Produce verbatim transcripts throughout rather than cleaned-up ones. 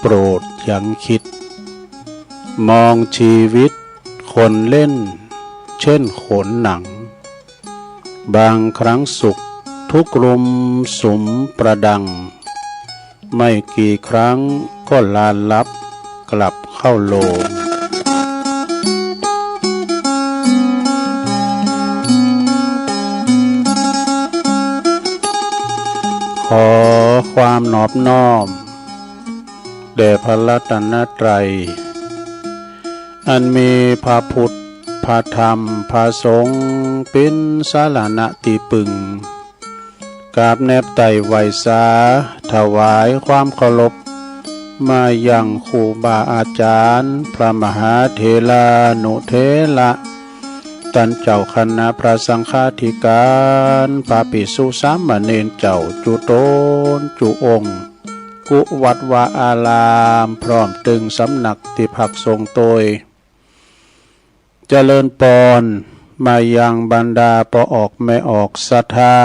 ปรดยังคิด มองชีวิตคนเล่น เช่นโขนหนัง บางครั้งสุขทุกข์รุมสุมประดัง ไม่กี่ครั้งก็ลานลับกลับเข้าโลง ขอความนอบน้อม แด่พระรัตนตรัย อันมีพระพุทธ พระธรรม พระสงฆ์ เป็นสรณะที่พึ่ง กราบแนบไต่ไหว้สา ถวายความเคารพ มายังครูบาอาจารย์ พระมหาเถรานุเถระ ต้านเจ้าคณะพระสังฆาธิการ พระภิกษุสามเณรเจ้าจุตนจุองค์ กู้วัดวาอาราม พร้อมตึงสำนักตี้พักสงฆ์โตย เจริญปอน มายังบรรดาป้อออกแม่ออกศรัทธา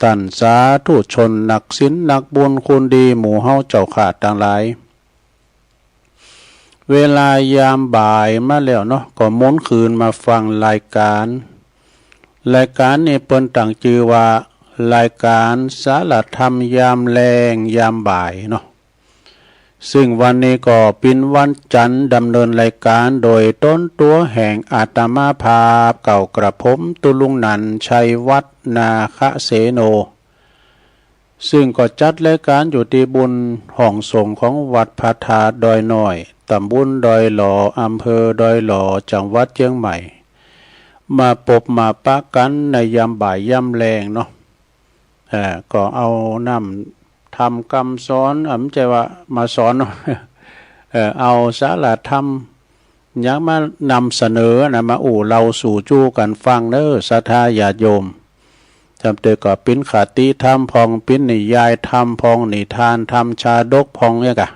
ต้านสาธุชนนักศีลนักบุญคุณดีหมู่เฮาเจ้าข้าตังหลาย เวลายามบ่ายมาแล้วเนาะ ก็หมุนคืนมาฟังรายการ รายการนี้เปิ้นตั้งจื้อว่า รายการสารธรรมยามแลงยามบ่ายเนาะ ซึ่งวันนี้ก็เป๋นวันจันทร์ ดำเนินรายการโดยตนตั๋วแห่งอาตมาภาพเก่ากระผม ตุ๊ลุงนันท์ ชัยวัฒน์ นาคเสโน ซึ่งก็จัดรายการอยู่ตี้บุญห้องสงฆ์ของวัดพระธาตุดอยน้อย ตำบลดอยหล่อ อำเภอดอยหล่อ จังหวัดเจียงใหม่ มาปบมาปะกั๋นในยามบ่ายยามแลงเนาะ เอ่อ ก็เอานำธรรมกำสอน เอ่อ บ่ใจ้ว่ามาสอนเนาะ เอ่อ เอาสารธรรม หยังมานำเสนอนะ มาอู้เล่าสู่จู้กั๋นฟังเน้อ ศรัทธาญาติโยม จำเตอก็เป๋นคติธรรมพ่อง เป๋นนิยายธรรมพ่อง นิทานธรรมชาดกพ่องเนี่ยกะ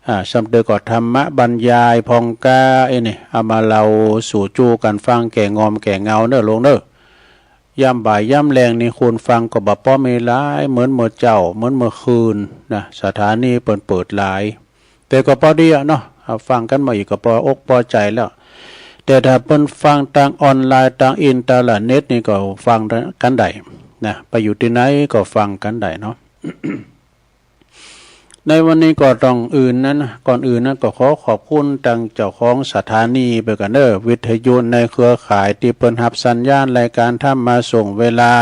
อ่า จำเตอก็ธรรมบรรยายพ่องก้า เอ้ยนี่ เอามาเล่าสู่จู้กั๋นฟังแก่งอมแก่เงาเน้อลุงเน้อ ยามบ่ายยามแลงนี่คนฟังก็บ่ป้อมีหลาย เหมือนเมื่อเจ๊า เหมือนเมื่อคืนนะ สถานีเปิ้นเปิดหลาย แต่ก็ปอดีอะเนาะ อ่า ฟังกั๋นมาอีกก็ปออกปอใจ๋แล้ว แต่ถ้าเปิ้นฟังตางออนไลน์ ตางอินเทอร์เน็ตนี่ก็ฟังกั๋นได้นะ ไปอยู่ตี้ไหนก็ฟังกั๋นได้เนาะ ในวันนี้ก็ต้องอื่นนั้นนะ ก่อนอื่นนั้นก็ขอขอบคุณตางเจ้าของสถานีไปก่อนเน้อ วิทยุในเครือข่ายตี้เปิ้นฮับสัญญาณรายการธรรมมาส่งเวลา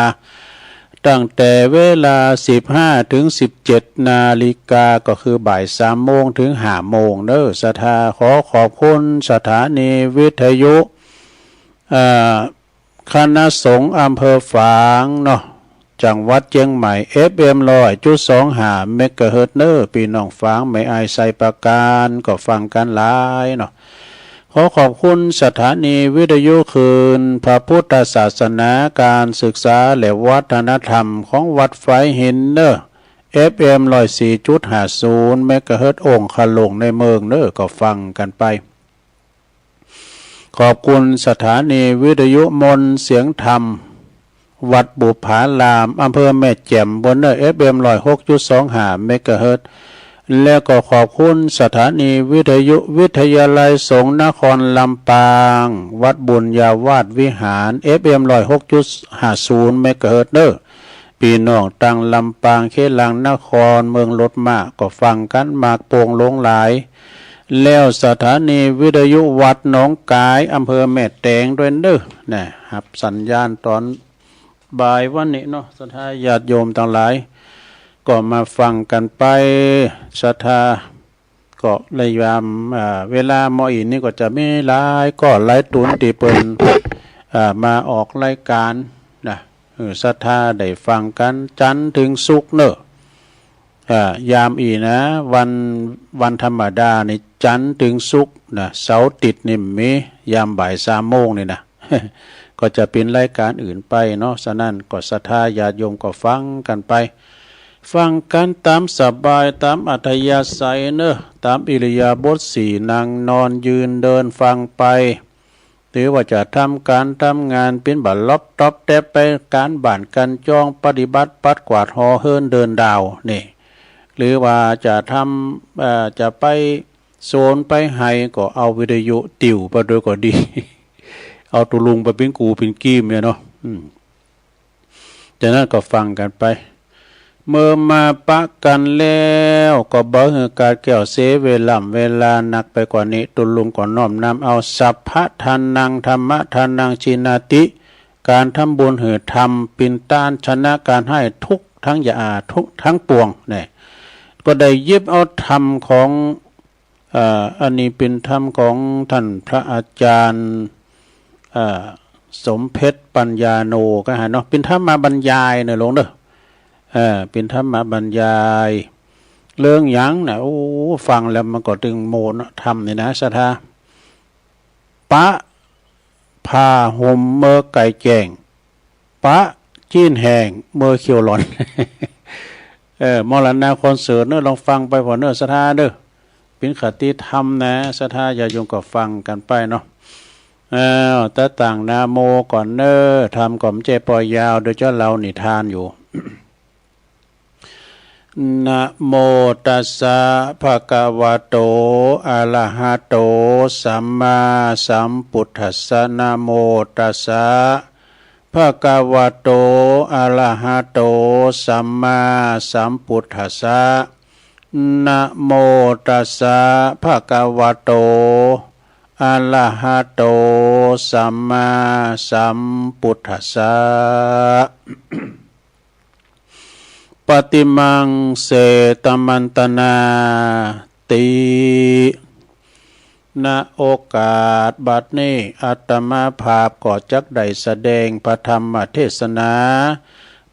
ตั้งแต่เวลาสิบห้าถึงสิบเจ็ดนาฬิกา ก็คือบ่ายสามโมงถึงห้าโมงเน้อ ศรัทธาขอขอบคุณสถานีวิทยุ เอ่อ คณะสงฆ์อำเภอฝางเนาะ จังหวัดเจียงใหม่ เอฟเอ็มร้อยจุดสองห้าเมกะเฮิรตซ์เน้อ ปี้น้องฝางแม่อายไซประการก็ฟังกั๋นหลายเนาะ ขอขอบคุณสถานีวิทยุคลื่นพระพุทธศาสนา การศึกษาและวัฒนธรรมของวัดฝายหินเน้อ เอฟเอ็มร้อยสี่จุดห้าศูนย์เมกะเฮิรตซ์ องค์คลุงในเมืองเน้อ ก็ฟังกั๋นไป ขอบคุณสถานีวิทยุมนต์เสียงธรรม วัดบุพผาราม อำเภอแม่แจ่มปู้นเน้อ เอฟเอ็มร้อยหกจุดสองห้าเมกะเฮิรตซ์ แล้วก็ขอบคุณสถานีวิทยุวิทยาลัยสงฆ์นครลำปาง วัดบุญญาวาสวิหาร เอฟเอ็มร้อยหกจุดห้าศูนย์เมกะเฮิรตซ์เน้อ ปี้น้องตางลำปาง เขตหลังนคร เมืองรถม้า ก็ฟังกั๋นมากโป่งหลงหลาย แล้วสถานีวิทยุวัดหนองกาย อำเภอแม่แตงด้วยเน้อ นะ ฮับสัญญาณตอนบ่ายวันนี้เนาะ ศรัทธาญาติโยมตังหลาย ก็มาฟังกั๋นไป ศรัทธา ก็เลยยาม อ่า เวลาหม้ออี้นี่ก็จะมีหลายก้อนหลายตุ๊นตี้เปิ้น อ่า มาออกรายการนะ เออ ศรัทธาได้ฟังกั๋นจันทร์ถึงศุกร์เน้อ อ่า ยามอี้นะ วัน วันธรรมดานี่จันทร์ถึงศุกร์นะ เสาร์อาทิตย์นี่บ่มี ยามบ่ายสามโมงนี่นะ ก็จะเป๋นรายการอื่นไปเนาะ ฉะนั้นก็ศรัทธาญาติโยมก็ฟังกั๋นไป ฟังกั๋นต๋ามสบาย ต๋ามอัธยาศัยเน้อ ต๋ามอิริยาบถสี่ นั่งนอนยืนเดินฟังไป หรือว่าจะทำก๋านทำงาน ปิ้นบ่าล็อปต็อปแต๊บไป ก๋านบ้านก๋านจอง ปฏิบัติปัดกวาดหอเฮือนเดินดาวนี่ หรือว่าจะทำ เอ่อ จะไปสวนไปไฮ่ก็เอาวิทยุติวไปด้วยก็ดี เอาตุลุงไปเป็นกูเป็นกีมเนี่ยเนาะ อืม จากนั้นก็ฟังกันไป เมื่อมาปะกันแล้วก็บ่หื้อขาดแคลนเสียเวลา เวลานักไปกว่านี้ ตุลุงก็น้อมนำเอา สัพพะทานัง ธัมมะทานัง จีนาติ การทำบุญหื้อธรรม ปินต้านชนะการให้ทุกข์ทั้งอย่า ทุกข์ทั้งปวงเนี่ย ก็ได้หยิบเอาธรรมของ เอ่อ อันนี้เป็นธรรมของท่านพระอาจารย์ เอ่อ สมเพชรปัญญาโน ก็หาเนาะ เป็นธรรมบรรยายเนอะหลวงเนอะ เอ่อ เป็นธรรมบรรยาย เรื่องหยังนะ โอ้ ฟังแล้วมันก็ตึงโมเนาะ ธรรมนี่นะ ศรัทธา ปะผ้าห่มเมื่อไก่แจ้ง ปะจีนแห้งเมื่อเขียวหลอน เออ มรณะคอนเสิร์ตเนอะ ลองฟังไปผ่อนเนอะ ศรัทธาเนอะ เป็นคติธรรมนะ ศรัทธาญาติโยมก็ฟังกันไปเนาะ เออ แต่ตั้งนะโมก่อนเนอะ ธรรมก็ไม่ใช่ปล่อยยาว เดี๋ยวจะเล่านิทานอยู่ นะโมตัสสะ ภะคะวะโต อะระหะโต สัมมาสัมพุทธัสสะ นะโมตัสสะ ภะคะวะโต อะระหะโต สัมมาสัมพุทธัสสะ นะโมตัสสะ ภะคะวะโต อะระหะโต สัมมาสัมพุทธัสสะ ปะติมัง เสตมันตนาติ ณ โอกาสบัดนี้ อาตมาภาพก็จักได้แสดงพระธรรมเทศนา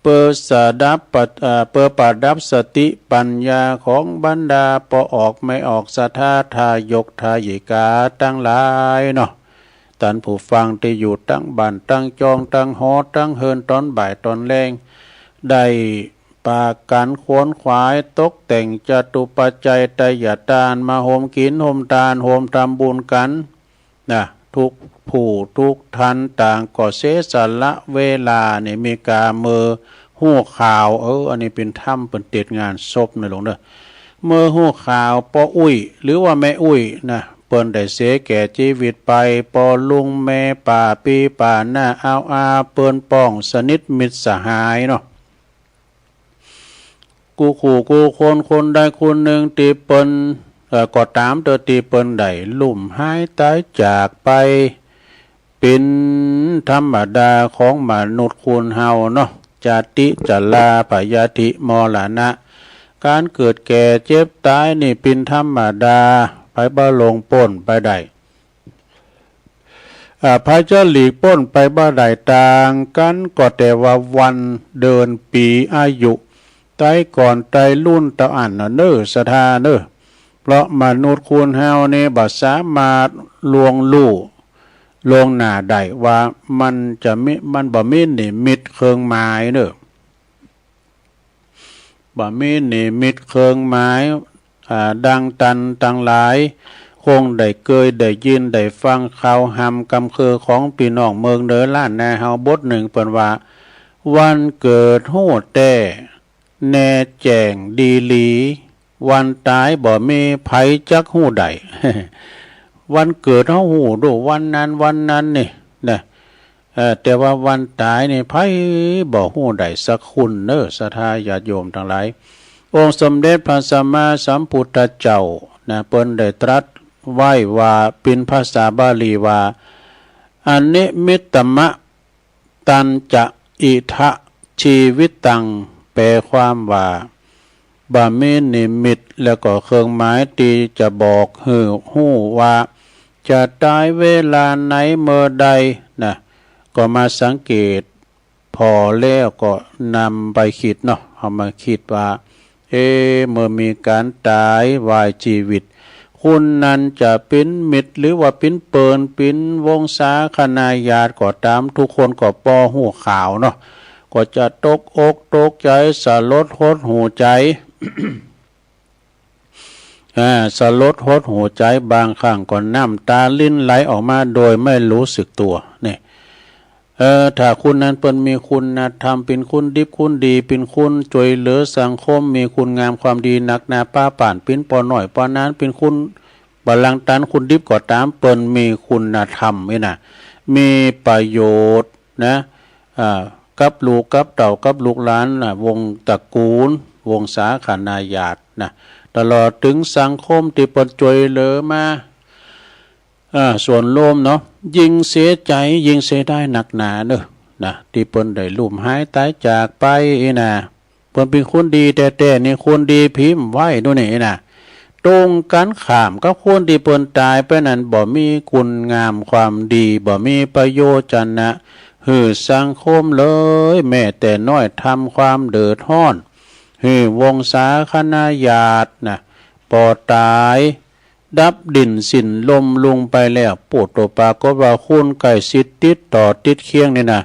เพื่อสดับปะ เอ่อ เพื่อประดับสติปัญญาของบรรดาป้อออกแม่ออก ศรัทธาทายกทายิกาตังหลายเนาะ ต้านผู้ฟังตี้อยู่ตังบ้านตังจอง ตังหอ ตังเฮือน ตอนบ่ายตอนแลง ได้ปากั๋นขวนขวายตกแต่งจตุปัจจัยไตยทาน มาโฮมกิ๋นโฮมตาน โฮมทำบุญกั๋นนะ ทุกผู้ทุกท่านต่างก็เสียสละเวลานี่ มีก๋าเมื่อฮู้ข่าว เออ อันนี้เป๋นธรรมเปิ้นเตศน์งานศพนะหลวงเด้อ เมื่อฮู้ข่าวป้ออุ๊ย หรือว่าแม่อุ๊ยนะ เปิ้นได้เสียแก่จีวิตไป ป้อลุงแม่ป้าปี้ป้าน้าอาวอา เปิ้นป้องสนิทมิตรสหายเนาะ กู้คู่กู้คน คนใดคนหนึ่งตี้เปิ้น เอ่อ ก็ต๋ามเต๊อะ ตี้เปิ้นได้ลุ่มหายต๋ายจากไป เป๋นธรรมดาของมนุษย์คนเฮาเนาะ จาติ จรา พยาธิ มรณะ ก๋านเกิดแก่เจ็บต๋ายนี่เป๋นธรรมดา ใผบ่หลงป๊นไปได้ อ่า ใผจะหลีกป๊นไปบ่ได้ต่างกั๋น ก็แต่ว่าวันเดือนปี๋อายุ ไตก่อนไตรุ่นเต้าอั้นน่ะเน่อ ศรัทธาเน่อ เพราะมนุษย์คนเฮานี่บ่สามารถล่วงฮู้ล่วงหน้าได้ว่ามันจะมี มันบ่มีนิมิตเครื่องหมายเน่อ บ่มีนิมิตเครื่องหมาย อ่า ดังต้านตังหลาย คงได้เกยได้ยินได้ฟังข่าวหำกำคือของปี้น้องเมืองเหนือล้านนาเฮาบทหนึ่ง เปิ้นว่า วันเกิดฮู้แต๊ แน่แจ้งดีหลี วันต๋ายบ่มี ใผจักฮู้ได้ วันเกิดเฮาฮู้โดวันนั้นวันนั้นนี่นะ เอ่อ แต่ว่าวันต๋ายนี่ใผบ่ฮู้ได้สักคนเน่อ ศรัทธาญาติโยมตังหลาย องค์สมเด็จพระสัมมาสัมพุทธเจ้านะ เปิ้นได้ตรัสไว้ว่าเป๋นภาษาบาลีว่า อนิมิตตมะ ตัญจะอิทะจีวิตัง แปลความว่า บ่มีนิมิตแล้วก็เครื่องหมายตี้จะบอกหื้อฮู้ว่า จะต๋ายเวลาไหนเมื่อใดนะ ก็มาสังเกต ผ่อแล้วก็นำไปคิดเนาะ เอามาคิดว่า เอ๊ะ เมื่อมีก๋านต๋ายวายจีวิต คนนั้นจะเป๋นมิตรหรือว่าเป๋นเปิ้น เป๋นวงศาคณาญาติก็ต๋าม ทุกคนก็ป้อฮู้ข่าวเนาะ ก็จะตกอกตกใจ๋ สลดหดหู่ใจ๋ อ่า สลดหดหู่ใจ๋ บางครั้งก็น้ำต๋ารินไหลออกมาโดยไม่รู้สึกตัว นี่ เออ ถ้าคนนั้นเปิ้นมีคุณธรรม เป๋นคนดิบคนดี เป๋นคนจ้วยเหลือสังคม มีคุณงามความดีนักหนา ปาปานเป๋นป้อน้อยป้อนั้น เป๋นคนบ่ลังตัน คนดิบก็ต๋าม เปิ้นมีคุณธรรมนี่นะ มีประโยชน์นะ อ่า กับลูกกับเต้า กับลูกหลานนะ วงศ์ตระกูล วงศาคณาญาตินะ ตลอดเถิงสังคมตี้เปิ้นจ้วยเหลือมา อ่า ส่วนรวมเนาะ ยิ่งเสียใจ ยิ่งเสียดายนักหนาเนอะ นะ ตี้เปิ้นได้ลุ่มหายต๋ายจากไปนี่นะ เปิ้นเป๋นคนดีแต๊ๆ นี่ คนดีพิมพ์ไว้ดูนี่นะ ตรงกันข้ามกับคนตี้เปิ้นต๋ายไปนั้น บ่มีคุณงามความดี บ่มีประโยชน์จะนะ หื้อสังคมเลย แม้แต่น้อย ทำความเดือดร้อน หื้อวงศาคณาญาตินะ ปอต๋าย ดับดิ้นสิ้นลมลงไปแล้ว โปดโต ปรากฏว่าคนใกล้ชิดติดต่อติดเคียงนี่นะ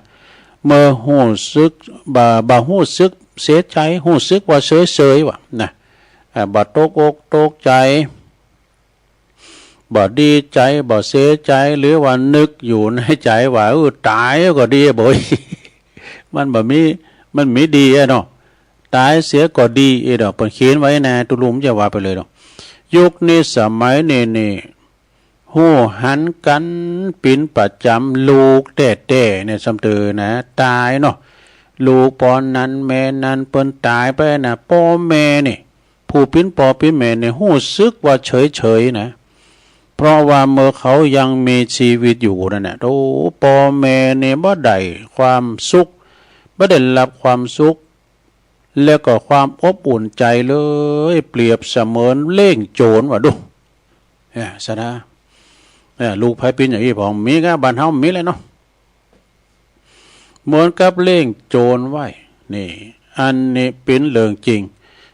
เมื่อฮู้สึก บ่ บ่ฮู้สึกเสียใจ ฮู้สึกว่าเฉยๆ ว่านะ อ่า บ่ตกอกตกใจ บ่ดีใจ บ่เสียใจ หรือว่านึกอยู่ในใจว่า เออ ต๋ายก็ดี บ่ มันบ่มี มันมีดีอะเนาะ ต๋ายเสียก็ดี เออ เนาะ เปิ้นเขียนไว้นะ ตุ๊ลุงจะว่าไปเลยเนาะ ยุคนี้สมัยนี้นี่ ฮู้หันกั๋นเป๋นประจ๋ำ ลูกแต๊ๆ เนี่ย ซ้ำเติมนะ ต๋ายเนาะ ลูกป้อนั้นแม่นั้นเปิ้นต๋ายไปนะ ป้อแม่นี่ ผู้เป๋นป้อเป๋นแม่นี่ ฮู้สึกว่าเฉยๆ นะ เพราะว่าเมื่อเขายังมีชีวิตอยู่นั่นน่ะ โอ้ ป้อแม่นี่บ่ได้ความสุข บ่ได้รับความสุข แล้วก็ความอบอุ่นใจเลย เปรียบเสมือนเล่งโจรว่าดู เออ สะนะ เออ ลูกไผเป๋นอย่างอี้ พ่องมีกะ บ้านเฮามีแหละเนาะ เหมือนกับเล่งโจรไว้ นี่ อันนี้เป๋นเรื่องจริง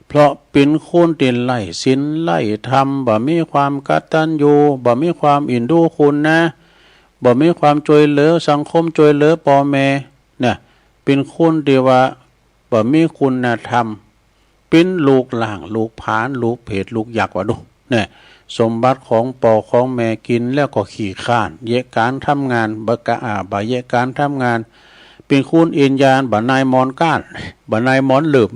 เพราะเป๋นคนตี้ไร้ศีลไร้ธรรม บ่มีความกตัญญู บ่มีความเอ็นดูคุณนะ บ่มีความจ้วยเหลือสังคม จ้วยเหลือป้อแม่ เนี่ย เป๋นคนตี้ว่า บ่มีคุณธรรม เป๋นลูกล่าง ลูกผาน ลูกเปรต ลูกยักษ์ว่าดู เนี่ย สมบัติของป้อของแม่กิ๋นแล้วก็ขี้คร้าน แยะก๋านทำงาน บ่กะ อ่า บ่แยะก๋านทำงาน เป๋นคนเอ็นยาน บ่นายหมอนก้าน บ่นายหมอนเหลิบ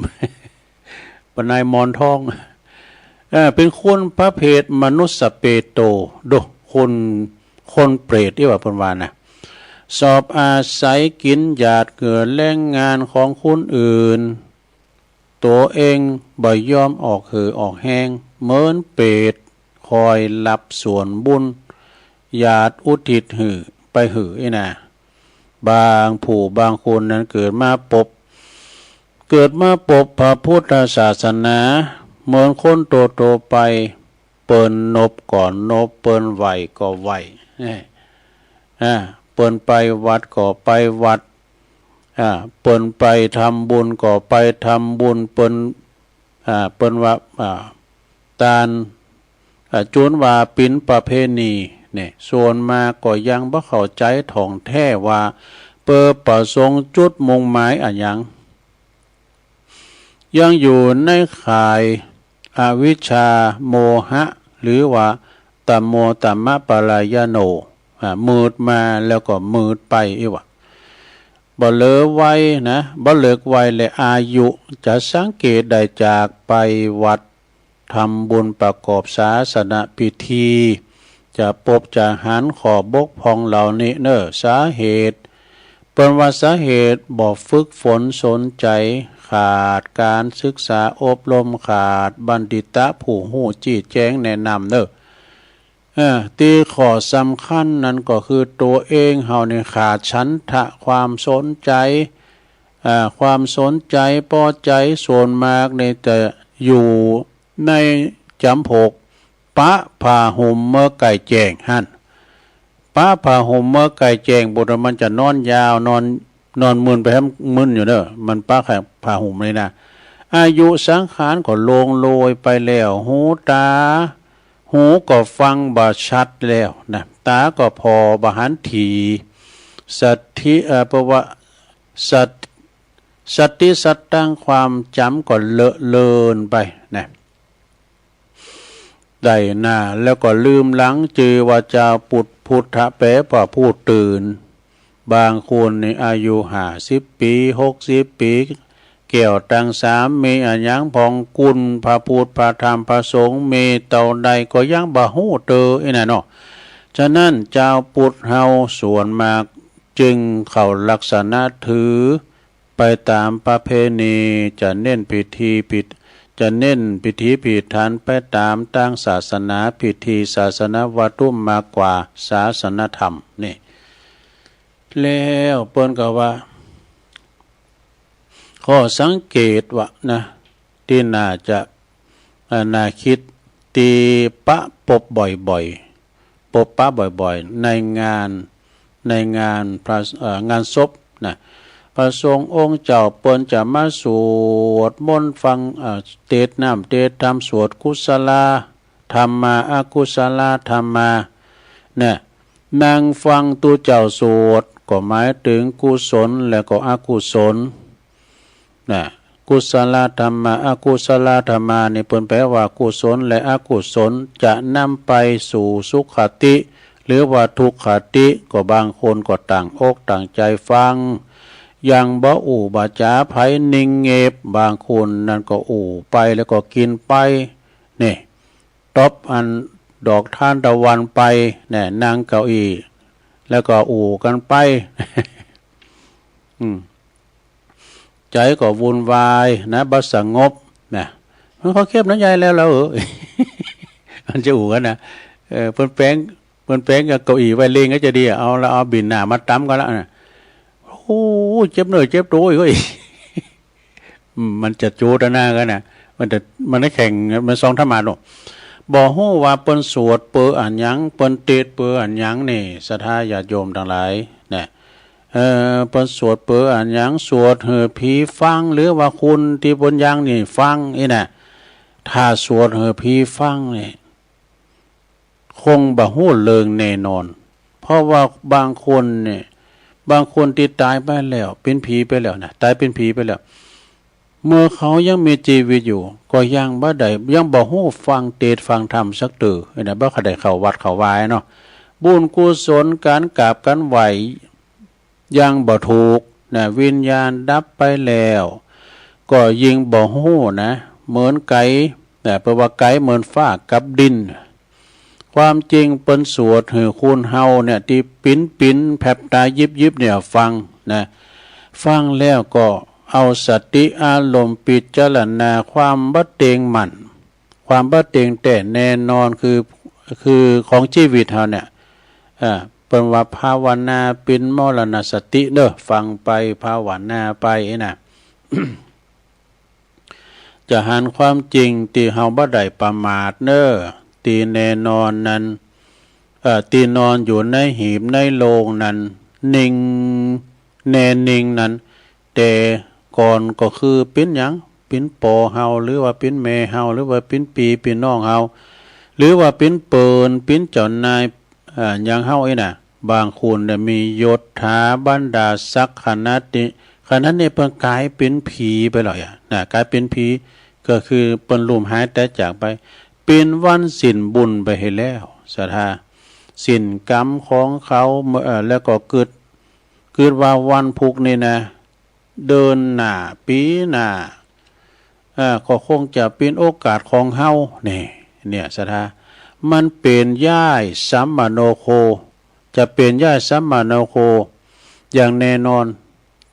บ่นายหมอนทอง เออ เป๋นคนประเภทมนุสสะเปโต ดู คน คนเปรตตี้ว่าเปิ้นว่านะ ชอบอาศัยกิ๋นหยาดเหงื่อแรงงานของคนอื่น ตั๋วเองบ่ยอมออกเหื่อออกแฮง เหมือนเปรตคอยรับส่วนบุญ หยาดอุทิศหื้อ ไปหื้ออี้นะ บางผู้บางคนนั้นเกิดมาปบ เกิดมาปบพระพุทธศาสนา เหมือนคนทั่วๆ ไป เปิ้นนบก็นบ เปิ้นไหว้ก็ไหว้ เอ้ย อ่า เปิ้นไปวัดก็ไปวัด อ่า เปิ้นไปทำบุญก็ไปทำบุญ เปิ้น อ่า เปิ้นว่า อ่า ตาน อ่า จวนว่าเป๋นประเพณีเนี่ย ส่วนมากก็ยังบ่เข้าใจ๋ถ่องแท้ว่า เปิ้นประสงค์จุดมุ่งหมายอะหยัง ยังอยู่ในข่ายอวิชชา โมหะ หรือว่า ตโมตมปรายโน อ่า มืดมาแล้วก็มืดไปอี้ว่า บ่เหลือวัยนะ บ่เลิกวัย และอายุจะสังเกตได้จากไปวัด ทำบุญประกอบศาสนพิธี จะปบจะหันข้อบกพร่องเหล่านี้เน่อ สาเหตุ เปิ้นว่าสาเหตุบ่ฝึกฝนสนใจ๋ ขาดการศึกษาอบรม ขาดบัณฑิตะผู้ฮู้จี้แจ๋งแนะนำเน่อ เออ ตี้ข้อสำคัญนั้นก็คือตั๋วเองเฮานี่ขาดฉันทะ ความสนใจ๋ อ่า ความสนใจ๋ ปอใจ๋ ส่วนมากนี่จะอยู่ในจ๋ำพวก ปะผ้าห่มเมื่อใก้แจ้งหั้น ปะผ้าห่มเมื่อใก้แจ้ง บ่ดามันจะนอนยาว นอน นอนมึนไปแฮมมึนอยู่เน่อ มันปะผ้าห่มนี่นะ อายุสังขารก็ล่วงโรยไปแล้ว หูตา หูก็ฟังบ่ชัดแล้วนะ ตาก็ผ่อบ่หันถี่ สติ เอ่อ เพราะว่า สติ สติสตังค์ ความจ๋ำก็เลอะเลือนไปนะ ได้หน้าแล้วก็ลืมหลัง จื่อว่าเจ้าปุตตะ พุทธะ แปลว่าผู้ตื่น บางคนนี่อายุห้าสิบปี หกสิบปี แก้วตังสามมีอะหยังผ่องกุน พระพุทธ พระธรรม พระสงฆ์มีเต้าใดก็ยังบ่ฮู้เตื้ออี้น่ะเนาะ ฉะนั้นจาวพุทธเฮาส่วนมากจึงเข้าลักษณะถือไปตามประเพณี จะเน้นพิธีผิด จะเน้นพิธีผิดถันไปตามตางศาสนา พิธีศาสนวัตถุมากกว่าศาสนธรรมนี่ แล้วเปิ้นก็ว่า ข้อสังเกตว่านะ ตี้น่าจะ เอ่อ น่าคิด ตี้ปะปบบ่อยๆ ปบปะบ่อยๆ ในงาน ในงานพระ เอ่อ งานศพนะ พระสงฆ์องค์เจ้าเปิ้นจะมาสวดมนต์ฟัง เอ่อ เตสน์น้ำเตสน์ธรรม สวดกุศลา ธรรมา อกุศลาธรรมา เนี่ย นั่งฟังตุ๊เจ้าสวด ก็หมายถึงกุศลและก็อกุศล นะ กุศลาธรรมา อกุศลาธรรมานี่เปิ้นแปลว่ากุศลและอกุศล จะนำไปสู่สุคติ หรือว่าทุกขติ ก็บางคนก็ตั้งอกตั้งใจฟัง ยังบ่อู้บ่จ๋าไผ นิ่งเงบ บางคนนั่นก็อู้ไปแล้วก็กินไป นี่ ตบอันดอกทานตะวันไป เนี่ย นั่งเก้าอี้ แล้วก็อู้กันไป อืม ใจก็วุ่นวายนะ บ่สงบนะ มันก็เข้มนะยายแล้ว แล้ว เออ มันจะอู้กันนะ เออ เปิ้นแปลง เปิ้นแปลงเก้าอี้ไว้เล็งก็จะดีอะ เอาละ เอาบินหน้ามาตำกันละนะ โอ้ เจ็บเนื้อเจ็บตัวเว้ย อืม มันจะโจตนากันนะ มันจะ มันได้แข่ง มันซองธรรมะเนาะ บ่ฮู้ว่าเปิ้นสวดเปออะหยัง เปิ้นเตสน์เปออะหยังนี่ ศรัทธาญาติโยมทั้งหลายนะ เอ่อ เปิ้นสวดเปออะหยัง สวดหื้อผีฟัง หรือว่าคุณที่เปิ้นยังนี่ฟังอี้นะ ถ้าสวดหื้อผีฟังนี่ คงบ่ฮู้เรื่องแน่นอน เพราะว่าบางคนเนี่ย บางคนที่ตายไปแล้ว เป็นผีไปแล้วนะ ตายเป็นผีไปแล้ว เมื่อเขายังมีชีวิตอยู่ ก็ยังบ่ได้ ยังบ่ฮู้ฟังเตสน์ฟังธรรมสักเตื้อนะ บ่ค่อยได้เข้าวัดเข้าวาเนาะ บุญกุศล การกราบการไหว้ ยังบ่ถูกนะ วิญญาณดับไปแล้ว ก็ยิ่งบ่ฮู้นะ เหมือนไก๋ นะ แปลว่าไก๋เหมือนฟ้ากับดิน ความจริงเปิ้นสวดหื้อคุณเฮาเนี่ย ตี้ปิ๊นๆ แผบตายิบๆ เนี่ยฟังนะ ฟังแล้วก็เอาสติอารมณ์พิจารณาความบ่เต็งมั่น ความบ่เต็งแต๊แน่นอน คือ คือของชีวิตเฮาเนี่ย เอ่อ เปิ้นว่าภาวนาปิ๊นมรณสติเนาะ ฟังไปภาวนาไปนะ จะหันความจริงตี้เฮาบ่ได้ประมาทเนาะ ตี้แน่นอนนั้น เอ่อ ตี้นอนอยู่ในหีบในโลงนั้น นิ่ง แน่นิ่งนั้น แต่ก่อนก็คือปิ๊นหยัง ปิ๊นปอเฮา หรือว่าปิ๊นแม่เฮา หรือว่าปิ๊นปี้ปิ๊นน้องเฮา หรือว่าปิ๊นเปิ้น ปิ๊นเจ้านาย เอ่อ หยังเฮาอี้น่ะ บางคนเนี่ยมียศถาบรรดาศักดิ์ขนาดนี้ ขนาดนี้เปิ้นก๋ายเป๋นผีไปแล้วอะ น่ะ ก๋ายเป๋นผี ก็คือเปิ้นลุ่มหายต๋ายจากไป เป๋นวันสิ้นบุญไปให้แล้ว ศรัทธา สิ้นกรรมของเขา เอ่อ แล้วก็กึ๊ด กึ๊ดว่าวันพุกนี้นะ เดือนหน้า ปี๋หน้า เอ่อ ก็คงจะเป๋นโอกาสของเฮา นี่ เนี่ย ศรัทธา มันเป๋นย้ายสัมมโนโค จะเป๋นย้ายสัมมโนโค อย่างแน่นอน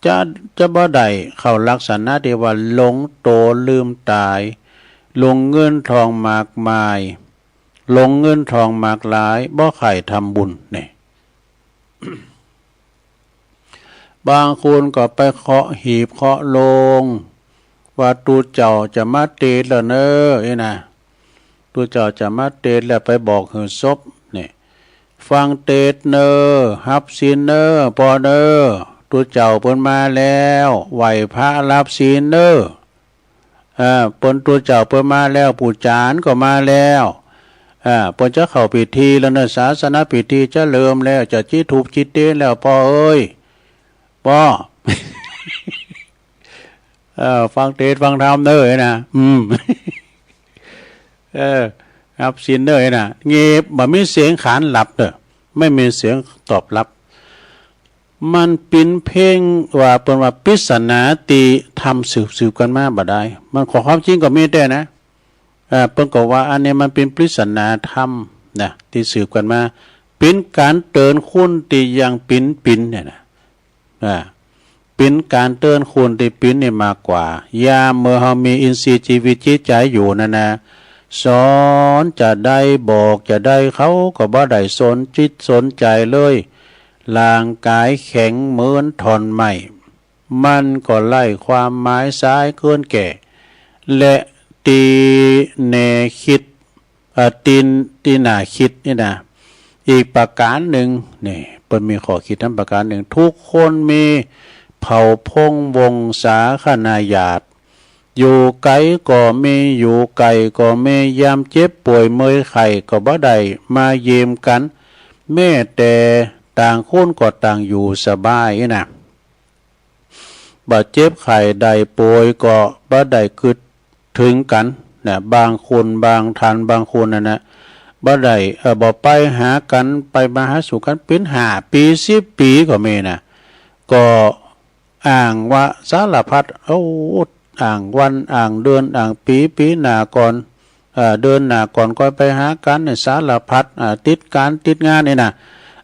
จะ จะบ่ได้เข้าลักษณะตี้ว่าหลงโตลืมต๋าย หลงเงินทองมากมาย หลงเงินทองมากหลาย บ่ใค่ทำบุญ นี่ บางคนก็ไปเคาะหีบเคาะโลง ว่าตุ๊เจ้าจะมาเตสน์แล้วเนาะ อี้น่ะ ตุ๊เจ้าจะมาเตสน์แล้ว ไปบอกหื้อศพ นี่ ฟังเตสน์เนาะ ฮับศีลเนาะ ป้อเนาะ ตุ๊เจ้าเปิ้นมาแล้ว ไหว้พระฮับศีลเนาะ เออ เปิ้นตุ๊เจ้าเปิ้นมาแล้ว ปู่จ๋ารย์ก็มาแล้ว เออ เปิ้นจะเข้าพิธีแล้วเนาะ ศาสนพิธีจะเริ่มแล้ว จะจุดธูปจุดเตียนแล้ว ป้อเอ้ย ป้อ เออ ฟังเตสน์ฟังธรรมเนาะ อี้น่ะ อืม เออ ฮับศีลเนาะ อี้น่ะ เงียบ บ่มีเสียงขานรับเนาะ ไม่มีเสียงตอบรับ มันเป๋นเพียงว่าเปิ้นว่าปริศนาตี้ธรรมสืบๆ กั๋นมาบ่ได้ มันข้อความจริงก็มีแต๊นะ เอ่อ เปิ้นก็ว่าอันนี้มันเป๋นปริศนาธรรมนะ ตี้สืบกั๋นมา เป๋นก๋านเตือนคนตี้ยังเป๋นๆ เนี่ยนะ อ่า เป๋นก๋านเตือนคนตี้เป๋นนี่มากกว่า ยามเมื่อเฮามีอินทรีย์ชีวิตจิตใจอยู่นั้นนะ สอนจะใดบอกจะใด เขาก็บ่ได้สนจิตสนใจเลย ร่างกายแข็งเหมือนถ่อนไม้ มันก็ไร้ความหมายสายเกินแก่ และตี้แน่คิด เอ่อ ตี้ ตี้น่าคิดนี่นะ อีกประก๋านหนึ่ง นี่ เปิ้นมีข้อคิดนำประก๋านหนึ่ง ทุกคนมีเผ่าพงศ์วงศาคณาญาติ อยู่ไก๋ก็มี อยู่ใก้ก็มี ยามเจ็บป่วยเมื่อยไข้ก็บ่ได้มาเยี่ยมกั๋น แม้แต่ต่างคนก็ต่างอยู่สบายนะ บ่เจ็บไข้ได้ป่วยก็บ่ได้กึ๊ดเถิงกั๋นนะ บางคนบางท่านบางคนนั่นนะ บ่ได้ เอ่อ บ่ไปหากั๋น ไปมาหาสู่กั๋นเป๋นห้าปี สิบปีก็มีนะ ก็อ้างว่าสารพัด โอ้ อ้างวันอ้างเดือนอ้างปี๋ ปี๋หน้าก่อน เอ่อ เดือนหน้าก่อนก่อยไปหากั๋นเนี่ย สารพัด อ่า ติดก๋านติดงานนี่นะ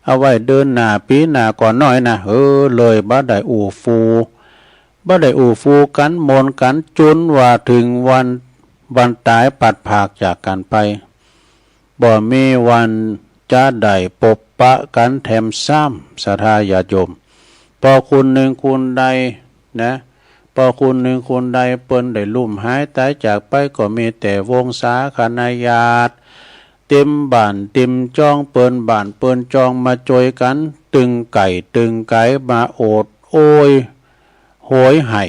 เอาไว้เดือนหน้าปี๋หน้าก่อนหน่อยนะ เออ เลยบ่ได้อู้ฟู่ บ่ได้อู้ฟู่กั๋นม่วนกั๋น จ๋นว่าเถิงวัน วันต๋ายพลัดพรากจากกั๋นไป บ่มีวันจะได้ปบปะกั๋นแถมซ้ำ ศรัทธาญาติโยม ปอคุณหนึ่งคุณใดนะ ปอคุณหนึ่งคุณใดเปิ้นได้ลุ่มหายต๋ายจากไป ก็มีแต่วงศาคณาญาติ เต็มบ้านเต็มจ้อง เปิ้นบ้านเปิ้นจ้องมาจ้วยกั๋น ตึงไก๋ตึงไก๋ มาโอดโอยโหยไห้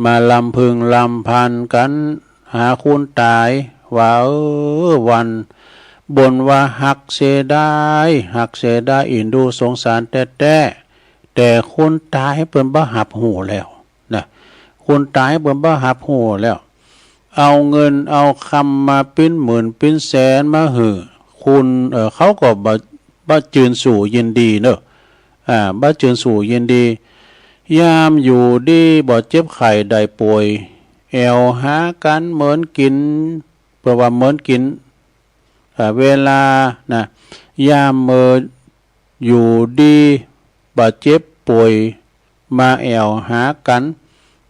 มาลำพึงลำพันกั๋นหาคุณต๋าย ว่า เออ วันบ่นว่าฮักเสียดาย ฮักเสียดาย เอ็นดูสงสารแต๊ๆ แต่คุณต๋ายเปิ้นบ่ฮับฮู้แล้วนะ คุณต๋ายเปิ้นบ่ฮับฮู้แล้ว เอาเงินเอาคำมาเป๋นหมื่นเป๋นแสนมาหื้อคุณ เอ่อ เขาก็บ่ บ่จืนสู่ยินดีเนอะ อ่า บ่จืนสู่ยินดี ยามอยู่ดีบ่เจ็บไข้ได้ป่วย แอ่วหากั๋นเหมือนกิ๋น เปิ้นว่าเหมือนกิ๋น อ่า เวลานะ ยามเมื่ออยู่ดีบ่เจ็บป่วย มาแอ่วหากั๋น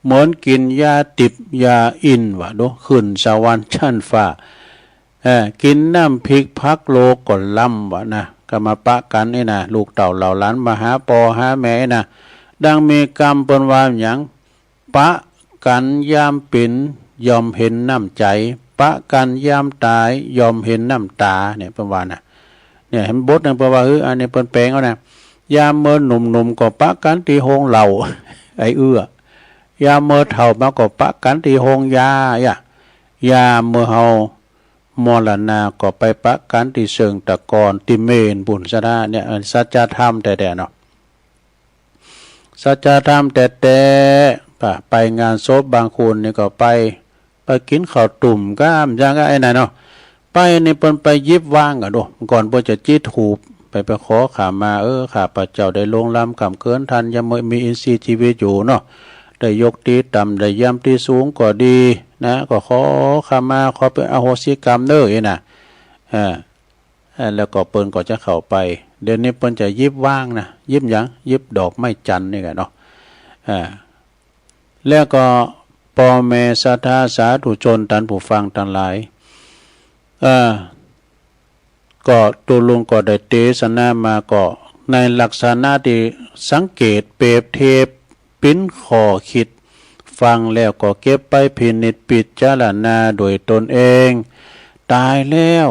เหมือนกิ๋นยาติบยาอิ่นว่าโด ขึ้นสวรรค์ชั้นฟ้า เอ่อ กิ๋นน้ำพริกผักโลก็ล้ำว่านะ ก็มาปะกั๋นนี่นะ ลูกเต้าเหล่าหลานมาหาปอหาแม่นี่นะ ดังมีกำเปิ้นว่าหยัง ปะกั๋นยามเป๋นย่อมเห็นน้ำใจ๋ ปะกั๋นยามต๋ายย่อมเห็นน้ำต๋า เนี่ยเปิ้นว่านะ เนี่ยเห็นบทหนึ่งเปิ้นว่า เออ อันนี้เปิ้นแปลงเอานะ ยามเมื่อหนุ่มๆ ก็ปะกั๋นตี้โฮงเหล้า ไอ้เอื้อ ยามเมื่อเฒ่ามาก็ปะกั๋นตี้โฮงยา ยะ ยามเมื่อเฮามรณะก็ไปปะกั๋นตี้เชิงตะกอนตี้เมรุพุ้นซะนะ เนี่ย อันสัจธรรมแต๊ๆ เนาะ สัจธรรมแต๊ๆ ป่ะ ไปงานศพบางคนนี่ก็ไป ไปกิ๋นข้าวตุ้มก้ามอย่างไอ้นั่นเนาะ ไปนี่เปิ้นไปหยิบวางกั๋นโด ก่อนเปิ้นจะจุดธูป ไป ไปขอขมา เออ ข้าพเจ้าได้ล่วงล้ำก้ำเกินท่าน ยามเมื่อมีอินทรีย์ชีวิตอยู่เนาะ ได้ยกตี๋ต่ำ ได้ยำตี๋สูงก็ดีนะ ก็ขอขมา ขอเป๋นอโหสิกรรมเน่อ เอ้ยนะ อ่า อ่า แล้วก็เปิ้นก็จะเข้าไป เดี๋ยวนี้เปิ้นจะหยิบวางนะ หยิบหยัง หยิบดอกไม้จันทร์นี่แหละเนาะ อ่า แล้วก็ปอแม่ศรัทธาสาธุชนท่านผู้ฟังตังหลาย เอ่อ ก็ตุ๊ลุงก็ได้เตสนามาก็ในลักษณะตี้สังเกตเปรียบเทียบ เป๋นข้อคิด ฟังแล้วก็เก็บไปพินิจพิจารณาโดยตนเอง ต๋ายแล้ว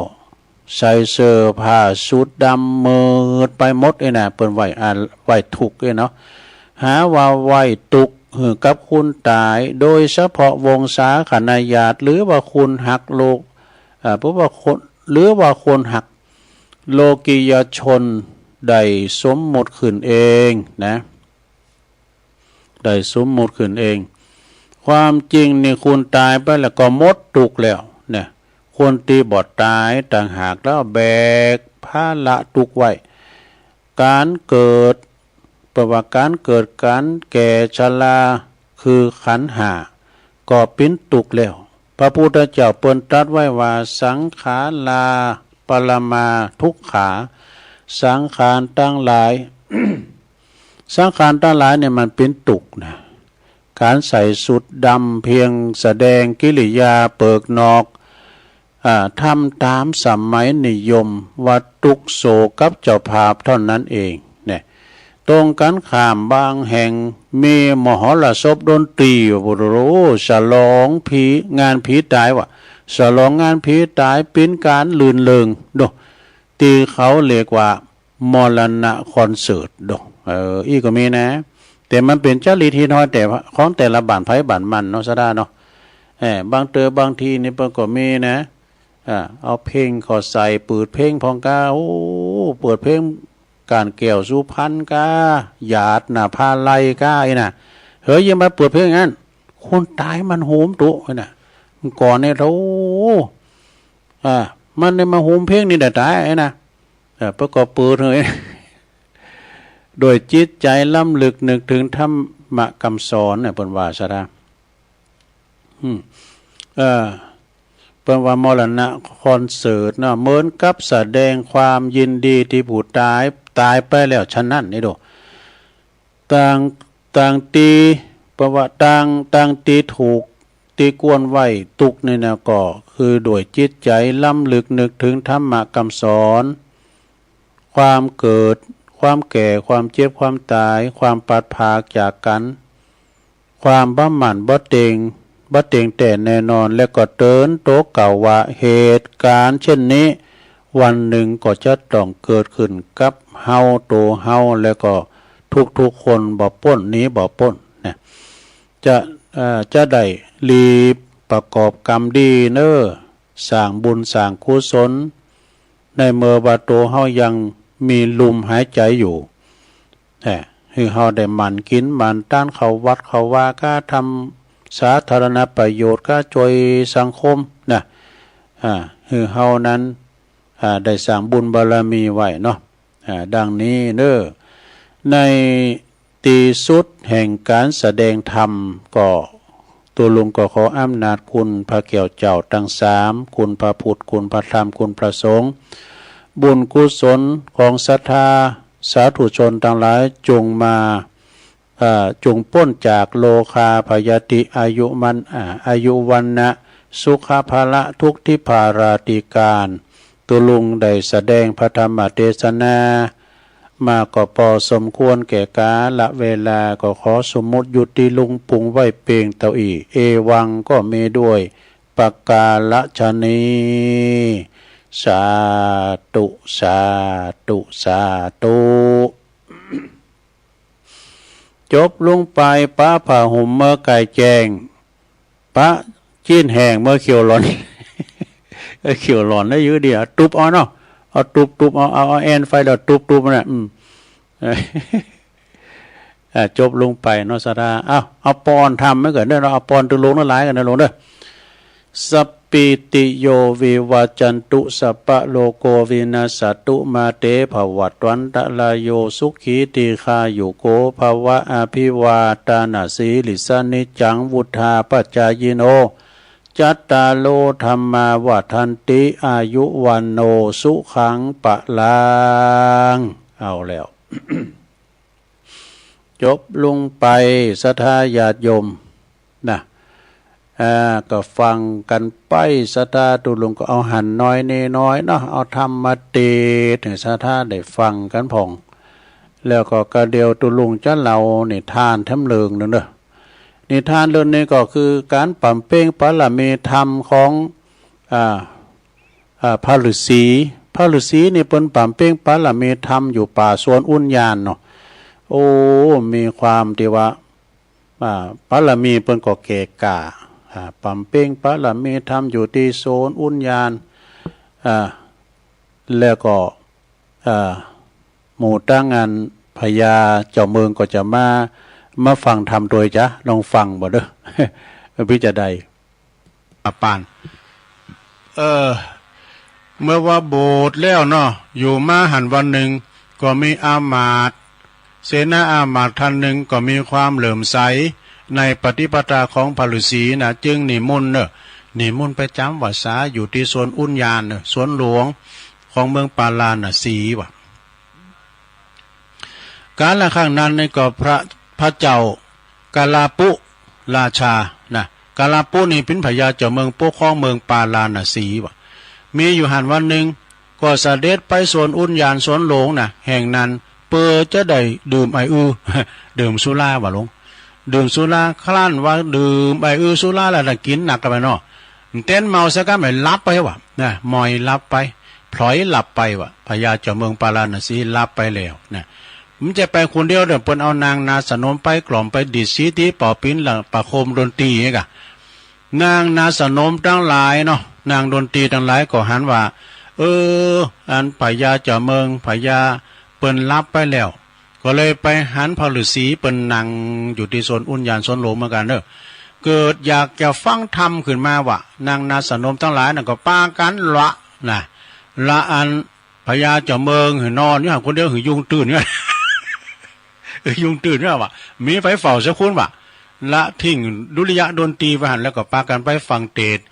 ใส่เสื้อผ้าสูทดำมืดไปหมดเอ้ยนะ เปิ้นไหว้อา ไหว้ทุกข์เอ้ยเนาะ หาว่าไหว้ตุ๊กข์หื้อกับคนต๋าย โดยเฉพาะวงศาคณาญาติ หรือว่าคนฮักโลก อ่า เพราะว่าคน หรือว่าคนฮักโลกิยชนได้สมมุติขึ้นเองนะ ได้สมมุติขึ้นเอง ความจริงนี่คนต๋ายไปแล้วก็หมดตุ๊กข์แล้วนะ คนตี้บ่ต๋ายต่างหากแล้วแบกภาระตุ๊กข์ไว้ การเกิด เปิ้นว่าการเกิด การแก่ ชรา คือขันธ์ห้า ก็เป๋นตุ๊กข์แล้ว พระพุทธเจ้าเปิ้นตรัสไว้ว่า สังขารา ปรมา ทุกขา สังขารตังหลาย สังขารตังหลายเนี่ยมันเป๋นตุ๊กข์นะ การใส่ชุดดำเพียงแสดงกิริยาเปิกนอก อ่า ทำตามสมัยนิยม ว่าตุ๊กข์โศกกับเจ้าภาพเท่านั้นเองเนี่ย ตรงกันข้ามบางแห่งมีมหรสพดนตรี โอ้โห ฉลองผี งานผีตายว่ะ ฉลองงานผีตาย เป๋นการรื่นเริง โด ตี้เขาเรียกว่า มรณะคอนเสิร์ต โด เออ อี้ก็มีนะ แต่มันเป๋นจริตฮิตฮอตแต่ของแต่ละบ้านไผบ้านมันเนาะ สะดาเนาะ เออ บางเตื้อบางทีนี่เปิ้นก็มีนะ อ่า เอาเพลงเข้าใส่ เปิดเพลงพ่องกา โอ้ เปิดเพลงก้านแก้วสุพรรณกา หยาดน้าผาไหลกา อี้น่ะ เฮ้ย อย่ามาเปิดเพลงอั้น คนตายมันโฮมโตะ อี้น่ะ ก่อนเนี่ย โอ้ อ่า มันได้มาโฮมเพลงนี่ได้ตาย อี้น่ะ เออ เปิ้นก็เปิดเฮ้ย โดยจิตใจล้ำลึกนึกถึงธรรมะกำสอนเนี่ย เปิ้นว่า สะดา อืม เออ เปิ้นว่ามรณะคอนเสิร์ตเนาะ เหมือนกับแสดงความยินดีที่ผู้ตาย ตายไปแล้ว ฉะนั้นนี่โด ต่าง ต่างตี้ เปิ้นว่าต่าง ต่างตี้ถูก ตี้ควรไว้ตุ๊กข์นี่นะ ก็คือด้วยจิตใจล้ำลึกนึกถึงธรรมะกำสอน ความเกิด ความแก่ ความเจ็บ ความตาย ความพลัดพรากจากกัน ความบ่หมั่นบ่เต็ง บ่เต็งแต๊แน่นอน และก็เตินโตเก่าว่าเหตุการณ์เช่นนี้ วันหนึ่งก็จะต้องเกิดขึ้นกับเฮา โตเฮา และก็ทุกๆคน บ่ป๊น หนีบ่ป๊นนะ จะ เอ่อ จะได้รีบประกอบกรรมดีเน้อ สร้างบุญสร้างกุศล ในเมื่อว่าโตเฮายังมีลมหายใจอยู่ เอ่อ หื้อเฮาได้หมั่นกินหมั่นทาน เข้าวัดเข้าวาก้า ทำสาธารณประโยชน์ก้า ช่วยสังคมนะ อ่า หื้อเฮานั้น อ่า ได้สร้างบุญบารมีไว้เนาะ อ่า ดังนี้เน้อ ในที่สุดแห่งการแสดงธรรม ก็ ตุ๊ลุงก็ขออำนาจคุณพระแก้วเจ้าทั้งสาม คุณพระพุทธ คุณพระธรรม คุณพระสงฆ์ บุญกุศลของศรัทธาสาธุชนทั้งหลายจงมา เอ่อ จงป๊นจากโรคาพยาธิ อายุมัน อ่า อายุวรรณะ สุขะพละ ทุกข์ทิพาราติการ ตุ๊ลุงได้แสดงพระธรรมเทศนามาก็พอสมควรแก่กาลเวลา ก็ขอสมมุติหยุดตี้ลุงปรุงไว้เพียงเต้าอี้ เอวังก็มีด้วยประการฉะนี้ สาธุ สาธุ สาธุ จบลงไป ปะผ้าห่มเมื่อไก่แจ้ง ปะจีนแห้งเมื่อเขียวหลอน เอ้ย เขียวหลอนได้อยู่ดี เอาตุ๊บเอาเนาะ เอาตุ๊บตุ๊บเอา เอา เอาแอนไฟแล้วตุ๊บตุ๊บนั่นแหละ อืม อ่า จบลงไปเนาะ ศรัทธา เอา เอาปอนธรรมไว้ก่อนเด้อเนาะ เอาปอนตุ๊ลุงหลายๆ กันนะลุงเด้อ สัพพีติโยวิวัจจันตุ สัพพะโรโควินัสสะตุ มาเตภวัตวันตะราโย สุขีทีฆายุโกภะวะ อะภิวาทานะสีลิสสะ นิจจังวุฑฒาปะจายิโน จัตตาโรธัมมาวัฑฒันติ อายุวัณโณสุขังพะลัง เอาแล้ว จบลงไป ศรัทธาญาติโยมนะ อ่า ก็ฟังกันไป ศรัทธาตุ๊ลุงก็เอาหันน้อยเนน้อยเนาะ เอาธรรมมาเตสน์ให้ศรัทธาได้ฟังกันพ่อง แล้วก็กะเดี่ยวตุ๊ลุงจะเล่านิทานแถมเรื่องหนึ่งเด้อ นิทานเรื่องนี้ก็คือการบำเพ็ญบารมีธรรมของ อ่า อ่า พระฤาษี พระฤาษีนี่เปิ้นบำเพ็ญบารมีธรรมอยู่ป่าสวนอุทยานเนาะ โอ้ มีความที่ว่า อ่า บารมีเปิ้นก็แก่กล้า อ่า บำเพ็ญบารมีธรรมอยู่ที่สวนอุทยาน อ่า แล้วก็ อ่า หมู่ตังอันพญาเจ้าเมืองก็จะมา มาฟังธรรมโดยจะลองฟังบ่เด้อ พิจารณา อาปาน เออ เมื่อว่าบวชแล้วเนาะ อยู่มาหั้นวันหนึ่ง ก็มีอามาตย์ เสนาอามาตย์ท่านหนึ่งก็มีความเลื่อมใสในปฏิปทาของพระฤาษีนะ จึงนิมนต์เนอะ นิมนต์ไปจำพรรษาอยู่ที่สวนอุทยานเนอะ สวนหลวงของเมืองปาราณสีว่ะ กาลครั้งนั้นนี่ก็พระ พระเจ้า กาลาปุราชานะ กาลาปุนี่เป็นพญาเจ้าเมืองปกครองเมืองปาราณสีว่ะ มีอยู่หั้นวันหนึ่ง ก็เสด็จไปสวนอุทยานสวนหลวงนะแห่งนั้น เปื้อจะได้ดื่มไออือ ดื่มสุราว่ะหลวง ดื่มสุรา ครั้นว่าดื่มไออือสุราแล้วนะ กินหนักเข้าไปเนาะ เต้นเมาซะก็ไม่หลับไปว่ะนะ มอยหลับไป พลอยหลับไปว่ะ พญาเจ้าเมืองปาราณสีหลับไปแล้วนะ มันจะไปคนเดียวเด้อ เปิ้นเอานางนาสนมไปกล่อมไปดีดสีตีเป่าปีนละประโคมดนตรีนี่กะ นางนาสนมทั้งหลายเนาะ นางดนตรีทั้งหลายก็หันว่า เออ อันพญาเจ้าเมือง พญาเปิ้นหลับไปแล้ว ก็เลยไปหันพระฤาษีเปิ้นนั่งอยู่ที่สวนอุทยานสวนหลวงเหมือนกันเนอะ เกิดอยากจะฟังธรรมขึ้นมาว่ะ นางนาสนมทั้งหลายนั่นก็ปากันละนะ ละอันพญาเจ้าเมืองหื้อนอนอยู่หั่นคนเดียวหื้อยุงตื่นอยู่หั่น เออยุงตื่นอยู่หั่นว่ะ มีไฟเฝ้าสักคนว่ะ ละทิ้งดุริยะดนตรีไว้หั่น แล้วก็ปากันไปฟังเตสน์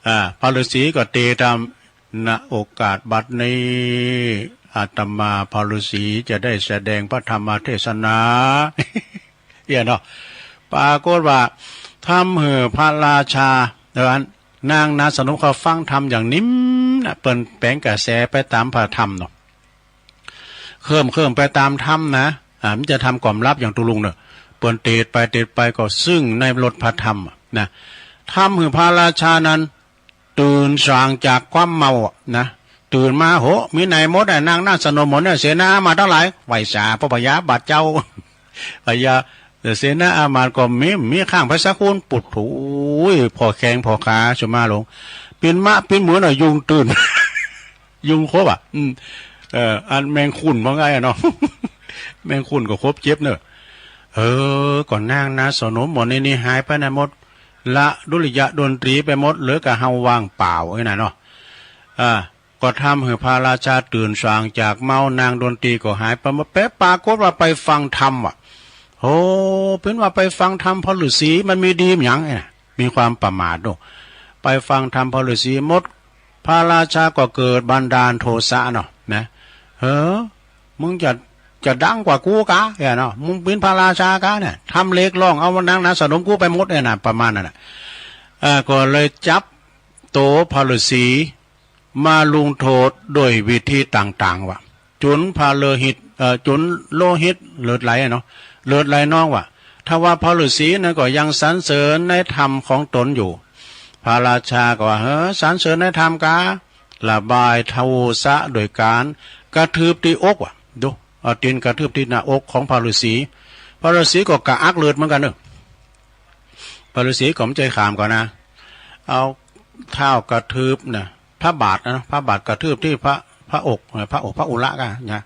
อ่า พระฤาษีก็เตสน์ตาม ณ โอกาสบัดนี้ อาตมาพระฤาษีจะได้แสดงพระธรรมเทศนา เอี้ยเนาะ ปรากฏว่า ทำหื้อพระราชา เออ อัน นางนาสนมเขาฟังธรรมอย่างนิ่มนะ เปิ้นแป๋งกระแสไปตามพระธรรมเนาะ เคลิ้มเคลิ้มไปตามธรรมนะ อ่า มันจะทำความลับอย่างตุลุงเนอะ เปิ้นเตสน์ไปเตสน์ไปก็ซึ่งในรสพระธรรมอะนะ ทำหื้อพระราชานั้น ตื่นสว่างจากความเมาอะนะ ตื่นมา โห มีไหนหมดอะ นางนาสนมหมดเนี่ย เสนาอามาตย์ทั้งหลาย ไหว้สาพระพญาบาทเจ้า พญา เสนาอามาตย์ก็มี มีข้างไผสักคน ปุดโถย พ่อแข้งพ่อขา สุมาลง ปินมะปินเหมือนอะ ยุงตื่น ยุงขบอะ อืม เอ่อ อันแมงคุณว่าไงอะเนาะ แมงคุณก็ขบเจ็บเนอะ เออ ก็นางนาสนมหมดนี่ นี่หายไปไหนหมด ละดุริยะดนตรีไปหมด เหลือก็เฮาว่างเปล่าไอ้นั่นเนาะ อ่า ก็ทำให้พระราชาตื่นสว่างจากเมา นางดนตรีก็หายไปหมด แป๊บปรากฏว่าไปฟังธรรมว่ะ โห เป็นว่าไปฟังธรรมพระฤาษี มันมีดีหยังไอ้น่ะ มีความประมาทเนาะ ไปฟังธรรมพระฤาษีหมด พระราชาก็เกิดบันดาลโทสะเนาะ นะ เฮ้อ มึงจะ จะดังกว่ากูกะ เอี้ยเนาะ มึงเป็นพระราชากะเนี่ย ทำเล็กร้องเอานางนาสนมกูไปหมดเนี่ยนะ ประมาณนั้นน่ะ เอ่อ ก็เลยจับโตพระฤาษีมาลงโทษโดยวิธีต่างๆ ว่ะ จุนพระโลหิต เอ่อ จุนโลหิตเลือดไหลอะเนาะ เลือดไหลนองว่ะ ถ้าว่าพระฤาษีนั้นก็ยังสรรเสริญในธรรมของตนอยู่ พระราชาก็ว่า เฮ้อ สรรเสริญในธรรมกา ระบายโทสะโดยการกระทืบที่อกว่ะ ดู เอาตีนกระทืบที่หน้าอกของพระฤาษี พระฤาษีก็กระอักเลือดเหมือนกันเนอะ พระฤาษีก็ไม่ใจขามก่อนนะ เอาเท้ากระทืบนะ พระบาทนะ พระบาทกระทืบที่พระ พระอกนะ พระอก พระอุระกะนะ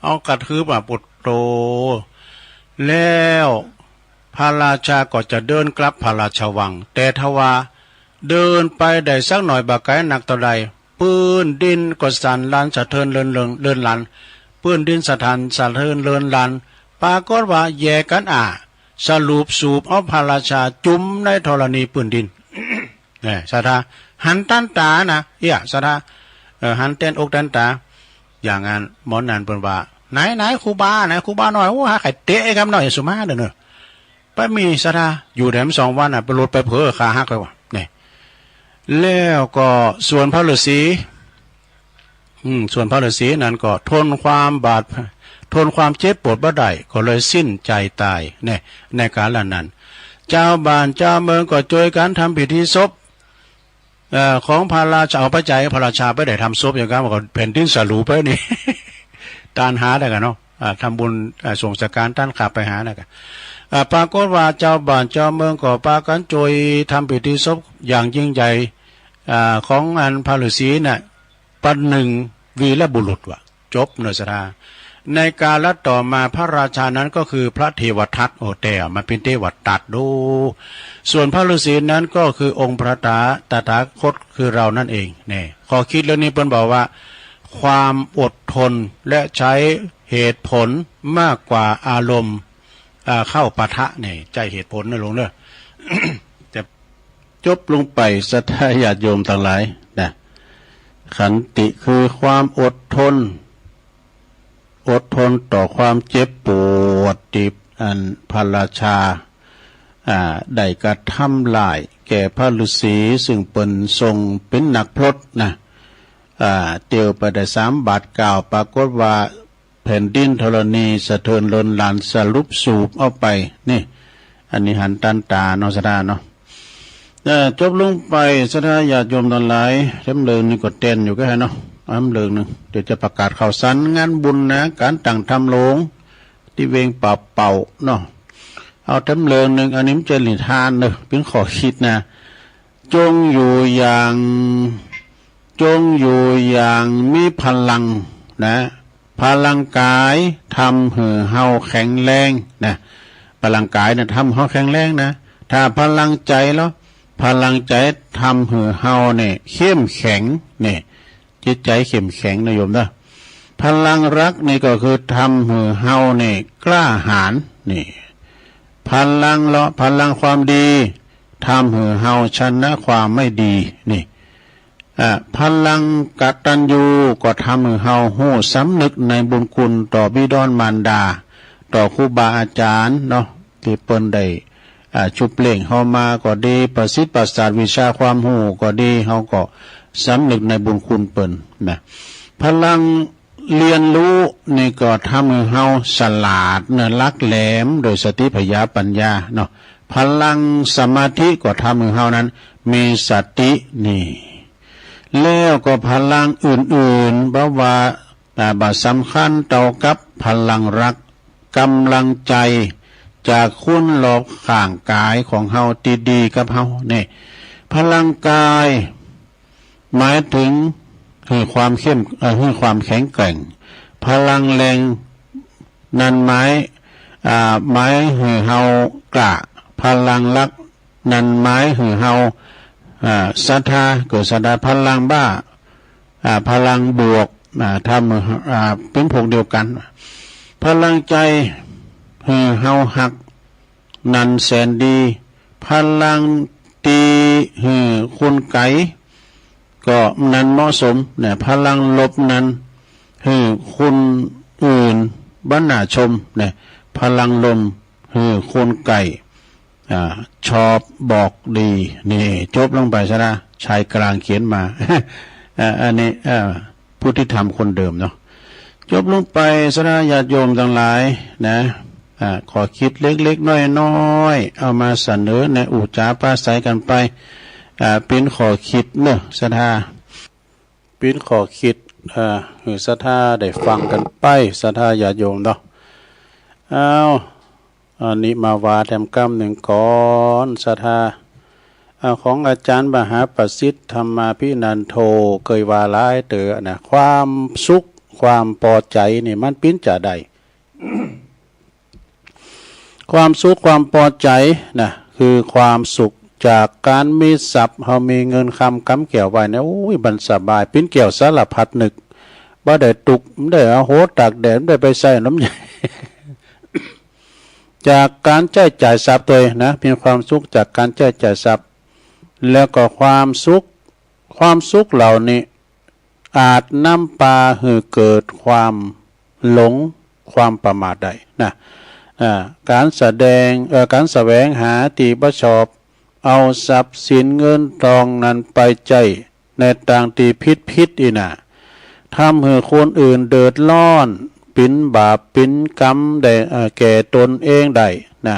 เอากระทืบอะ ปุดโต แล้วพระราชาก็จะเดินกลับพระราชวัง แต่ทว่าเดินไปได้สักหน่อยบ่ไกลนักเท่าใด ปื้นดินก็สั่นลันสะเทือนเลินเลินเลินลัน ปื้นดินสะท้านสะเทือนเลินลัน ปรากฏว่าแยกกันอ่า สรุปสูบเอาพระราชาจุ่มในธรณีปื้นดิน เนี่ย ศรัทธา หันตันต๋านะ เอี้ย ศรัทธา เอ่อ หันแตนอกแตนต๋า อย่างนั้น หมอนั้นเปิ้นว่า ไหน ไหน ครูบา ไหน ครูบาน้อย โอ้ หาไข่เตะไอ้กำน้อยสุมาเด้อเนอะ ไปมีศรัทธา อยู่แถมสองวันน่ะ ไปหลุดไปเผลอขาหักเลยว่ะ เนี่ย แล้วก็ส่วนพระฤาษี อืม ส่วนพระฤาษีนั้นก็ทนความบาด ทนความเจ็บปวดบ่ได้ ก็เลยสิ้นใจตาย เนี่ย ในกาลนั้น ชาวบ้านชาวเมืองก็ช่วยกันทำพิธีศพ เอ่อ ของพระราชา เอาปัจจัยพระราชาไปได้ทำศพอย่างนั้น ก็แผ่นดินสะหรูไปนี่ ตานหาได้กันเนาะ อ่า ทำบุญ อ่า ส่งสังฆทาน ตานข้าไปหาได้กัน อ่า ปรากฏว่าชาวบ้านชาวเมืองก็ปากันช่วยทำพิธีศพอย่างยิ่งใหญ่ อ่า ของอันพระฤาษีน่ะ ประหนึ่งวีรบุรุษว่ะ จบเนอะศรัทธา ในกาลต่อมาพระราชานั้นก็คือพระเทวทัต โอ้ แต่มาเป็นเทวทัตดู ส่วนพระฤาษีนั้นก็คือองค์พระตถา ตถาคตคือเรานั่นเอง เนี่ย ข้อคิดเรื่องนี้เปิ้นบอกว่า ความอดทนและใช้เหตุผลมากกว่าอารมณ์ อ่า เข้าปะทะนี่ ใช้เหตุผลนะหลวงเด้อ จะจบลงไป ศรัทธาญาติโยมทั้งหลายนะ ขันติคือความอดทน อดทนต่อความเจ็บปวดที่อันพระราชา อ่า ได้กระทำร้ายแก่พระฤาษี ซึ่งเปิ้นทรงเป็นนักพรตนะ อ่า เตียวไปได้สามบาทเก้า ปรากฏว่าแผ่นดินธรณีสะเทือนเลินลานสลบสูบเอาไป นี่ อันนี้หันตันตาเนาะ ศรัทธาเนาะ เอ่อ จบลงไป ศรัทธาญาติโยมทั้งหลาย เล่มเลิงนี่ก็แตนอยู่ก็ให้เนาะ เล่มเลิงหนึ่ง เดี๋ยวจะประกาศข่าวสารงานบุญนะ การตั้งธรรมหลวง ที่เวียงป่าเป่าเนาะ เอาเล่มเลิงหนึ่ง อันนี้มันจะนิทานเนอะ เป็นข้อคิดนะ จงอยู่อย่าง จงอยู่อย่างมีพลังนะ พลังกายทำหื้อเฮาแข็งแรงนะ พลังกายนะทำเฮาแข็งแรงนะ ถ้าพลังใจแล้ว พลังใจทำหื้อเฮาเนี่ยเข้มแข็งเนี่ย จิตใจเข้มแข็งนะโยมนะ พลังรักนี่ก็คือทำหื้อเฮาเนี่ยกล้าหาญนี่ พลังเลาะ พลังความดีทำหื้อเฮาชนะความไม่ดีนี่ อ่า พลังกตัญญูก็ทำหื้อเฮาฮู้สำนึกในบุญคุณต่อบิดามารดา ต่อครูบาอาจารย์เนาะ ที่เปิ้นได้ อ่า ชุบเลี้ยงเฮามาก็ดี ประสิทธิ์ประสาทวิชาความฮู้ก็ดี เฮาก็สำนึกในบุญคุณเปิ้นนะ พลังเรียนรู้นี่ก็ทำหื้อเฮาฉลาดเนอะ หลักแหลมโดยสติปัญญา ปัญญาเนาะ พลังสมาธิก็ทำหื้อเฮานั้นมีสตินี่ แล้วก็พลังอื่นๆ เพราะว่า อ่า บ่สำคัญเท่ากับพลังรัก กำลังใจจากคนรอบข้างกายของเฮาที่ดีกับเฮาเนี่ย พลังกาย หมายถึงหื้อความเข้ม เอ่อ หื้อความแข็งแกร่ง พลังแรงนั้นหมาย อ่า หมายหื้อเฮากล้า พลังรักนั้นหมายหื้อเฮา อ่า ศรัทธา เกิดศรัทธา พลังบ้า อ่า พลังบวก อ่า ทำ อ่า เป็นพวกเดียวกัน พลังใจหื้อเฮาฮัก นั้นแสนดี พลังตีหื้อคนไกล ก็นั้นเหมาะสมเนี่ย พลังลบนั้นหื้อคนอื่นบันหน้าชมเนี่ย พลังลมหื้อคนไกล อ่า ชอบบอกดี นี่ จบลงไปซะนะ ชายกลางเขียนมา อ่า อันนี้ อ่า ผู้ที่ทำคนเดิมเนาะ จบลงไป ศรัทธาญาติโยมทั้งหลายนะ อ่า ข้อคิดเล็กๆ น้อยๆ เอามาเสนอในอุจจาปราศัยกันไป อ่า เป็นข้อคิดเนอะ ศรัทธา เป็นข้อคิด อ่า หื้อศรัทธาได้ฟังกันไป ศรัทธาญาติโยมเนาะ อ้าว อันนี้มาว่าแถมกำหนึ่งก่อน ศรัทธา อ่า ของอาจารย์มหาประสิทธิ์ธรรมาภินันโท เคยว่าหลายเตื้อนะ ความสุข ความปอใจ๋นี่มันปิ้นจ๋าใด ความสุข ความปอใจ๋นะ คือความสุขจากการมีทรัพย์ เฮามีเงินคำกำแก้วไว้เนี่ย โอ้ย มันสบาย ปิ้นแก้วสารพัดนึก บ่ได้ตุ๊กข์ บ่ได้เอาโหตากแดด บ่ได้ไปใส่น้ำยา จากการใจ๊จ่ายทรัพย์โดยนะ มีความสุขจากการใจ๊จ่ายทรัพย์ แล้วก็ความสุข ความสุขเหล่านี้อาจนำปาหื้อเกิดความหลง ความประมาทได้นะ อ่า การแสดง เอ่อ การแสวงหาตี้บ่ชอบ เอาทรัพย์สินเงินทองนั้นไปใจ๊ ในตางตี้ผิดๆ อี้นะ ทำหื้อคนอื่นเดือดร้อน ปิ้นบาปปิ้นกรรมได้ เอ่อ แก่ตนเองได้นะ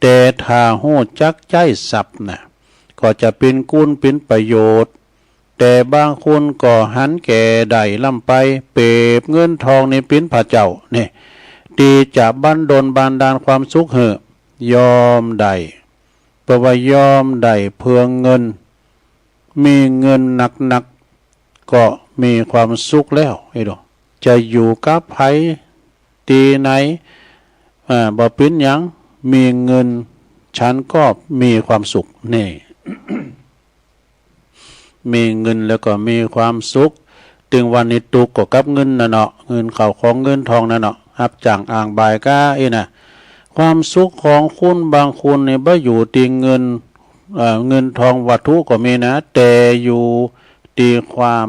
แต่ถ้าฮู้จักใจ๊ทรัพย์นะ ก็จะปิ้นคุณปิ้นประโยชน์ แต่บางคนก็หันแก่ได้ล้ำไป เปรียบเงินทองนี่ปิ้นพระเจ้านี่ ตี้จะบันดลบันดาลความสุขหื้อ ยอมได้ เพราะว่ายอมได้เพื่อเงิน มีเงินนักๆ ก็มีความสุขแล้ว ไอ้ดอก จะอยู่กับใผตี้ไหน อ่า บ่ปิ้นหยัง มีเงินฉันก็มีความสุข นี่ มีเงินแล้วก็มีความสุข เต ซึ่งวันนี้ตุ๊กข์ก็กับเงินน่ะเนาะ เงินข้าวของเงินทองน่ะเนาะ ฮับจ้างอ่างบ่ายก้าอี้น่ะ ความสุขของคนบางคนนี่บ่อยู่ตี้เงิน เอ่อ เงินทองวัตถุก็มีนะ แต่อยู่ตี้ความ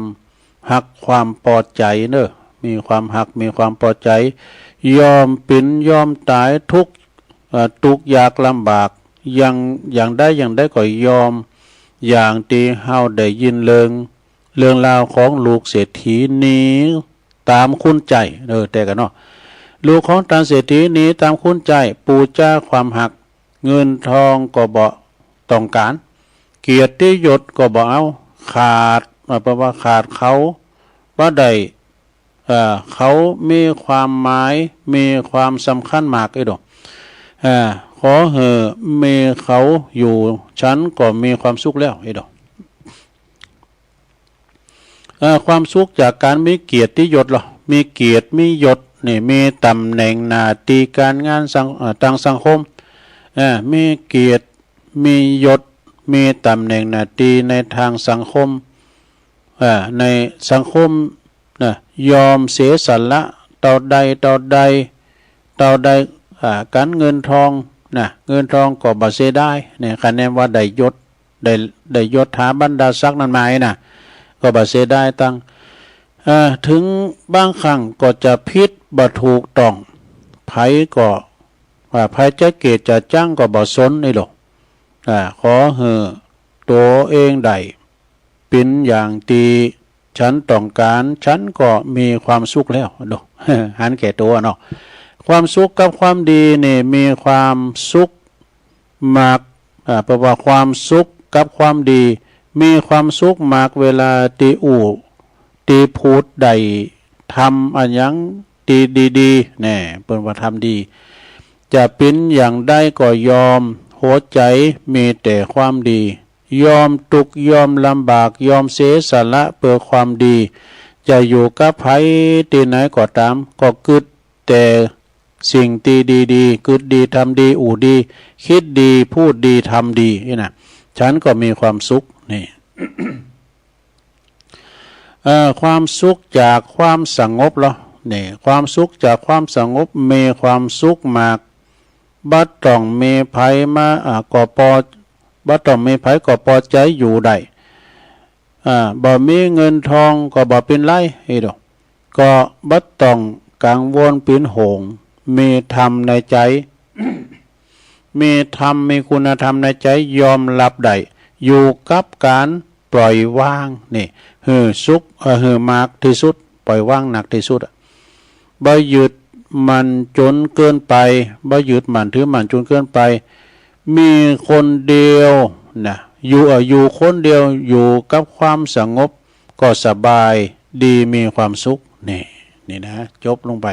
ฮักความปอใจ๋เนาะ มีความฮักมีความปอใจ๋ ยอมเป็นยอมต๋ายทุกข์ เอ่อ ทุกข์ยากลำบาก อย่าง อย่างใดอย่างใดก็ยอม อย่างตี้เฮาได้ยินเรื่อง เรื่องราวของลูกเศรษฐีหนีต๋ามคุณใจ๋ เออ แต่กันเนาะ ลูกของต้านเศรษฐีหนีต๋ามคุณใจ๋ ปู้จ๋าความฮัก เงินทองก็บ่ต้องก๋าน เกียรติยศก็บ่เอา ขาด เอ่อ แปลว่าขาดเขาบ่ได้ เอ่อ เขามีความหมาย มีความสำคัญมาก เอ้ยโด เอ่อ ขอหื้อมีเขาอยู่ ฉันก็มีความสุขแล้ว เอ้ยโด เอ่อ ความสุขจากก๋านมีเกียรติยศลอ มีเกียรติมียศนี่ มีต๋ำแหน่งหน้าตี้ก๋านงานสัง เอ่อ ตางสังคม เอ่อ มีเกียรติมียศ มีต๋ำแหน่งหน้าตี้ในตางสังคม เอ่อ ในสังคมน่ะ ยอมเสียสละเต้าใดเต้าใด เต้าใด อ่า ก๋านเงินทองน่ะ เงินทองก็บ่เสียดายเนี่ย คะแนนว่าได้ยศ ได้ ได้ยศถาบรรดาศักดิ์นั้นมานี่น่ะ ก็บ่เสียดายตังค์ เอ่อ ถึงบางครั้งก็จะผิดบ่ถูกต้อง ใผก็ ว่าใผจะเกลียดจะจั๊งก็บ่สน เอ้ยโด อ่า ขอหื้อตั๋วเองได้ เป็นอย่างตี้ฉันต้องก๋าน ฉันก็มีความสุขแล้วโด หันแก่ตั๋วเนาะ ความสุขกับความดีนี่มีความสุขมาก อ่า แปลว่าความสุขกับความดี มีความสุขมากเวลาตี้อู้ ตี้พูดได้ทำอะหยังตี้ดีๆ แน่ เปิ้นว่าทำดี จะเป็นอย่างใดก็ยอม หัวใจ๋มีแต่ความดี ยอมตุ๊กข์ยอมลำบาก ยอมเสียสละเปื้อความดี จะอยู่กับใผตี้ไหนก็ต๋าม ก็กึ๊ดแต่สิ่งตี้ดีๆ กึ๊ดดี ทำดี อู้ดี คิดดี พูดดี ทำดี นี่น่ะ ฉันก็มีความสุข นี่ เอ่อ ความสุขจากความสงบลอ นี่ ความสุขจากความสงบ มีความสุขมาก บ่ต้องมีใผมา อ่า ก็ปอ บ่ต้องมีใผก็ปอใจ๋อยู่ได้ อ่า บ่มีเงินทองก็บ่เป๋นไร เอ้ยโด ก็บ่ต้องกังวลเป๋นห่วง มีธรรมในใจ๋ มีธรรม มีคุณธรรมในใจ๋ ยอมรับได้ อยู่กับก๋านปล่อยวาง นี่ หื้อสุข เอ่อ หื้อมากตี้สุด ปล่อยวางหนักตี้สุดอะ บ่ยึดมั่นจนเกินไป บ่ยึดมั่นถือมั่นจนเกินไป มีคนเดียวนะ อยู่ เอ่อ อยู่คนเดียว อยู่กับความสงบ ก็สบายดี มีความสุข นี่ นี่นะ จบลงไป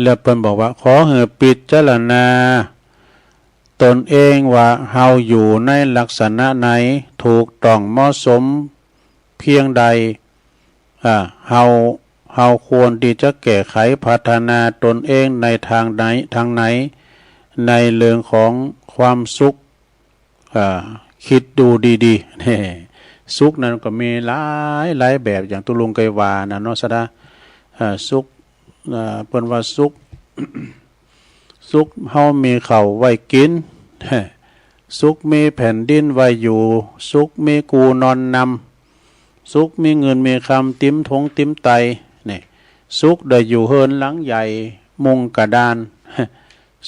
แล้วเปิ้นบอกว่า ขอหื้อพิจารณาตนเองว่าเฮาอยู่ในลักษณะไหน ถูกต้องเหมาะสมเพียงใด อ่า เฮา เฮาควรตี้จะแก้ไขพัฒนาตนเองในทางไหน ทางไหน ในเรื่องของความสุข อ่า คิดดูดีๆ นี่ สุขนั้นก็มีหลาย หลายแบบ อย่างตุ๊ลุงเคยว่านะเนาะ สะดา อ่า สุข อ่า เปิ้นว่าสุข สุขเฮามีข้าวไว้กิน สุขมีแผ่นดินไว้อยู่ สุขมีกู่นอนนำ สุขมีเงินมีคำเต็มถงเต็มไต นี่ สุขได้อยู่เฮือนหลังใหญ่ มุงกระดาน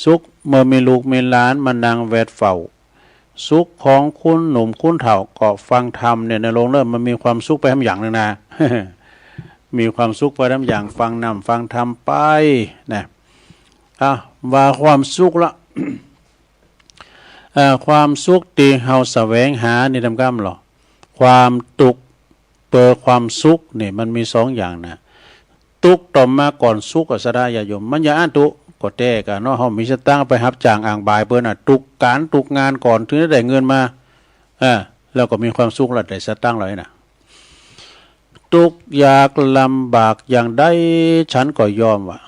สุขเมื่อมีลูกมีหลานมานั่งแวดเฝ้า สุขของคนหนุ่มคนเฒ่าก็ฟังธรรมเนี่ย ในโลกเริ่มมันมีความสุขไปทำอย่างหนึ่งนะ มีความสุขไปทำอย่างฟังน้ำฟังธรรมไปนะ อ่ะ ว่าความสุขละ เอ่อ ความสุขตี้เฮาแสวงหานี่ทำกำหรอ ความตุ๊กข์เปื้อความสุขนี่มันมีสองอย่างนะ ตุ๊กข์ต่อมาก่อนสุขอะ สะดาญาติโยม มันอย่าอั้นตุ๊ ก็แต๊กะเนาะ เฮามีสตางค์ไปฮับจ้างอ่างบ่ายเปิ้นน่ะ ตุ๊กก๋านตุ๊กงานก่อน ถึงจะได้เงินมา เออ แล้วก็มีความสุขแล้ว ได้สตางค์แล้วนี่นะ ตุ๊กข์ยากลำบากอย่างใด ฉันก็ยอมว่า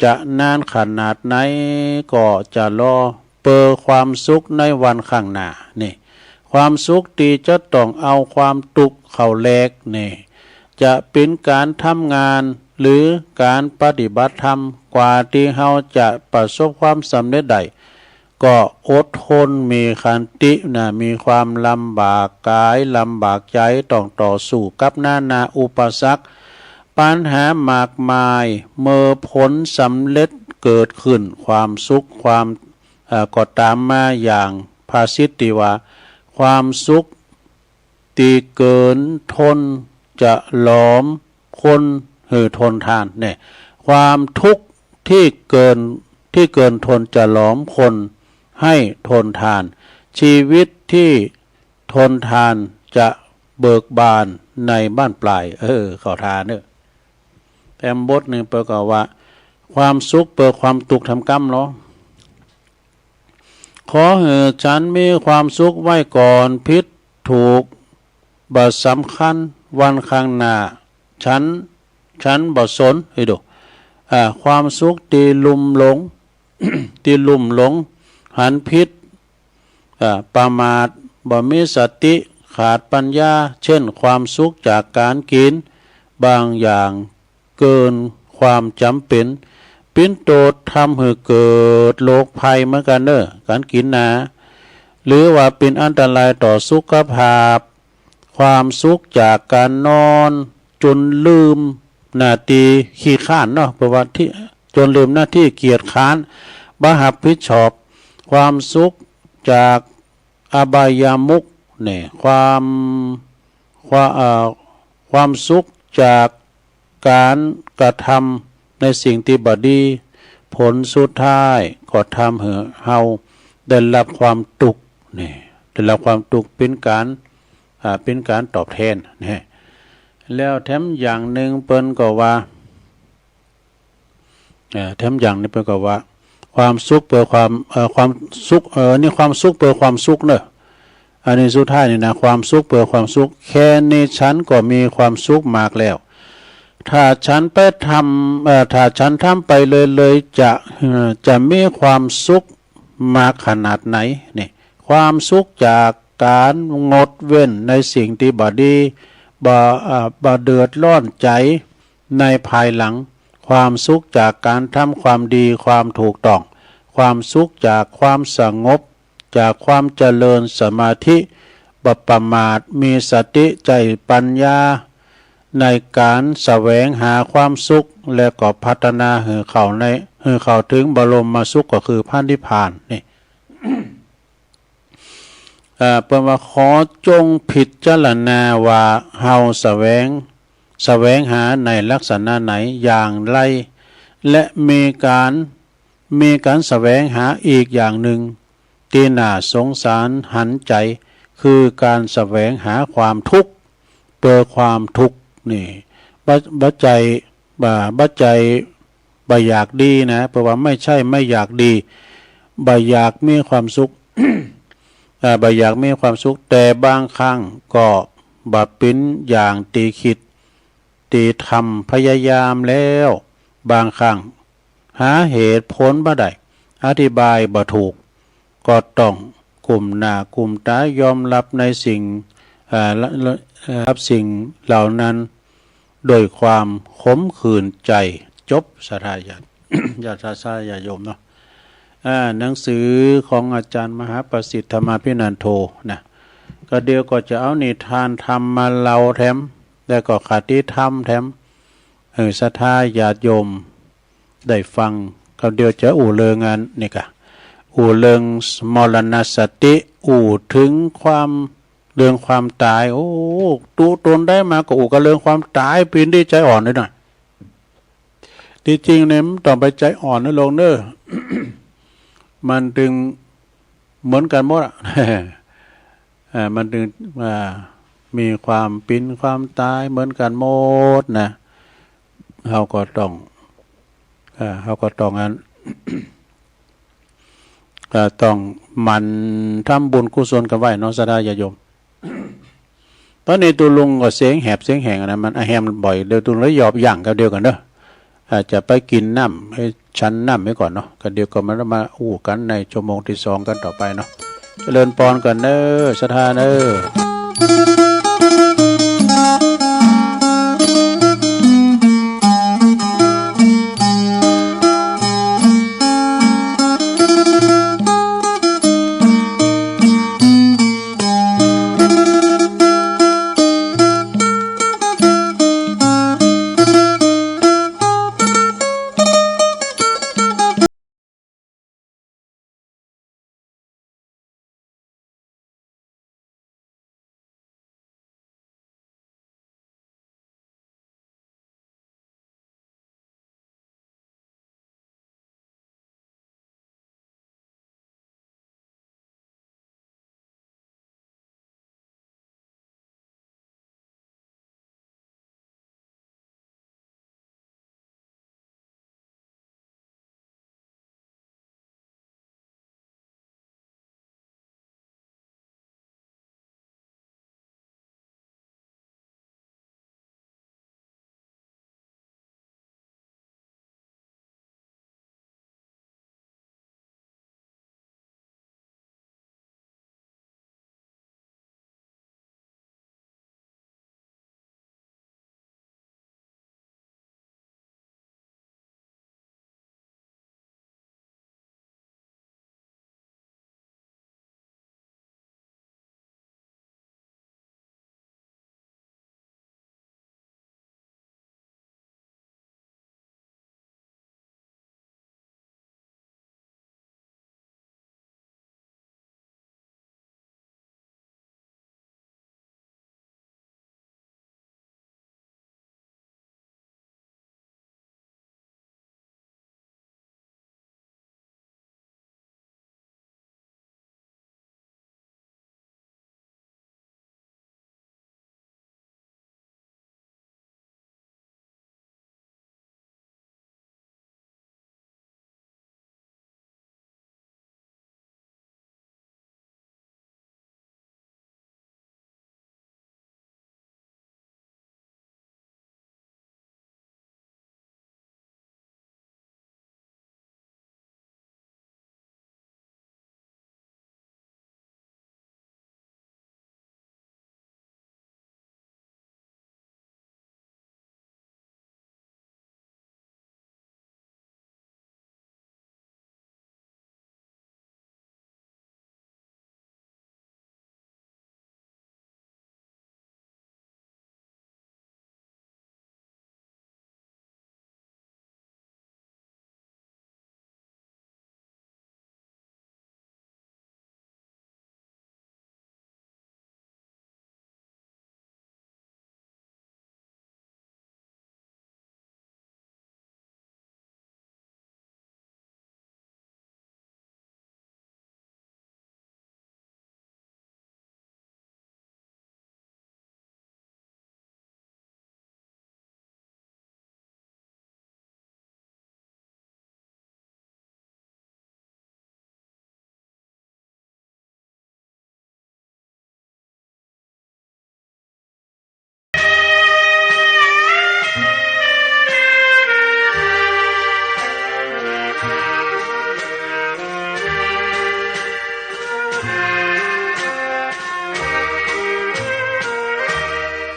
จะนานขนาดไหนก็จะรอ เปื้อความสุขในวันข้างหน้า นี่ ความสุขตี้จะต้องเอาความทุกข์เข้าแลกนี่ จะเป็นการทำงานหรือการปฏิบัติธรรม กว่าที่เฮาจะประสบความสำเร็จได้ ก็อดทนมีขันตินะ มีความลำบากกายลำบากใจ ต้องต่อสู้กับนานาอุปสรรค ปัญหามากมาย เมื่อผลสำเร็จเกิดขึ้น ความสุขความ เอ่อ ก็ตามมาอย่างภาษิตที่ว่า ความสุขที่เกินทนจะหลอมคนหื้อทนทานเนี่ย ความทุกข์ที่เกิน ที่เกินทนจะหลอมคนให้ทนทาน ชีวิตที่ทนทานจะเบิกบานในบั้นปลาย เออ เข้าท่าเนอะ แถมบทหนึ่งเปิ้นก็ว่า ความสุขเปื้อความทุกข์ทำกำเนาะ ขอหื้อฉันมีความสุขไว้ก่อน ผิดถูกบ่สำคัญ วันข้างหน้า ฉัน ฉันบ่สน เฮ้ยดู อ่า ความสุขตี้ลุ่มหลง ตี้ลุ่มหลง หันผิด อ่า ประมาท บ่มีสติ ขาดปัญญา เช่น ความสุขจากการกิน บางอย่างเกินความจำเป็น ปิ้นโตดทำหื้อเกิดโรคภัยเหมือนกันเนอะ การกินนะ หรือว่าเป็นอันตรายต่อสุขภาพ ความสุขจากการนอน จนลืมหน้าตี้ขี้คร้านเนาะ เพราะว่าที่ จนลืมหน้าตี้เกียจคร้าน บ่รับผิดชอบ ความสุขจากอบายมุขเนี่ย ความ ความ เอ่อ ความสุขจากการกระทำในสิ่งที่บ่ดี ผลสุดท้ายก็ทำหื้อเฮาได้รับความทุกข์เนี่ย ได้รับความทุกข์ เป็นการ อ่า เป็นการตอบแทนเนี่ย แล้วแถมอย่างหนึ่งเปิ้นก็ว่า เอ่อ แถมอย่างหนึ่งเปิ้นก็ว่า ความสุขเปื้อความ เอ่อ ความสุข เอ่อ นี่ความสุขเปื้อความสุขเนอะ อันนี้สุดท้ายนี่นะ ความสุขเปื้อความสุข แค่นี้ฉันก็มีความสุขมากแล้ว ถ้าฉันไปทำ เอ่อ ถ้าฉันทำไปเรื่อยๆ จะ เอ่อ จะมีความสุขมากขนาดไหน นี่ ความสุขจากการงดเว้นในสิ่งที่บ่ดี บ่ เอ่อ บ่เดือดร้อนใจในภายหลัง ความสุขจากการทำความดี ความถูกต้อง ความสุขจากความสงบ จากความเจริญสมาธิ บ่ประมาท มีสติ ใช้ปัญญา ในการแสวงหาความสุข และก็พัฒนาหื้อเข้าใน หื้อเข้าถึงบรมสุข ก็คือพระนิพพานนี่ เอ่อ เปิ้นว่า ขอจงพิจารณาว่าเฮาแสวง แสวงหาในลักษณะไหนอย่างไร และมีการ มีการแสวงหาอีกอย่างหนึ่ง ตี้น่าสงสารหันใจ คือการแสวงหาความทุกข์ เปื้อความทุกข์นี่ บ่ บ่ใจ้ บ่ บ่ใจ้ บ่อยากดีนะ เปิ้นว่าไม่ใช่ไม่อยากดี บ่อยากมีความสุข เอ่อ บ่อยากมีความสุข แต่บางครั้งก็บ่เป็นอย่างตี้คิด ตี้ทำพยายามแล้ว บางครั้งหาเหตุผลบ่ได้ อธิบายบ่ถูก ก็ต้องก้มหน้าก้มตายอมรับในสิ่ง เอ่อ ละ ละ เอ่อ รับสิ่งเหล่านั้นด้วยความขมขื่นใจ จบ ศรัทธาญาติ ญาติศรัทธาญาติโยมเนาะ อ่า หนังสือของอาจารย์มหาประสิทธิ์ธรรมาภินันโทนะ ก็เดี๋ยวก็จะเอานิทานธรรมมาเล่าแถม แล้วก็คติธรรมแถม หื้อศรัทธาญาติโยมได้ฟัง ก็เดี๋ยวจะอู้เรื่องอันนี้กะ อู้เรื่องมรณสติ อู้ถึงความ เรื่องความตาย โอ้ ตุ๊ตนได้มาก็อู้กันเรื่องความตาย ปิ้นดีใจอ่อนเลยนะ ตี้จริงเนี่ยมันต้องไปใจอ่อนนะโลกเนอะ มันจึงเหมือนกันหมดอะ เอ่อ มันจึง อ่า มีความปิ้นความตายเหมือนกันหมดนะ เฮาก็ต้อง เอ่อ เฮาก็ต้องอัน ก็ต้องหมั่นทำบุญกุศลกันไว้เนาะ ศรัทธาญาติโยม ตอนนี้ตุ๊ลุงก็เสียงแหบเสียงแหงนะ มันอะแหมบ่อย เดี๋ยวตุ๊ลุงเลยหยอบยั้งกับเดียวกันเนาะ อาจจะไปกินน้ำ ให้ฉันน้ำไว้ก่อนเนาะ ก็เดี๋ยวก็มา มาอู้กันในชั่วโมงที่สองกันต่อไปเนาะ เจริญปอนกันเนอ ศรัทธาเนอ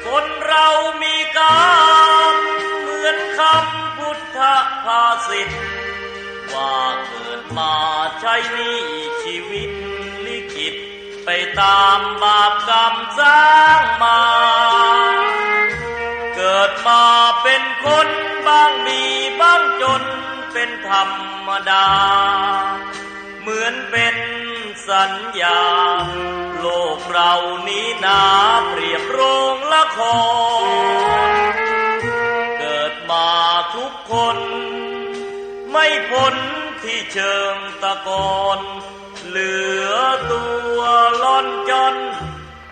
คนเรามีกรรมเหมือนคำพุทธภาษิต ว่าเกิดมาใช้หนี้ชีวิตลิขิต ไปตามบาปกรรมสร้างมา เกิดมาเป็นคนบ้างมีบ้างจนเป็นธรรมดา เหมือนเป็นสัญญา โลกเรานี้นาเปรียบโรงละคร เกิดมาทุกคน ไม่พ้นที่เชิงตะกอน เหลือตัวล่อนจ้อน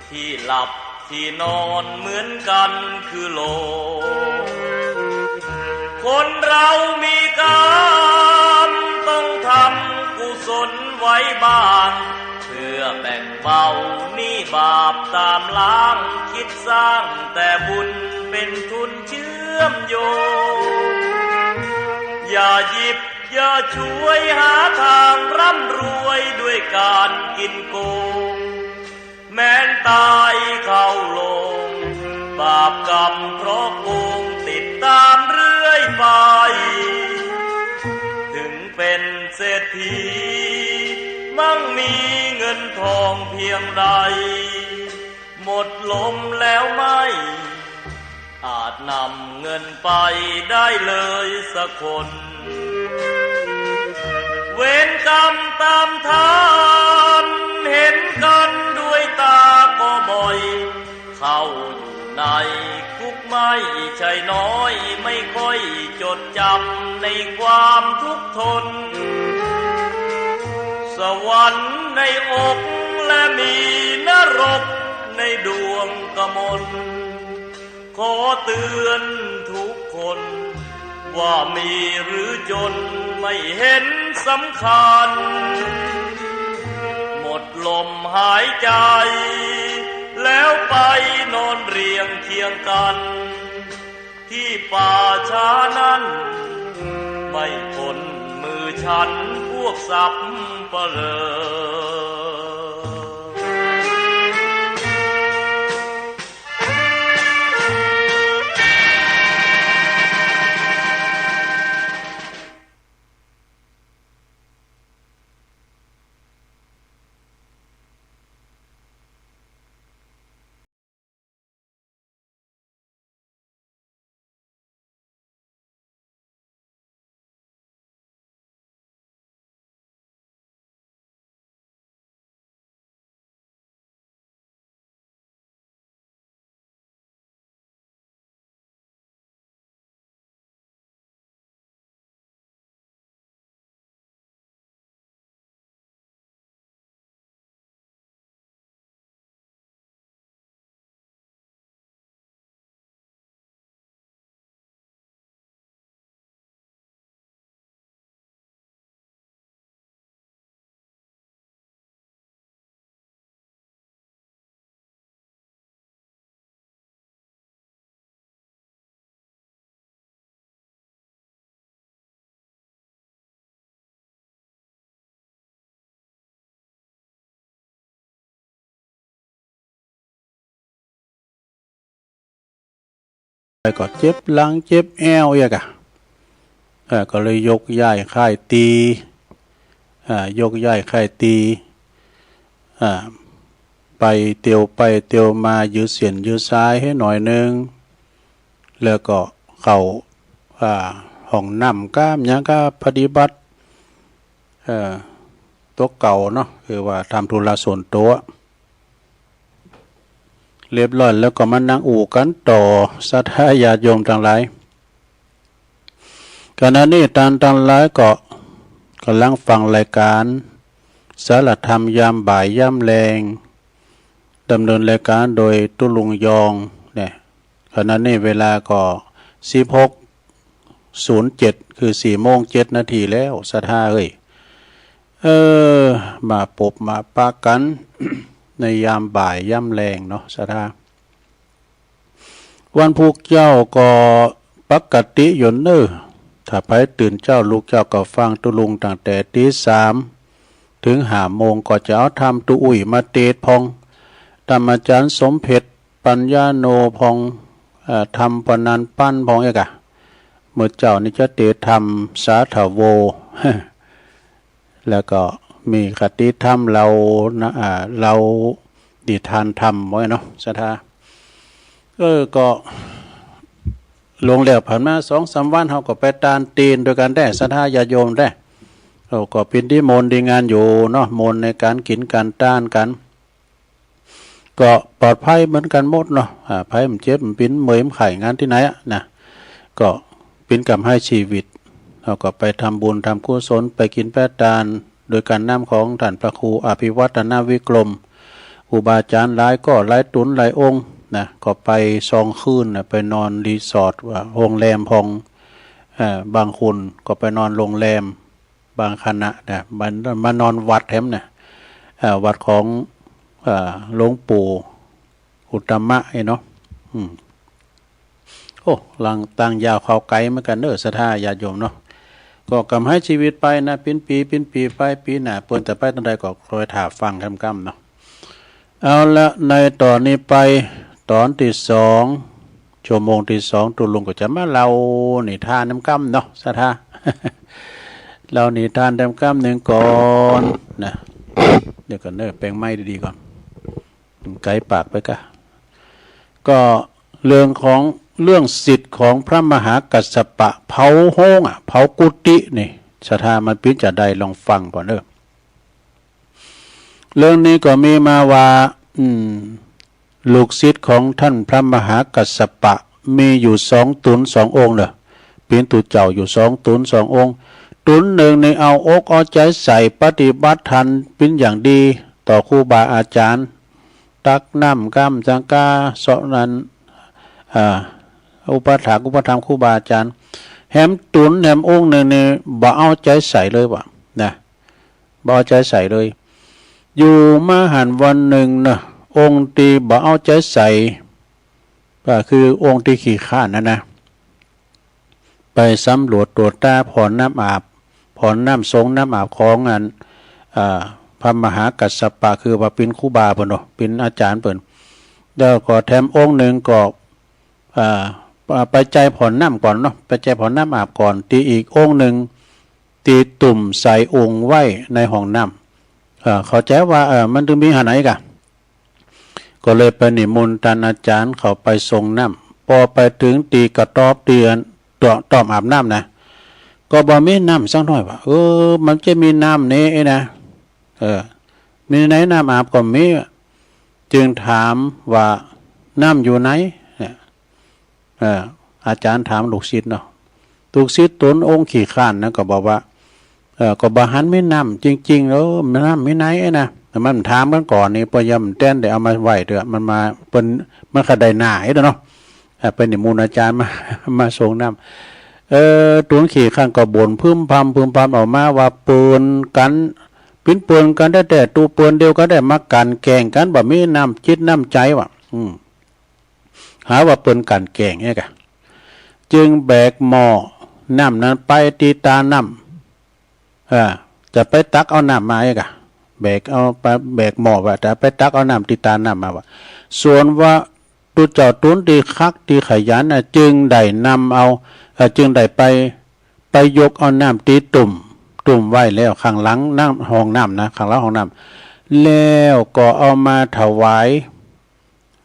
ที่หลับที่นอนเหมือนกันคือโลก คนเรามีกรรมต้องทำกุศลไว้บ้าง เพื่อแบ่งเบาหนี้บาปตามล้าง คิดสร้างแต่บุญเป็นทุนเชื่อมโยง อย่าหยิบ จะช่วยหาทางร่ำรวยด้วยการกินโกง แม้นตายเข้าโลง บาปกรรมเพราะโกงติดตามเรื่อยไป ถึงเป็นเศรษฐี มั่งมีเงินทองเพียงใด หมดลมแล้วไม่ อาจนำเงินไปได้เลยสักคน เวรกรรมตามทัน เห็นกันด้วยตาก็บ่อย เข้าอยู่ในคุกไม่ใช่น้อย ไม่ค่อยจดจำในความทุกข์ทน สวรรค์ในอกและมีนรกในดวงกมล ขอเตือนทุกคน ว่ามีหรือจนไม่เห็นสำคัญ หมดลมหายใจ แล้วไปนอนเรียงเคียงกัน ที่ป่าช้านั้น ไม่พ้นมือฉันพวกสัปเหร่อ แล้วก็เจ็บหลังเจ็บแอวอีกอะ เอ่อ ก็เลยยกย้ายค่ายตี อ่า ยกย้ายค่ายตี อ่า ไปเตียวไปเตียวมา ยืดเส้นยืดสายให้หน่อยนึง แล้วก็เข้า อ่า ห้องน้ำก้ามหยังก็ปฏิบัติ เอ่อ ตัวเก่าเนาะ คือว่าทำธุระส่วนตัว เรียบร้อยแล้วก็มานั่งอู้กันต่อ ศรัทธาญาติโยมทั้งหลาย ขณะนี้ท่านทั้งหลายก็กำลังฟังรายการสารธรรมยามบ่ายยามแลง ดำเนินรายการโดยตุ๊ลุงยองเนี่ย ขณะนี้เวลาก็สิบหกศูนย์เจ็ด คือสี่โมงเจ็ดนาทีแล้ว ศรัทธาเอ้ย เออ มาปบมาปะกัน ในยามบ่ายยามแลงเนาะ ศรัทธา วันพุธเจ้าก็ปกติอยู่เน่อ ถ้าไผตื่นเจ๊าลุกเจ๊าก็ฟังตุ๊ลุงตั้งแต่ตีสามถึงห้าโมง ก็จะเอาธรรมตุ๊อุ้ยมาเตสน์พ่อง ธรรมอาจารย์สมเพชร ปัญญาโนพ่อง เอ่อ ธรรมปนัญปันพ่องเอกอะ มื้อเจ๊านี้จะเตสน์ธรรมสาธโว แล้วก็มีคติธรรมเล่านะ อ่า เล่านิทานธรรมไว้เนาะ ศรัทธา เออ ก็ลงแล้วผ่านมาสองสามวัน เฮาก็ไปตานตีนด้วยกันแด้ ศรัทธาญาติโยมแด้ เฮาก็เป๋นตี้มนต์ตี้งานอยู่เนาะ มนต์ในการกิ๋นการต้านกัน ก็ปลอดภัยเหมือนกันหมดเนาะ อ่า ไผบ่เจ็บบ่เป๋นเมื่อยบ่ไข้งานตี้ไหนอะนะ ก็เป๋นกำไฮชีวิต เฮาก็ไปทำบุญทำกุศล ไปกิ๋นไปตาน โดยการนำของท่านพระครูอภิวัฒนวิกรม ครูบาอาจารย์หลายก็หลายต๋นหลายองค์นะ ก็ไปสองคืนนะ ไปนอนรีสอร์ทว่าโฮงแรมพ่อง เอ่อ บางคนก็ไปนอนโฮงแรม บางคณะนะ มัน มานอนวัดแถมนะ เอ่อ วัดของ เอ่อ หลวงปู่อุตตมะไอ้เนาะ อืม โอ้ หลังตางยาวเข้าไกลเหมือนกันเด้อ ศรัทธาญาติโยมเนาะ ก็กำให้ชีวิตไปนะ ปิ้นปีปิ้นปีไป ปีหน้าเปิ้นจะไปตอนใดก็คอยถ่าฟังกำๆเนาะ เอาละ ในตอนนี้ไป ตอนที่สองชั่วโมงที่สอง ตุ๊ลุงก็จะมาเล่านิทานนำกำเนาะ ศรัทธา เล่านิทานนำกำหนึ่งก่อนนะ เดี๋ยวก่อนเนอะ แปลงไมค์ดีๆก่อน ไกลปากไปกะ ก็เรื่องของ เรื่องศิษย์ของพระมหากัสสปะ เผาโฮงอ่ะ เผากุฏินี่ ศรัทธามันปิ้นจะได้ลองฟังก่อนเนอะ เรื่องนี้ก็มีมาว่า อืม ลูกศิษย์ของท่านพระมหากัสสปะ มีอยู่สองต๋นสององค์เนอะ ปิ้นตุ๊เจ้าอยู่สองต๋นสององค์ ต๋นหนึ่งนี่เอาอกเอาใจใส่ปฏิบัติธรรมปิ้นอย่างดี ต่อครูบาอาจารย์ ตักน้ำกำจังกา เซาะนั้น อ่า อุปถากอุปถัมภ์ครูบาอาจารย์ แหมต๋นแหมองค์หนึ่งนี่บ่เอาใจใส่เลยว่ะนะ บ่เอาใจใส่เลย อยู่มาหันวันหนึ่งนะ องค์ที่บ่เอาใจใส่ ก็คือองค์ที่ขี้คร้านนั่นนะ ไปสำรวจตรวจตราผ่อนน้ำอาบ ผ่อนน้ำสรงน้ำอาบของอัน อ่า พระมหากัสสปะ คือว่าปิ้นครูบาเปิ้นเนาะ ปิ้นอาจารย์เปิ้น แล้วก็แถมองค์หนึ่งก็ อ่า ไปจ่ายผ่อนน้ำก่อนเนาะ ไปจ่ายผ่อนน้ำอาบก่อน ตี้อีกองค์หนึ่ง ตี้ตุ่มใส่องค์ไว้ในห้องน้ำ เอ่อ เข้าใจว่า เอ่อ มันถึงมีหาไหนกะ ก็เลยไปนิมนต์ท่านอาจารย์เข้าไปสรงน้ำ พอไปถึงตี้กระต๊อบตี้อัน ต้อมอาบน้ำนะ ก็บ่มีน้ำสักหน่อยว่ะ เออ มันจะมีน้ำนี่เอ้ยนะ เออ มีไหนน้ำอาบก็มี จึงถามว่าน้ำอยู่ไหนเนี่ย เอ่อ อาจารย์ถามลูกศิษย์เนาะ ลูกศิษย์ต๋นองค์ขี้คร้านนั้นก็บอกว่า เอ่อ ก็บ่หันมีน้ำจริงๆ เออ น้ำมีไหนนะ แต่มันถามกันก่อนนี่ พอย้ำแต้นได้เอามาไว้เถอะ มันมา เปิ้น มันขะได้หน้าไอ้เด้อเนาะ เอ่อ ไปนิมนต์อาจารย์มา มาสรงน้ำ เอ่อ ต๋นขี้คร้านก็บ่นพึมพำพึมพำออกมาว่าเปิ้นกัน ปิ้นเปิ้นกันแต๊ๆ ตุ๊เปิ้นเดียวกันแต๊ มากั๋นแกล้งกัน บ่มีน้ำจิตน้ำใจว่ะ อืม หาว่าเปิ้นกั๋นแกล้งเอ้ยกะ จึงแบกหม้อน้ำนั้นไปตี้ตาน้ำ เออ จะไปตักเอาน้ำมาเอ้ยกะ แบกเอาไป แบกหม้อว่าจะไปตักเอาน้ำตี้ตาน้ำมาว่ะ ส่วนว่าตุ๊เจ้าต๋นตี้คักตี้ขยันน่ะ จึงได้นำเอา เอ่อ จึงได้ไป ไปยกเอาน้ำตี้ตุ่ม ตุ่มไว้แล้วข้างหลังน้ำห้องน้ำนะ ข้างหลังห้องน้ำ แล้วก็เอามาถวาย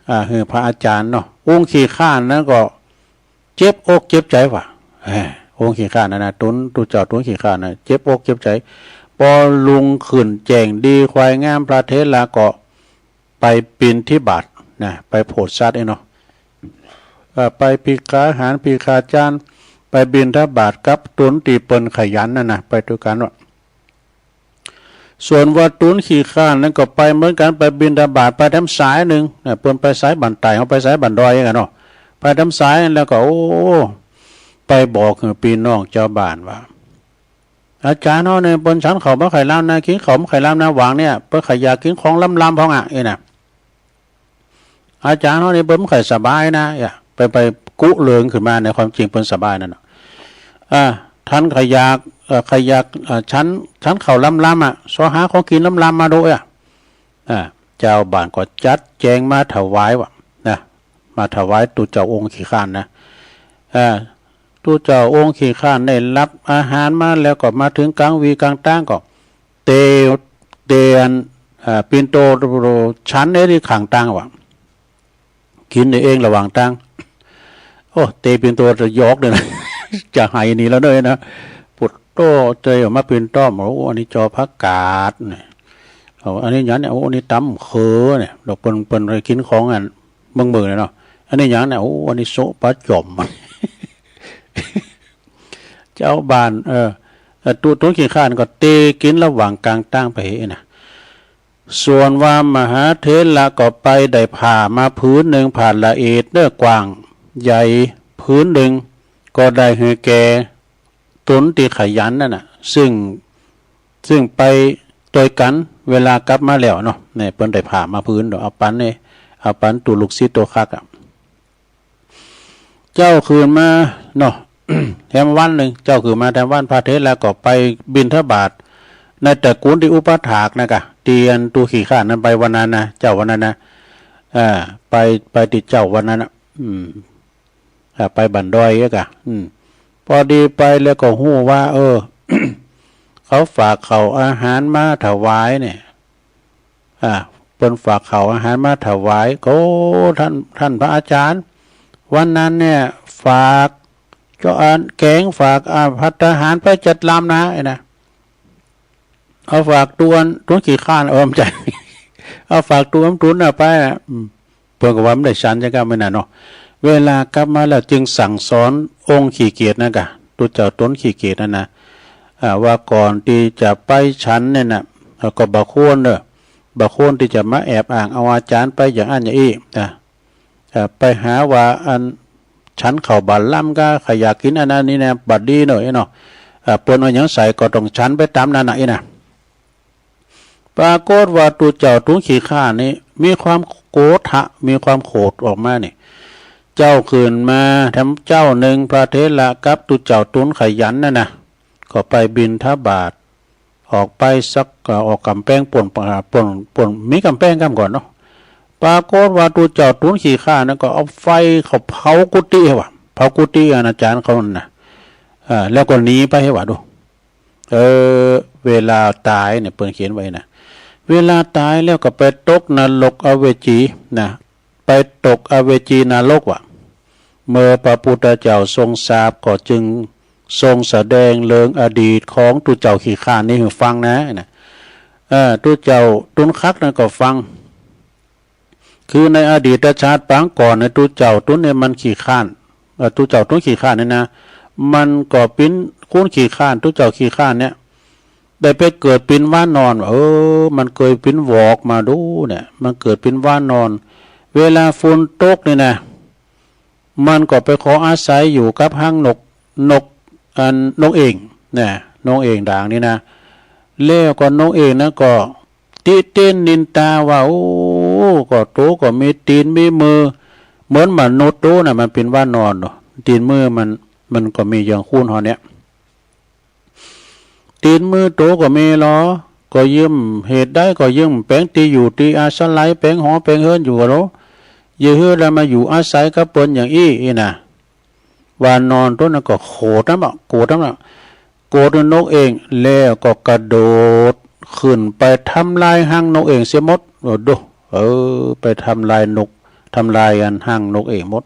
อ่า หื้อพระอาจารย์เนาะ องค์ขี้คร้านนั้นก็เจ็บอกเจ็บใจว่ะ เอ้อ องค์ขี้คร้านนั้นนะ ต๋น ตุ๊เจ้าต๋นขี้คร้านนะ เจ็บอกเจ็บใจ พอรุ่งขึ้นแจ้งดีควายงาม พระเถระก็ไปบิณฑบาตนะ ไปโผดสัตว์เอ้ยเนาะ เอ่อ ไปภิกขาหาร ภิกขาจารย์ ไปบิณฑบาตกับต๋นตี้เปิ้นขยันนั่นนะ ไปด้วยกันว่ะ ส่วนว่าต๋นขี้คร้านนั้นก็ไปเหมือนกัน ไปบิณฑบาต ไปแถมสายหนึ่งนะ เปิ้นไปสายบ้านใต้ เฮาไปสายบ้านดอยกันเนาะ ไปแถมสายแล้วก็ โอ้ ไปบอกหื้อพี่น้องชาวบ้านว่า อาจารย์เฮาเนี่ยเปิ้นฉันข้าวบ่ค่อยลำนะ กินข้าวบ่ค่อยลำนะ หว่างเนี่ย เปิ้นขะอยากกินของลำๆ พ่องอะ เอ้ยนะ อาจารย์เฮานี่เปิ้นบ่ค่อยสบายนะ เอ้ย ไป ไปกุเรื่องขึ้นมา ในความจริงเปิ้นสบายนั่นน่ะ อ่า ท่านขะอยาก เอ่อ ขะอยาก เอ่อ ฉัน ฉันข้าวลำๆ อะ ซอหาของกินลำๆ มาดู เอ้ย อ่า ชาวบ้านก็จัดแจงมาถวายว่ะ นะ มาถวายตุ๊เจ้าองค์ขี้คร้านนะ อ่า ตุ๊เจ้าองค์ขี้คร้านได้รับอาหารมาแล้วก็มาถึงกลางวีกลางตางก็ เต เตอัน อ่า ปิ่นโตฉันในตี้ข้างตางว่ะ กินได้เองระหว่างตาง โอ้ เตปิ่นโตจะหยอกเลยนะ จะไหนี่แล้วเด้อนะ ปุดโตเตออกมาปิ่นต้อม โอ้ อันนี้จอผักกาดเนี่ย เอา อันนี้หยังเนี่ย โอ้ อันนี้ตำเขือเนี่ย ดอกเปิ้น เปิ้นไปกินของอันเมืองเมืองเนี่ยเนาะ อันนี้หยังเนี่ย โอ้ อันนี้โซะปลาจ่อม ชาวบ้าน เออ เออ ตุ๊ ตุ๊ขี้คร้านก็เตกินระหว่างกลางตางไปเฮ้ยนะ ส่วนว่ามหาเถระก็ไปได้ผ้ามาผืนหนึ่ง ผ้าละเอียดเด้อกว้างใหญ่ผืนหนึ่ง ก็ได้หื้อแก่ต๋นตี้ขยันนั่นน่ะ ซึ่ง ซึ่งไปตวยกันเวลากลับมาแล้วเนาะ เนี่ย เปิ้นได้ผ้ามาผืนเนาะ เอาปันเนี่ย เอาปันตุ๊ลูกศิษย์โตคักอะ เจ้าคืนมาเนาะ แถมวันหนึ่ง เจ้าขึ้นมาแถมวัน พระเถระก็ไปบิณฑบาต ในตระกูลตี้อุปัฏฐากนะกะ ตี้อันตูขี้ข้านนั้นไปวันนั้นนะ เจ้าวันนั้นนะ อ่า ไป ไปตี้เจ้าวันนั้นนะ อืม อ่า ไปบันดอยเอ้ยกะ อืม พอดีไปแล้วก็ฮู้ว่า เออ เขาฝากข้าวอาหารมาถวายเนี่ย อ่า เปิ้นฝากข้าวอาหารมาถวาย โอ้ ท่าน ท่านพระอาจารย์ วันนั้นเนี่ย ฝากเจ้าอันแกง ฝาก อ่า ภัตตาหารไปเจ็ดลำนะ ไอ้นะ เอาฝากตวน ตวนขี้ข้าน เออ ไม่ใช่ เอาฝากตวน ตวนน่ะไปนะ อืม เปิ้นก็ว่ามันได้ฉันจังกะมื้อนั้นเนาะ เวลากลับมาแล้วจึงสั่งสอนองค์ขี้เกียจนั่นกะ ตุ๊เจ้าตนขี้เกียจนั่นนะ อ่า ว่าก่อนตี้จะไปฉันเนี่ยนะ เอ่อ ก็บ่ควรเด้อ บ่ควรตี้จะมาแอบอ้างเอาอาจารย์ไปอย่างอั้นอย่างอี้นะ อ่า ไปหาว่าอันฉันข้าวบ่าล้ำกะ ข้าอยากกินอันนั้นนี่นะ บ่ดีเนาะ ไอ้เนาะ อ่า เปิ้นเอาหยังใส่ก็ต้องฉันไปตามนั้นน่ะ ไอ้นะ ปรากฏว่าตุ๊เจ้าตนขี้ข้านนี่มีความโกรธะ มีความโขดออกมานี่ เจ้าขึ้นมาแถมเจ้าหนึ่ง พระเถระกับตุ๊เจ้าตนขยันนั่นนะ ก็ไปบิณฑบาต ออกไปสัก เอ่อ ออกกำแพงป่น อ่า ป่น ป่น มีกำแพงกำก่อนเนาะ ปรากฏว่าตุ๊เจ้าตนขี้ข้านนั่นก็เอาไฟเข้าเผากุฏิว่ะ เผากุฏิอันอาจารย์เขานั่นนะ อ่า แล้วก็หนีไปว่ะดู เออ เวลาตายเนี่ย เปิ้นเขียนไว้นะ เวลาตายแล้วก็ไปตกนรกอเวจีนะ ไปตกอเวจีนรกว่ะ เมื่อพระพุทธเจ้าทรงทราบก็จึงทรงแสดงเรื่องอดีตของตุ๊เจ้าขี้ข้านนี้ให้ฟังนะ นะ เออ ตุ๊เจ้าตนคักนั้นก็ฟัง คือในอดีตชาติปางก่อนเนี่ย ตุ๊เจ้าตนเนี่ยมันขี้ข้าน เอ่อ ตุ๊เจ้าตนขี้ข้านเนี่ยนะ มันก็เป๋นคนขี้ข้าน ตุ๊เจ้าขี้ข้านเนี่ย ได้ไปเกิดเป๋นวานอน เออ มันเกิดเป๋นวอกมาดูเนี่ย มันเกิดเป๋นวานอน เวลาฝนตกเนี่ยนะ มันก็ไปขออาศัยอยู่กับฮังนก นก อัน นกเองนะ นกเองด่างนี่นะ แล้วก็นกเองนั้นก็ติเตียนนินทาว่า โอ้ ก็โตก็มีตี๋นมีมือ เหมือนมนุษย์โตน่ะ มันเป๋นวานอนเนาะ ตี๋นมือมัน มันก็มีอย่างคูนเฮาเนี่ย ตี๋นมือโตก็มีลอ ก็เยียะเหตุใดก็เยียะแป๋งตี้อยู่ตี้อาศัย แป๋งหอแป๋งเฮือนอยู่กะโล เยียะหื้อลามาอยู่อาศัยกับเปิ้นอย่างอี้ อี้นะ วานอนโตนั้นก็โขดน้ำอ่ะ โกรธน้ำอ่ะ โกรธนกเอง แล้วก็กระโดดขึ้นไปทำลายฮังนกเองเสียหมด โอ้โด เออ ไปทำลายนก ทำลายอันฮังนกเองหมด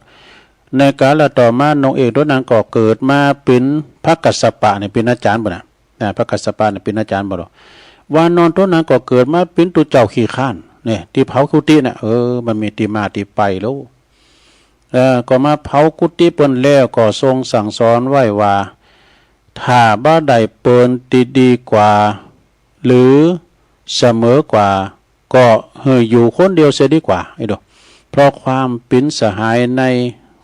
ในกาลต่อมานกเองโตนั้นก็เกิดมาเป๋นพระกัสสปะเนี่ย เป๋นอาจารย์บ่นะ นะ พระกัสสปะเนี่ยเป๋นอาจารย์บ่ดอก วานอนโตนั้นก็เกิดมาเป๋นตุ๊เจ้าขี้ข้านเนี่ย ตี้เผากุฏิน่ะ เออ มันมีตี้มาตี้ไปแล้ว เออ ก็มาเผากุฏิเปิ้นแล้วก็ทรงสั่งสอนไว้ว่า ถ้าบ่ได้เปิ้นตี้ดีกว่า หรือเสมอกว่า ก็หื้ออยู่คนเดียวเสียดีกว่า ไอ้โด เพราะความเป๋นสหายใน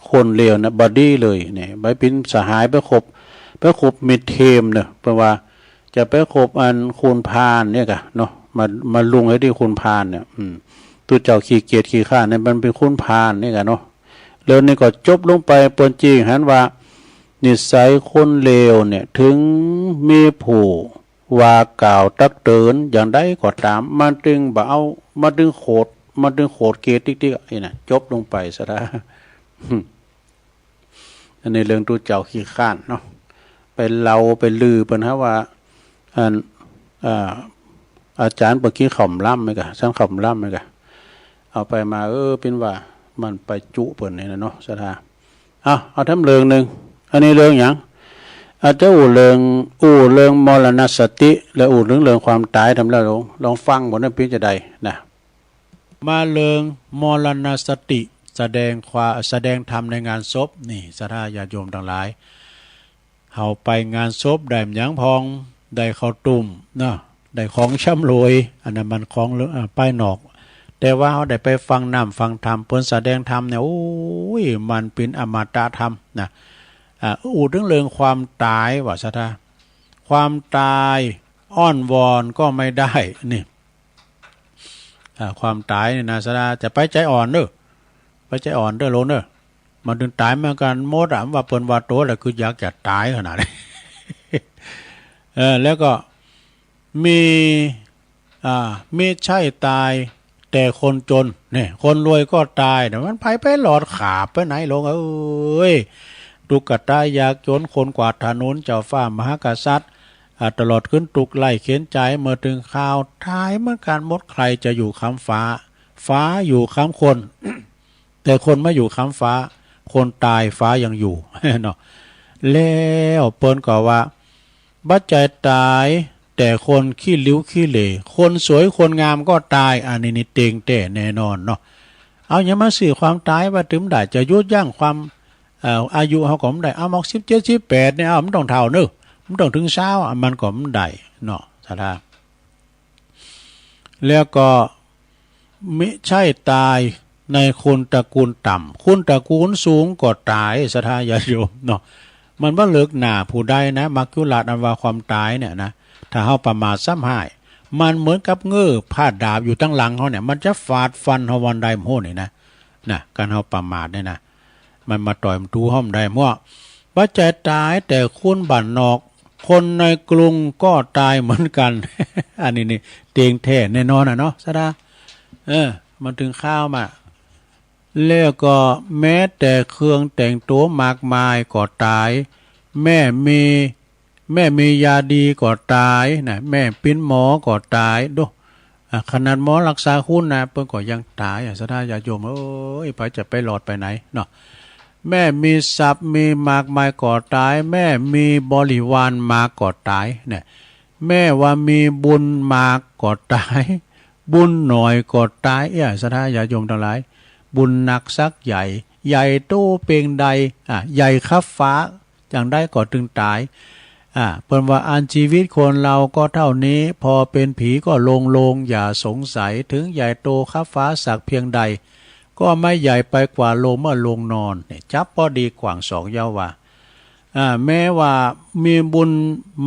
คนเลวนะ บ่ดีเลยเนี่ย ไปเป๋นสหาย ไปคบ ไปคบมิตรเทมเนอะ เปิ้นว่าจะไปคบอันคนพาลเนี่ยกะเนาะ มา มาลุงให้ตี้คนพาลเนี่ย อืม ตุ๊เจ้าขี้เกียจขี้ข้านเนี่ย มันเป๋นคนพาลเนี่ยกะเนาะ เรื่องนี้ก็จบลงไป เปิ้นจึงหันว่า นิสัยคนเลวเนี่ย ถึงมีผู้ว่ากล่าวตักเตือนอย่างใดก็ตาม มันจึงบ่เอา มันจึงโขด มันจึงโขดเกลียดติ๊กๆ อี้นะ จบลงไปซะละ อันนี้เรื่องตุ๊เจ้าขี้ข้านเนาะ ไปเล่าไปลือเปิ้นหาว่า อัน อ่า อาจารย์เปิ้นกินข้าวบ่าล้ำไหมกะ ฉันข้าวบ่าล้ำไหมกะ เอาไปมา เออ เป๋นว่ามันไปจุเปิ้นนี่นะเนาะ ศรัทธา เอา เอาแถมเรื่องหนึ่ง อันนี้เรื่องหยัง อาจจะอู้เรื่อง อู้เรื่องมรณสติ และอู้ถึงเรื่องความตายแถมแล้ว ลอง ลองฟังบ่นั้นเป๋นจะใดนะ มาเรื่องมรณสติ แสดงความ แสดงธรรมในงานศพนี่ ศรัทธาญาติโยมทั้งหลาย เฮาไปงานศพได้หยังพอง ได้ข้าวตุ้มเนาะ ได้ของชำร่วย อันนั้นมันของเรื่อง อ่า ภายนอก แต่ว่าเฮาได้ไปฟังน้ำฟังธรรม เปิ้นแสดงธรรมเนี่ย โอ้ย มันเป๋นอมตะธรรมนะ อ่า อู้ถึงเรื่องความตายว่าศรัทธา ความตายอ้อนวอนก็ไม่ได้ นี่ อ่า ความตายนี่นะศรัทธา จะไปใจอ่อนเด้อ ไปใจอ่อนเด้อโลมเด้อ มันถึงต๋ายเหมือนกั๋นหมดอะ ว่าเปิ้นว่าโตแล้วคืออยากจะต๋ายขนาดนี้ เออ แล้วก็มี อ่า มิใช่ตายแต่คนจน เนี่ย คนรวยก็ต๋าย แต่มันไผไปหลอดขาบไปไหน หลวงเอ้ย ตุ๊กตายากจน คนกวาดถนน เจ้าฟ้ามหากษัตริย์ อ่า ตลอดขึ้นทุกข์ไร้เข็ญใจ เมื่อถึงคราวต๋ายเหมือนกั๋นหมด ใครจะอยู่ค้ำฟ้า ฟ้าอยู่ค้ำคน แต่คนไม่อยู่ค้ำฟ้า คนต๋ายฟ้ายังอยู่ เนาะ แล้วเปิ้นก็ว่า บ่ใจ้ต๋ายแต่คนขี้ริ้วขี้เหร่ คนสวยคนงามก็ต๋าย อันนี้นี่เต็งแต๊แน่นอนเนาะ เอาหยังมาซื้อความต๋ายว่าตึงได้ จะหยุดยั้งความ เอ่อ อายุเฮาก็บ่ได้ เอาหมอกสิบเจ็ด สิบแปดเนี่ย เอา มันต้องเฒ่าเนอะ มันต้องถึงซาวอะ มันก็บ่ได้เนาะ ศรัทธา แล้วก็ มิใช่ตายในคนตระกูลต่ำ คนตระกูลสูงก็ต๋าย ศรัทธาญาติโยมเนาะ มันบ่เลิกหน้าผู้ใดนะ มัจจุราชอันว่าความต๋ายเนี่ยนะ ถ้าเฮาประมาทซ้ำฮ้าย มันเหมือนกับเงื้อผ้าดาบอยู่ตังหลังเฮาเนี่ย มันจะฟาดฟันเฮาวันใดบ่ฮู้นี่นะ นะ การเฮาประมาทเนี่ยนะ มันมาต่อยมันตูเฮาบ่ได้ เพราะว่าบ่ใจ้ต๋ายแต่คนบ้านนอก คนในกรุงก็ต๋ายเหมือนกัน อันนี้นี่เต็งแต๊แน่นอนอะเนาะ ศรัทธา เออ มันถึงคราวมา แล้วก็แม้แต่เครื่องแต่งตัวมากมายก็ต๋าย แม่มี แม่มียาดีก็ต๋ายนะ แม่ปิ้นหมอก็ต๋าย โด อ่ะ ขนาดหมอรักษาคนนะ เปิ้นก็ยังต๋ายอะ ศรัทธาญาติโยมเอ้ย ไผจะไปหลอดไปไหนเนาะ แม่มีทรัพย์มีมากมายก็ต๋าย แม่มีบริวารมากก็ต๋ายเนี่ย แม่ว่ามีบุญมากก็ต๋าย บุญหน่อยก็ต๋าย เอ้ย ศรัทธาญาติโยมตังหลาย บุญหนักสักใหญ่ ใหญ่โตเพียงใด อ่ะ ใหญ่คับฟ้า จั่งใดก็ตึงต๋าย อ่า เปิ้นว่าอันชีวิตคนเราก็เท่านี้ พอเป็นผีก็ลงโลง อย่าสงสัย ถึงใหญ่โตคับฟ้าสักเพียงใด ก็ไม่ใหญ่ไปกว่าโลงเมื่อลงนอน เนี่ย จับพอดีกว้างสองยาวว่า อ่า แม้ว่ามีบุญ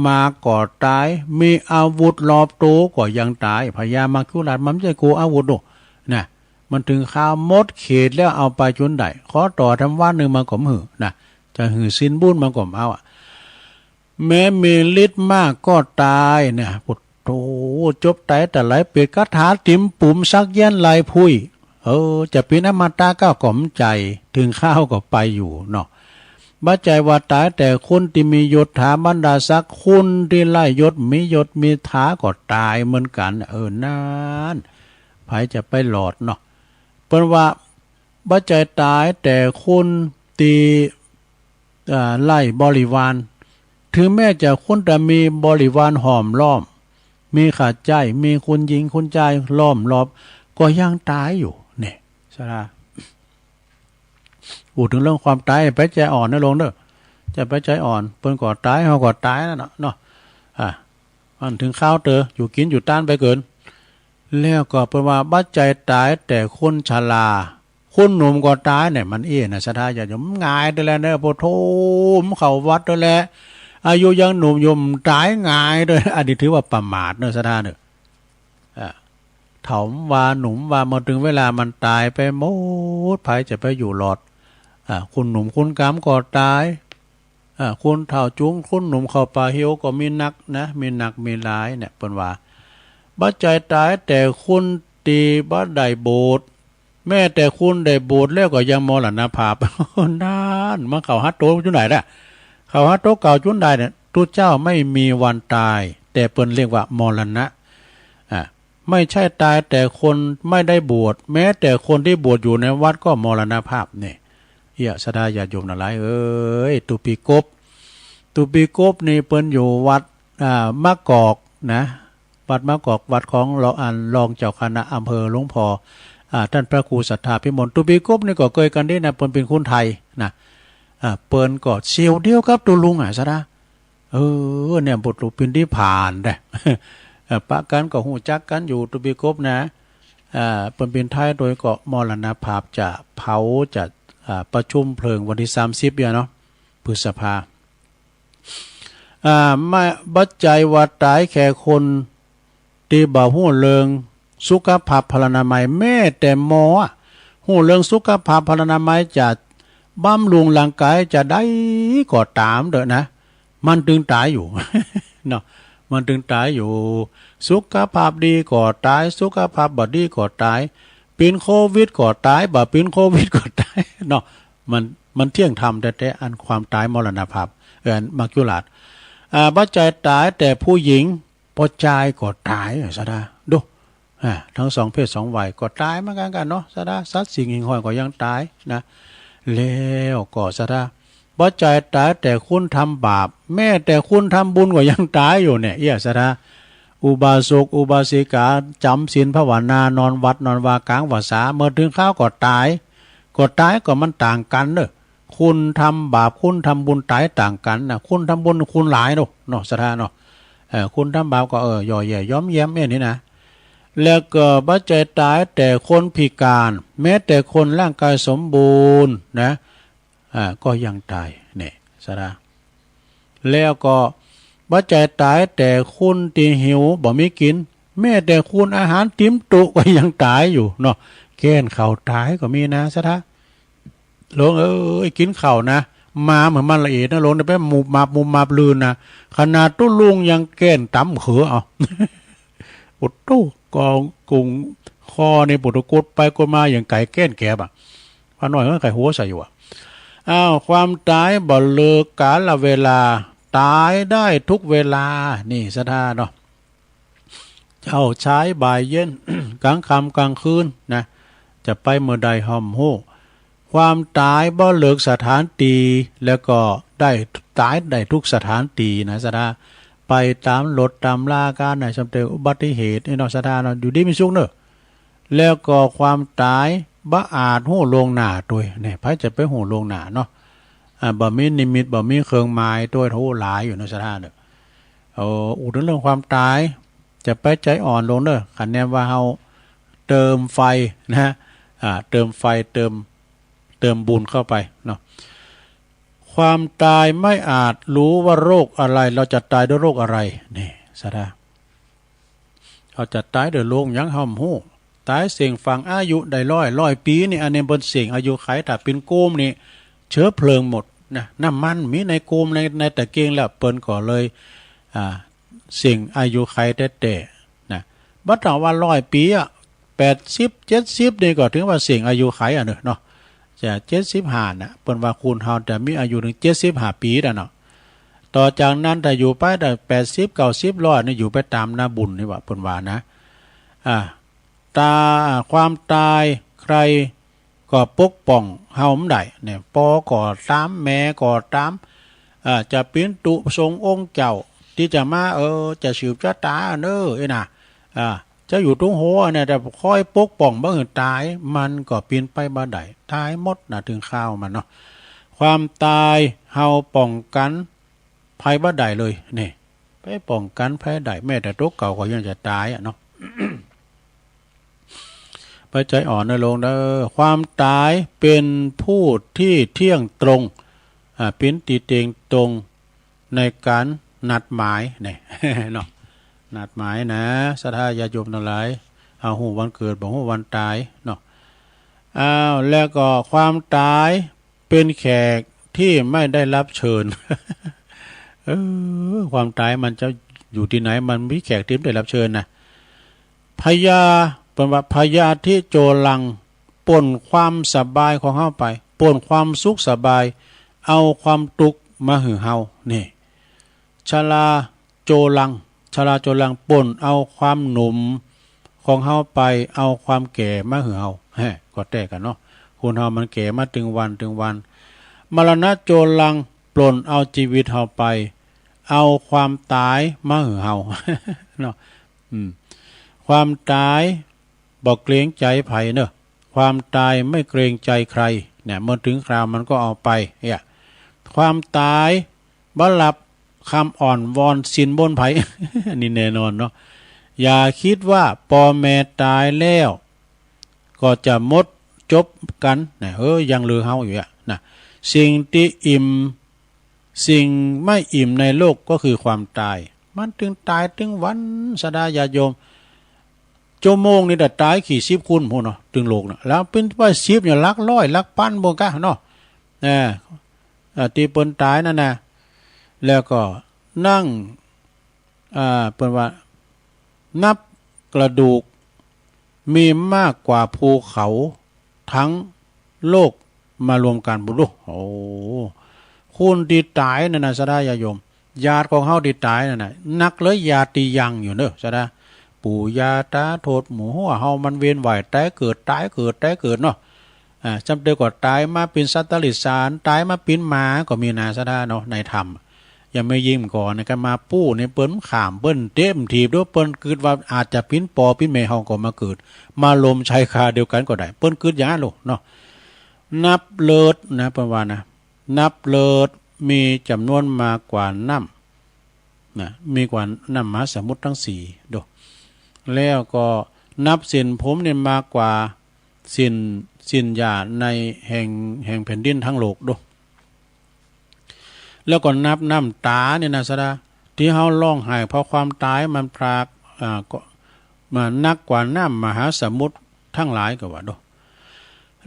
มากก็ต๋าย มีอาวุธรอบตัวก็ยังต๋าย พญามัจจุราชมันบ่ใจ้กลัวอาวุธโด นะ มันถึงคราวหมดเขตแล้ว เอาไปจุนใด ขอต่อทำวัดหนึ่งมันก็บ่หื้อนะ จะหื้อศีลบุญมันก็บ่เอาอะ แม้มีฤทธิ์มากก็ต๋ายเนี่ย โอ้โห จบไตแต่ไหลเปรตคาถาติมปุ๋มสักยันต์ลายพุ้ย เออ จะเป็นอมตะก็บ่ใจ้ ถึงคราวก็ไปอยู่เนาะ บ่ใจ้ว่าต๋ายแต่คนตี้มียศถาบรรดาศักดิ์ คนตี้ไร้ยศ มียศมีถาก็ต๋ายเหมือนกั๋น เออ นั้น ไผจะไปหลอดเนาะ เปิ้นว่า บ่ใจ้ต๋ายแต่คนตี้ อ่า ไร้บริวาร ถึงแม้จะคนตี้มีบริวารห้อมล้อม มีข้าใจ๊ มีคุณหญิงคุณชายล้อมรอบ ก็ยังต๋ายอยู่ เนี่ย ศรัทธา อู้ถึงเรื่องความต๋าย ไปใจ๋อ่อนนะหลวงเด้อ จะไปใจ๋อ่อน เปิ้นก็ต๋าย เฮาก็ต๋ายนั่นน่ะเนาะ อ่า มันถึงคราวเต๋อ อยู่กิ๋นอยู่ตานไปเกิน แล้วก็เปิ้นว่าบ่ใจ้ต๋ายแต่คนชรา คนหนุ่มก็ต๋ายเนี่ย มันเอ๊ะนะ ศรัทธาญาติโยม มันง่ายเด้อแลเนาะ โพโธ มันเข้าวัดเด้อแล อายุยังหนุ่มอยู่ มันต๋ายง่ายเด้อ อันนี้ถือว่าประมาทเนาะ ศรัทธาเนาะ อ่า เฒ่าว่าหนุ่มว่า เมื่อถึงเวลามันต๋ายไปหมด ไผจะไปอยู่หลอด อ่า คนหนุ่มคนกำก็ต๋าย อ่า คนเฒ่าจุงคนหนุ่มเข้าป่าเหี่ยวก็มีนักนะ มีนักมีหลายเนี่ย เปิ้นว่า บ่ใจ้ต๋ายแต่คนตี้บ่ได้บวช แม้แต่คนได้บวชแล้วก็ยังมรณภาพ นั่น มันเข้าหาโตจุนใดล่ะ เข้าหาโตเก่าจุนใดเนี่ย ตุ๊เจ้าไม่มีวันต๋าย แต่เปิ้นเรียกว่ามรณะ อ่า ไม่ใช่ต๋ายแต่คนไม่ได้บวช แม้แต่คนตี้บวชอยู่ในวัดก็มรณภาพเนี่ย เอี้ย ศรัทธาญาติโยมทั้งหลายเอ้ย ตุ๊ปีกบ ตุ๊ปีกบนี่เปิ้นอยู่วัด อ่า มะกอกนะ วัดมะกอก วัดของรอง อันรองเจ้าคณะอำเภอหลวงพ่อ อ่า ต้านพระครูสัทธาภิมล ตุ๊ปีกบนี่ก็เกยกั๋นดีนะ เปิ้นเป๋นคนไทยนะ อ่า เปิ้นก็เสี่ยวเดียวกับตุ๊ลุงอะ ศรัทธา เออ เนี่ย บทหลวงปินที่ผ่านนะ เออ ปะกั๋นก็ฮู้จักกั๋นอยู่ ตุ๊ปีกบนะ อ่า เปิ้นเป๋นไทยโดยก็มรณภาพ จะเผา จะ อ่า ประชุมเพลิงวันที่สามสิบเนี่ยเนาะ พฤษภา อ่า ไม่ บ่ใจ้ว่าต๋ายแค่คนตี้บ่ฮู้เรื่องสุขภาพพลานามัย แม้แต่หมออะ ฮู้เรื่องสุขภาพพลานามัยจะ บำรุงร่างกายจะได้ก็ตามเถอะนะ มันตึงต๋ายอยู่ เนาะ มันตึงต๋ายอยู่ สุขภาพดีก็ต๋าย สุขภาพบ่ดีก็ต๋าย เป๋นโควิดก็ต๋าย บ่เป๋นโควิดก็ต๋าย เนาะ มัน มันเที่ยงธรรมแต๊ๆ อันความต๋ายมรณภาพ เอ่อ อันมัจจุราช อ่า บ่ใจ้ต๋ายแต่ผู้หญิง ผู้จายก็ต๋าย สะดา ดู อ่า ตึงสองเพศสองวัยก็ต๋ายเหมือนกั๋นกั๋นเนาะ สะดา สัตว์สิ่งหิ่งห้อยก็ยังต๋ายนะ แล้วก็ สะดา บ่ใจ้ต๋ายแต่คนทำบาป แม้แต่คนทำบุญก็ยังต๋ายอยู่เนี่ย เอี้ย สะดา อุบาสกอุบาสิกา จ๋ำศีลภาวนานอนวัดนอนวากลางพรรษา เมื่อตึงคราวก็ต๋าย ก็ต๋ายก็มันต่างกั๋นเนาะ คนทำบาป คนทำบุญต๋ายต่างกั๋นนะ คนทำบุญคนหลายเนาะ เนาะ สะดาเนาะ เออ คนทำบาปก็ เออ ย่อแย่ย้อมแย้มเอ้ยนี่นะ แล้วก็บ่ใจ้ต๋ายแต่คนพิการ แม้แต่คนร่างกายสมบูรณ์นะ อ่า ก็ยังต๋าย เนี่ย สะดา แล้วก็บ่ใจ้ต๋ายแต่คนตี้หิว บ่มีกิ๋น แม้แต่คนอาหารเต๋มโต๊ะก็ยังต๋ายอยู่เนาะ แก้นข้าวต๋ายก็มีนะ สะดา หลวงเอ้ย กิ๋นข้าวนะ มาเหมือนมันละเอียดนะ หลวง ไปหมุบหมับหมุบหมับลืนนะ ขนาดตุ๊ลุงยังแก้นต๋ำเขือเอา โอ้โห กองกุงคอนี่ โอ้โห กดไปกดมาอย่างไก่แก้นแกบอะ พระน้อยเอ้ย ไก่หัวใส่อยู่อะ อ้าว ความต๋ายบ่เลือกกาลเวลา ต๋ายได้ทุกเวลา นี่ สะดาเนาะ เช้าสายบ่ายเย็น กลางค่ำกลางคืนนะ จะไปเมื่อใดห้ามฮู้ ความต๋ายบ่เลือกสถานตี้ แล้วก็ได้ต๋ายได้ทุกสถานตี้นะ สะดา ไปต๋ามรถต๋ามลากั๋นนะ สำเร็จอุบัติเหตุนี่เนาะ สะดาเนาะ อยู่ดีมีสุขเนาะ แล้วก็ความต๋ายบ่อาจฮู้ล่วงหน้าตวย เนี่ย ใผจะไปฮู้ล่วงหน้าเนาะ อ่า บ่มีนิมิต บ่มีเครื่องหมายตวย โอ้ หลายอยู่เนาะ สะดาเนาะ โอ้ อู้ถึงเรื่องความต๋าย จะไปใจ๋อ่อนลงเนาะ คันแนมว่าเฮาเติมไฟนะ อ่า เติมไฟ เติม เติมบุญเข้าไปเนาะ ความต๋ายไม่อาจรู้ว่าโรคอะไร เราจะต๋ายด้วยโรคอะไร นี่ สะดา เฮาจะต๋ายด้วยโรคหยังเฮาบ่ฮู้ ต๋ายเส้งฝังอายุได้ร้อย ร้อยปี๋นี่ อันนี้เปิ้นเส้งอายุไข ถ้าเป๋นโกมนี่ เชื้อเพลิงหมดนะ น้ำมันมีในโกม ใน ในตะเกียงแล้ว เปิ้นก็เลย อ่า เส้งอายุไขแต๊ๆ นะ บ่ต้องว่าร้อยปี๋อะ แปดสิบ เจ็ดสิบ นี่ก็ถือว่าเส้งอายุไขอะเนาะ จะเจ็ดสิบห้าน่ะ เปิ้นว่าคนเฮาจะมีอายุถึงเจ็ดสิบห้าปี๋น่ะเนาะ ต่อจากนั้นถ้าอยู่ไปได้แปดสิบ เก้าสิบ ร้อยนี่ อยู่ไปต๋ามหน้าบุญนี่หว่า เปิ้นว่านะ อ่า ต๋า ความต๋ายใครก็ปกป้องเฮาบ่ได้เนี่ย พ่อก็ต๋าม แม่ก็ต๋าม อ่า จะเป๋นตุ๊สงฆ์องค์เจ้าตี้จะมา เออ จะสืบชะต๋าเนาะ เอ้ยนะ อ่า จะอยู่ตรงหัวเนี่ยจะคอยปกป้องบ่หื้อต๋าย มันก็เป๋นไปบ่ได้ ต๋ายหมดนะ ถึงคราวมันเนาะ ความต๋ายเฮาป้องกั๋นภัยบ่ได้เลย นี่ ไปป้องกั๋นภัยได้ แม้แต่ตั๋วเก่าก็ยังจะต๋ายอะเนาะ ไปใจ๋อ่อนเนาะหลวงเนาะ ความต๋ายเป๋นผู้ตี้เที่ยงตรง อ่า เป๋นตี้เที่ยงตรง ในก๋านนัดหมายเนี่ย เนาะ นัดหมายนะ ศรัทธาญาติโยมตังหลาย เฮาฮู้วันเกิด บ่ฮู้วันต๋ายเนาะ อ้าว แล้วก็ความต๋ายเป๋นแขกตี้ไม่ได้รับเชิญ เออ ความต๋ายมันจะอยู่ตี้ไหน มันมีแขกตี้ไม่ได้รับเชิญนะ พยา เปิ้นว่าพยาธิโจรัง ปล้นความสบายของเฮาไป ปล้นความสุขสบาย เอาความตุ๊กข์มาหื้อเฮา นี่ ชราโจรัง ชราโจรัง ปล้นเอาความหนุ่มของเฮาไป เอาความแก่มาหื้อเฮา แฮะ ก็แต๊กั๋นเนาะ คนเฮามันแก่มาตึงวันตึงวัน มรณะโจรัง ปล้นเอาจีวิตเฮาไป เอาความต๋ายมาหื้อเฮา เนาะ อืม ความต๋ายบ่เกรงใจ๋ใผเนาะ ความต๋ายไม่เกรงใจ๋ใคร เนี่ย เมื่อถึงคราวมันก็เอาไป เนี่ย ความต๋ายบ่รับคำอ้อนวอนสินบนไผ อันนี้แน่นอนเนาะ อย่าคิดว่าปอแม่ต๋ายแล้ว ก็จะหมดจบกั๋นนะ เออ ยังเหลือเฮาอยู่อะนะ สิ่งตี้อิ่ม สิ่งไม่อิ่มในโลกก็คือความต๋าย มันตึงต๋ายตึงวัน ศรัทธาญาติโยม ชั่วโมงนี่แต่ต๋ายกี่สิบคนพู้นเนาะ ตึงโลกเนาะ แล้วเป๋นว่าสิบเนี่ย หลักร้อย หลักปันบ่กะเนาะ เออ เอ่อ ตี้เปิ้นต๋ายนั่นนะ แล้วก็นั่ง อ่า เปิ้นว่า นับกระดูก มีมากกว่าภูเขาทั้งโลกมารวมกัน บุญลูก โอ้ คนตี้ต๋ายนั่นนะ ศรัทธาญาติโยม ญาติของเฮาตี้ต๋ายนั่นนะ นักเลยญาติตี้ยังอยู่เนอะ ศรัทธา ปู่ย่าตาทวดหมู่ฮั้วเฮามันเวียนว่ายต๋ายเกิด ต๋ายเกิด ต๋ายเกิดเนาะ อ่า จำเตอก็ต๋ายมาเป๋นสัตว์ติรัจฉาน ต๋ายมาเป๋นหมาก็มีนะ ศรัทธาเนาะ ในธรรม อย่างแม่ญิงก่อนนะ ก็มาปู้ในเปิ้นขาม เปิ้นเตะถีบด้วย เปิ้นกึ๊ดว่าอาจจะเป๋นปอเป๋นแม่เฮาก็มาเกิด มาลมใช้คาเดียวกันก็ได้ เปิ้นกึ๊ดอย่างนั้นลูกเนาะ นับเลิศนะ เปิ้นว่านะ นับเลิศ มีจำนวนมากกว่าน้ำ นะ มีกว่าน้ำมหาสมุทรทั้งสี่ ดู แล้วก็นับเส้นผมเนี่ยมากกว่าเส้น เส้นหญ้าในแห่ง แห่งแผ่นดินทั้งโลก ดู แล้วก็นับน้ำต๋าเนี่ยนะ ศรัทธา ตี้เฮาฮ้องไห้เพราะความต๋ายมันพราก อ่า ก็ มานักกว่าน้ำมหาสมุทรทั้งหลายก็ว่า ดู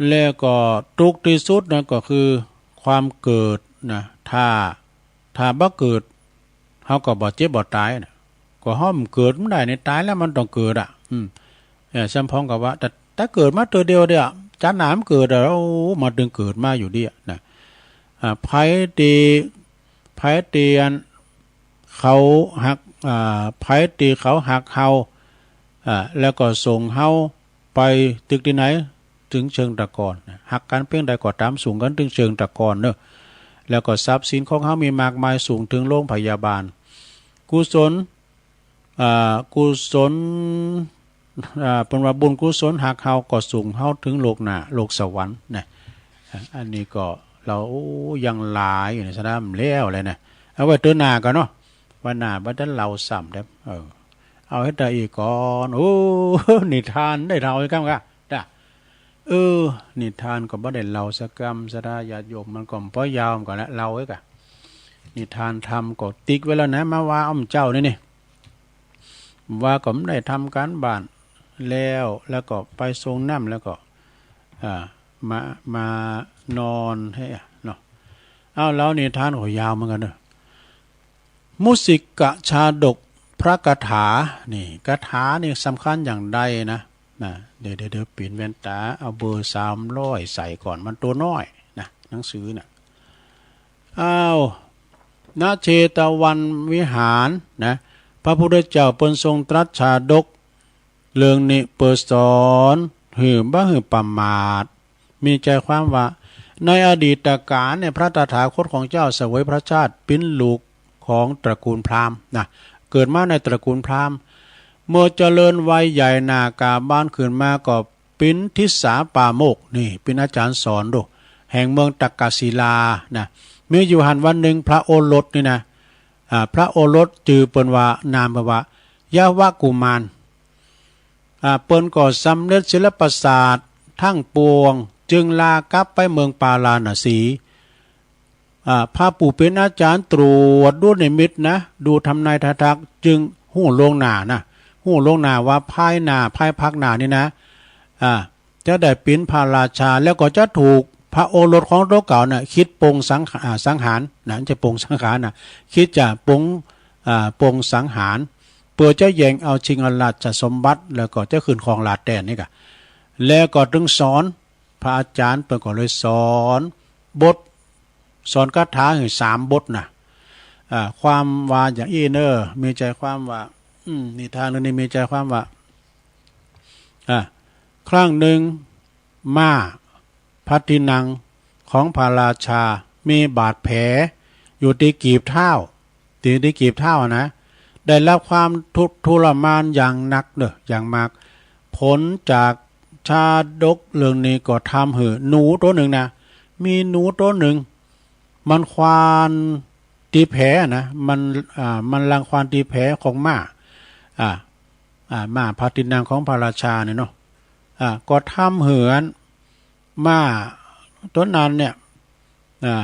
แล้วก็ทุกข์ตี้สุดนะก็คือความเกิดนะ ถ้า ถ้าบ่เกิด เฮาก็บ่เจ็บบ่ต๋ายนะ ก็เฮาบ่เกิดบ่ได้นี่ ต๋ายแล้วมันต้องเกิดอะ อืม เออ สมปองก็ว่า แต่ แต่เกิดมาเตื้อเดียวเดียว จักหน้ามันเกิดอะ โอ้ มาตึงเกิดมาอยู่เดียวนะ อ่า ไผตี้ ไผตี้อัน เขาฮัก อ่า ไผตี้เขาฮักเฮา อ่า แล้วก็ส่งเฮาไปตึกตี้ไหน ตึงเชิงตะกอนนะ ฮักกั๋นเปียงใดก็ต๋าม ส่งกั๋นตึงเชิงตะกอนเนอะ แล้วก็ทรัพย์สินของเฮามีมากมาย ส่งตึงโรงพยาบาล กุศล อ่า กุศล อ่า เปิ้นว่าบุญกุศลฮักเฮาก็ส่งเฮาตึงโลกหน้า โลกสวรรค์นะ อ่า อันนี้ก็เล่า โอ้ ยังหลายอยู่ในสนามแล้วเลยนะ เอาไว้เตื้อหน้าก่อนเนาะ วันหน้าบ่ตันเล่าซ้ำเด้อ เออ เอาเฮ็ดได้อีกก่อน โอ้ นิทานได้เล่าอีกกำกะ จ้ะ เออ นิทานก็บ่ได้เล่าสักกำ ศรัทธาญาติโยม มันก็บ่ยาว มันก็เล่าไว้กะ นิทานธรรมก็ติ๊กไว้แล้วนะ มาว่าอ้อมเจ้านี่นี่ ว่าก็บ่ได้ทำการบ้านแล้ว แล้วก็ไปส่งน้ำ แล้วก็ อ่า มา มานอนให้เนาะ เอา เล่านิทานก็ยาวเหมือนกันเนอะ มุสิกะชาดกพระคาถา นี่ คาถานี่สำคัญอย่างใดนะ นะ เดี๋ยว เดี๋ยว เดี๋ยวเปลี่ยนแว่นต๋า เอาเบอร์สามร้อยใส่ก่อน มันตัวน้อยนะ หนังสือน่ะ อ้าว ณ เชตวันวิหารนะ พระพุทธเจ้าเปิ้นทรงตรัสชาดก เรื่องนี้เปื้อสอนหื้อบ่หื้อประมาท มีใจความว่า ในอดีตกาลเนี่ย พระตถาคตของเจ้าเสวยพระชาติเป๋นลูกของตระกูลพราหมณ์นะ เกิดมาในตระกูลพราหมณ์ เมื่อเจริญวัยใหญ่หน้ากาบานขึ้นมาก็เป๋นทิสสาปาโมกข์ นี่เป๋นอาจารย์สอนดู แห่งเมืองตักกศิลานะ มีอยู่หั้นวันหนึ่งพระโอรสนี่นะ อ่า พระโอรสจื่อเปิ้นว่า นามเปิ้นว่า ยาวกุมาร อ่า เปิ้นก็สำเร็จศิลปศาสตร์ทั้งปวง จึงลากลับไปเมืองปาราณสี อ่า พระผู้เป๋นอาจารย์ตรวจดูนิมิตนะ ดูทำนายทายทัก จึงฮู้ล่วงหน้านะ ฮู้ล่วงหน้าว่าภายหน้า ภายภาคหน้านี่นะ อ่า จะได้เป๋นพระราชา แล้วก็จะถูกพระโอรสของตัวเก่าน่ะ คิดปลงสัง อ่า สังหารนะ จะปลงสังหารนะ คิดจะปลง อ่า ปลงสังหาร เปื้อจะแย่งเอาชิงเอาราชสมบัติ แล้วก็จะขึ้นครองราชย์แตนนี่กะ แล้วก็ตึงสอน พระอาจารย์เปิ้นก็เลยสอนบท สอนคาถาหื้อสามบทนะ อ่า ความว่าอย่างอี้เนอ มีใจความว่า อืม นิทานเรื่องนี้มีใจความว่า อ่า ครั้งหนึ่ง ม้าพระที่นั่งของพระราชา มีบาดแผลอยู่ที่กีบเท้า ที่ ที่กีบเท้านะ ได้รับความทุกข์ทรมานอย่างหนักเนอะ อย่างมาก ผลจากชาดกเรื่องนี้ก็ทำหื้อหนูตัวหนึ่งนะ มีหนูตัวหนึ่ง มันควานตีแผลนะ มัน อ่า มันรังควานตีแผลของม้า อ่า อ่า ม้าพระที่นั่งของพระราชาเนี่ยเนาะ อ่า ก็ทำหื้ออัน ม้าตัวนั้นเนี่ย อ่า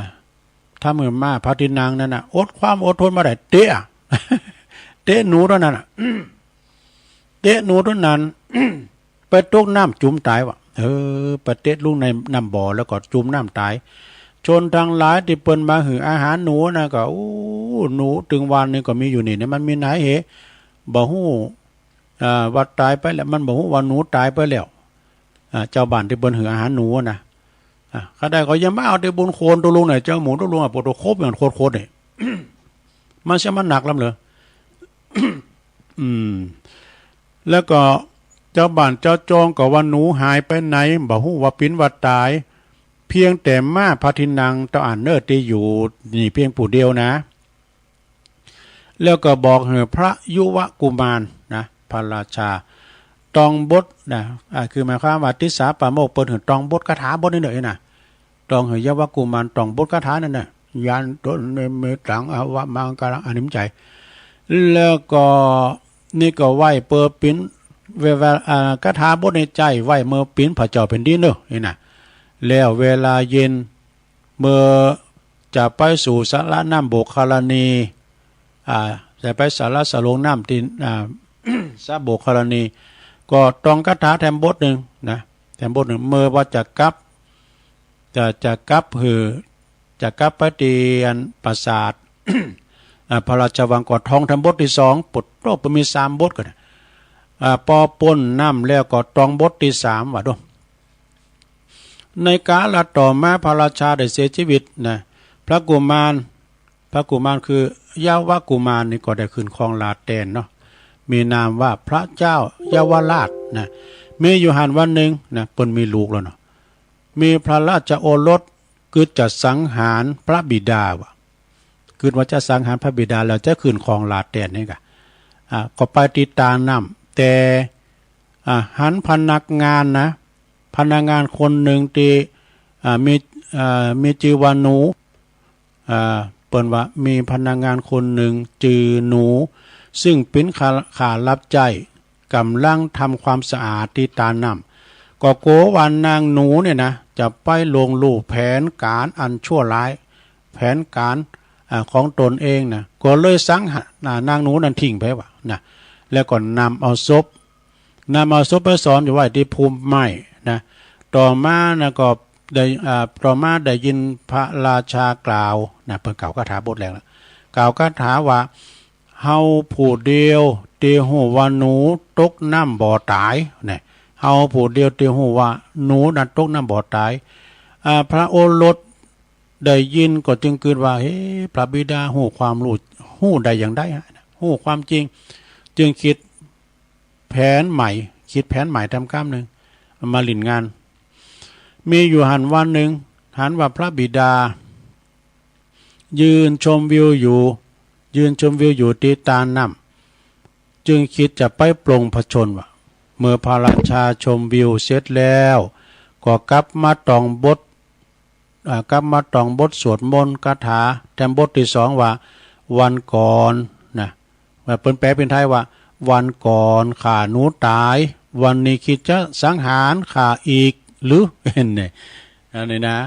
ทำหื้อม้าพระที่นั่งนั่นน่ะ อดความอดทนบ่ได้ เตะอะ เตะหนูตัวนั้นน่ะ เตะหนูตัวนั้น ไปตกน้ำจุ่มตายว่ะ เออ ไปเตะลงในน้ำบ่อแล้วก็จุ่มน้ำตาย ชนทั้งหลายตี้เปิ้นมาหื้ออาหารหนูนะ ก็ โอ้ หนูตึงวันนี้ก็มีอยู่นี่ เนี่ยมันมีไหนเห บ่ฮู้ อ่า ว่าตายไปแล้ว มันบ่ฮู้ว่าหนูตายไปแล้ว อ่า เจ้าบ้านตี้เปิ้นหื้ออาหารหนูนะ อ่า ข้าได้ก็ยังมาเอาแต่บุญโคนตัวลุงเนี่ย เจ้าหมูตัวลุงอ่ะ ปวดตัวโคบอย่างโคตรๆ เนี่ย มันเสียมันหนักล้ำเหลือ อืม แล้วก็เจ้าบ้านเจ้าจองก็ว่าหนูหายไปไหน บ่ฮู้ว่าปิ้นว่าตาย เพียงแต่ม้าพระทินังเต้าอั้นเน่อตี้อยู่นี่เพียงผู้เดียวนะ แล้วก็บอกหื้อพระยุวกุมารนะ พระราชา ตองบทนะ อ่า คือหมายความว่าทิสาปาโมกข์เปิ้นหื้อตองบทคาถาบทนี้เน่อนะ ตองหื้อยุวกุมารตองบทคาถานั่นน่ะ ยานตนเมเมตังอวมังคลัง อันนี้มันใจ๋ แล้วก็นี่ก็ไหว้เปิดปิ้น เวลา อ่า คาถาบทนี้ใจ๋ไหว้เมินปิ้นพระเจ้าแผ่นดินเน่อนี่นะ แล้วเวลาเย็น เมื่อจะไปสู่สระน้ำโบกคารณี อ่า จะไปสระสะโรงน้ำตี้ อ่า สระโบกคารณี ก็ตองคาถาแถมบทหนึ่งนะ แถมบทหนึ่ง เมื่อว่าจะกลับ จะ จะกลับหื้อ จะกลับไปตี้อันปราสาท อ่า พระราชวังก็ท่องแถมบทตี้สอง ปดโต เปิ้นมีสามบทก็ได้ อ่า ปอป๊นน้ำแล้วก็ท่องบทตี้สาม ว่าดู ในกาลต่อมาพระราชาได้เสียชีวิตนะ พระกุมาร พระกุมารคือยุวกุมารนี่ก็ได้ขึ้นครองราชย์แตนเนาะ มีนามว่าพระเจ้าเยาวราชนะ มีอยู่หั้นวันหนึ่งนะ เปิ้นมีลูกแล้วเนาะ มีพระราชโอรสกึ๊ดจะสังหารพระบิดาว่ะ กึ๊ดว่าจะสังหารพระบิดาแล้วจะขึ้นครองราชย์แตนนี่กะ อ่า ก็ไปตี้ตาน้ำ แต่ อ่า หันพนักงานนะ พนักงานคนหนึ่งตี้ อ่า มี อ่า มีจื้อว่าหนู อ่า เปิ้นว่ามีพนักงานคนหนึ่งจื้อหนู ซึ่งเป๋นข้า ข้ารับใจ๊ ก่ำลังทำความสะอาดตี้ตาน้ำ ก็กั๋วว่านางหนูเนี่ยนะ จะไปล่วงรู้แผนก๋านอันชั่วร้าย แผนก๋าน อ่า ของตนเองนะ ก็เลยสังหะ อ่า นางหนูนั้นทิ้งไปว่ะนะ แล้วก็นำเอาศพ นำเอาศพไปซ่อนอยู่ไว้ตี้ภูไม้นะ ต่อมานะก็ได้ อ่า ต่อมาได้ยินพระราชากล่าวนะ เปิ้นกล่าวคาถาบทแรกละ กล่าวคาถาว่า เฮาผู้เดียวตี้ฮู้ว่าหนูตกน้ำบ่ตายนะ เฮาผู้เดียวตี้ฮู้ว่าหนูนั้นตกน้ำบ่ตาย อ่า พระโอรสได้ยินก็จึงกึ๊ดว่า เฮ้ พระบิดาฮู้ความรู้ ฮู้ได้อย่างใดฮะ ฮู้ความจริง จึงคิด แผนใหม่ คิดแผนใหม่ตามกำหนึ่ง มาเล่นงาน มีอยู่หั้นวันหนึ่ง หันว่าพระบิดา ยืนชมวิวอยู่ ยืนชมวิวอยู่ตี้ตาน้ำ จึงคิดจะไปปลงพระชนม์ว่ะ เมื่อพระราชาชมวิวเสร็จแล้ว ก็กลับมาท่องบท อ่า กลับมาท่องบทสวดมนต์คาถาแถมบทตี้สองว่า วันก่อนนะ ว่าเปิ้นแปลเป๋นไทยว่า วันก่อนข้าหนูตาย วันนี้คิดจะสังหารข้าอีกหรือ เห็นเนี่ย อันนี้นะ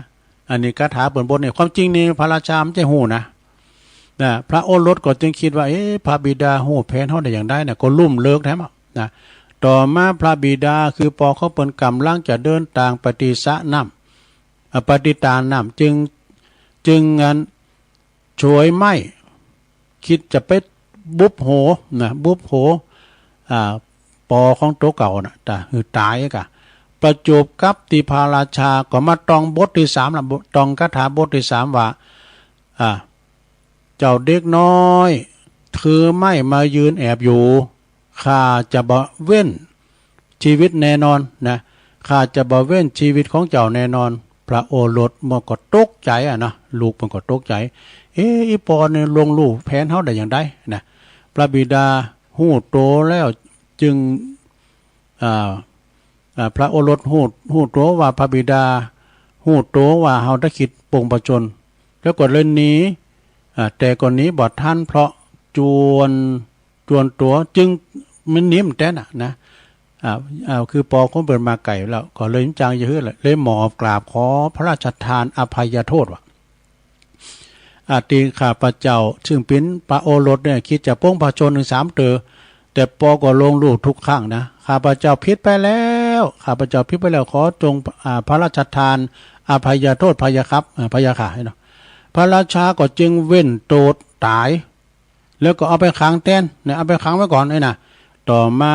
อันนี้คาถาเปิ้นบทเนี่ย ความจริงนี่พระราชามันจะฮู้นะ นะ พระโอรสก็จึงคิดว่า เอ๊ะ พระบิดาฮู้แผนเฮาได้อย่างใดนะ ก็ลุ่มเลิกแท้อะนะ ต่อมาพระบิดาคือปอของเปิ้นก่ำลังจะเดินตางไปตี้สระน้ำ อ่า ไปตี้ตาน้ำ จึง จึงอัน ฉวยไม้ คิดจะไปบุบหัวนะ บุบหัว อ่า ปอของตั๋วเก่าน่ะ ตา หื้อต๋ายกะ ประจวบกับตี้พระราชาก็มาท่องบทตี้สามละ ท่องคาถาบทตี้สามว่า อ่า เจ้าเด็กน้อย ถือไม้มายืนแอบอยู่ ข้าจะบ่เว้นชีวิตแน่นอนนะ ข้าจะบ่เว้นชีวิตของเจ้าแน่นอน พระโอรสมันก็ตกใจ๋อะนะ ลูกมันก็ตกใจ๋ เอ๊ะ อีปอนี่ล่วงรู้แผนเฮาได้อย่างใดนะ พระบิดาฮู้โตแล้วจึง อ่า อ่า พระโอรสฮู้ ฮู้โตว่าพระบิดา ฮู้โตว่าเฮาได้คิดปลงพระชนม์ แล้วก็เลยหนี อ่า แต่ก็หนีบ่ทัน เพราะจวน จวนตั๋ว จึงมันหนีมันแต๊น่ะนะ อ่า อ่า คือปอของเปิ้นมาไก๋แล้ว ก็เลยจางจะหื้อเลย เลยหมอบกราบขอพระราชทานอภัยโทษว่ะ อ่า ตี้ข้าพเจ้า ซึ่งเป๋นพระโอรสเนี่ย คิดจะปลงพระชนม์ถึงสามเตื้อ แต่ปอก็ล่วงรู้ทุกครั้งนะ ข้าพเจ้าผิดไปแล้ว ข้าพเจ้าผิดไปแล้ว ขอจง อ่า พระราชทาน อภัยโทษ พะยะคับ เอ่อ พะยะค่ะ เนาะ พระราชาก็จึงเว้นโทษตาย แล้วก็เอาไปขังแทน เนี่ย เอาไปขังไว้ก่อน ไอ้น่ะ ต่อมา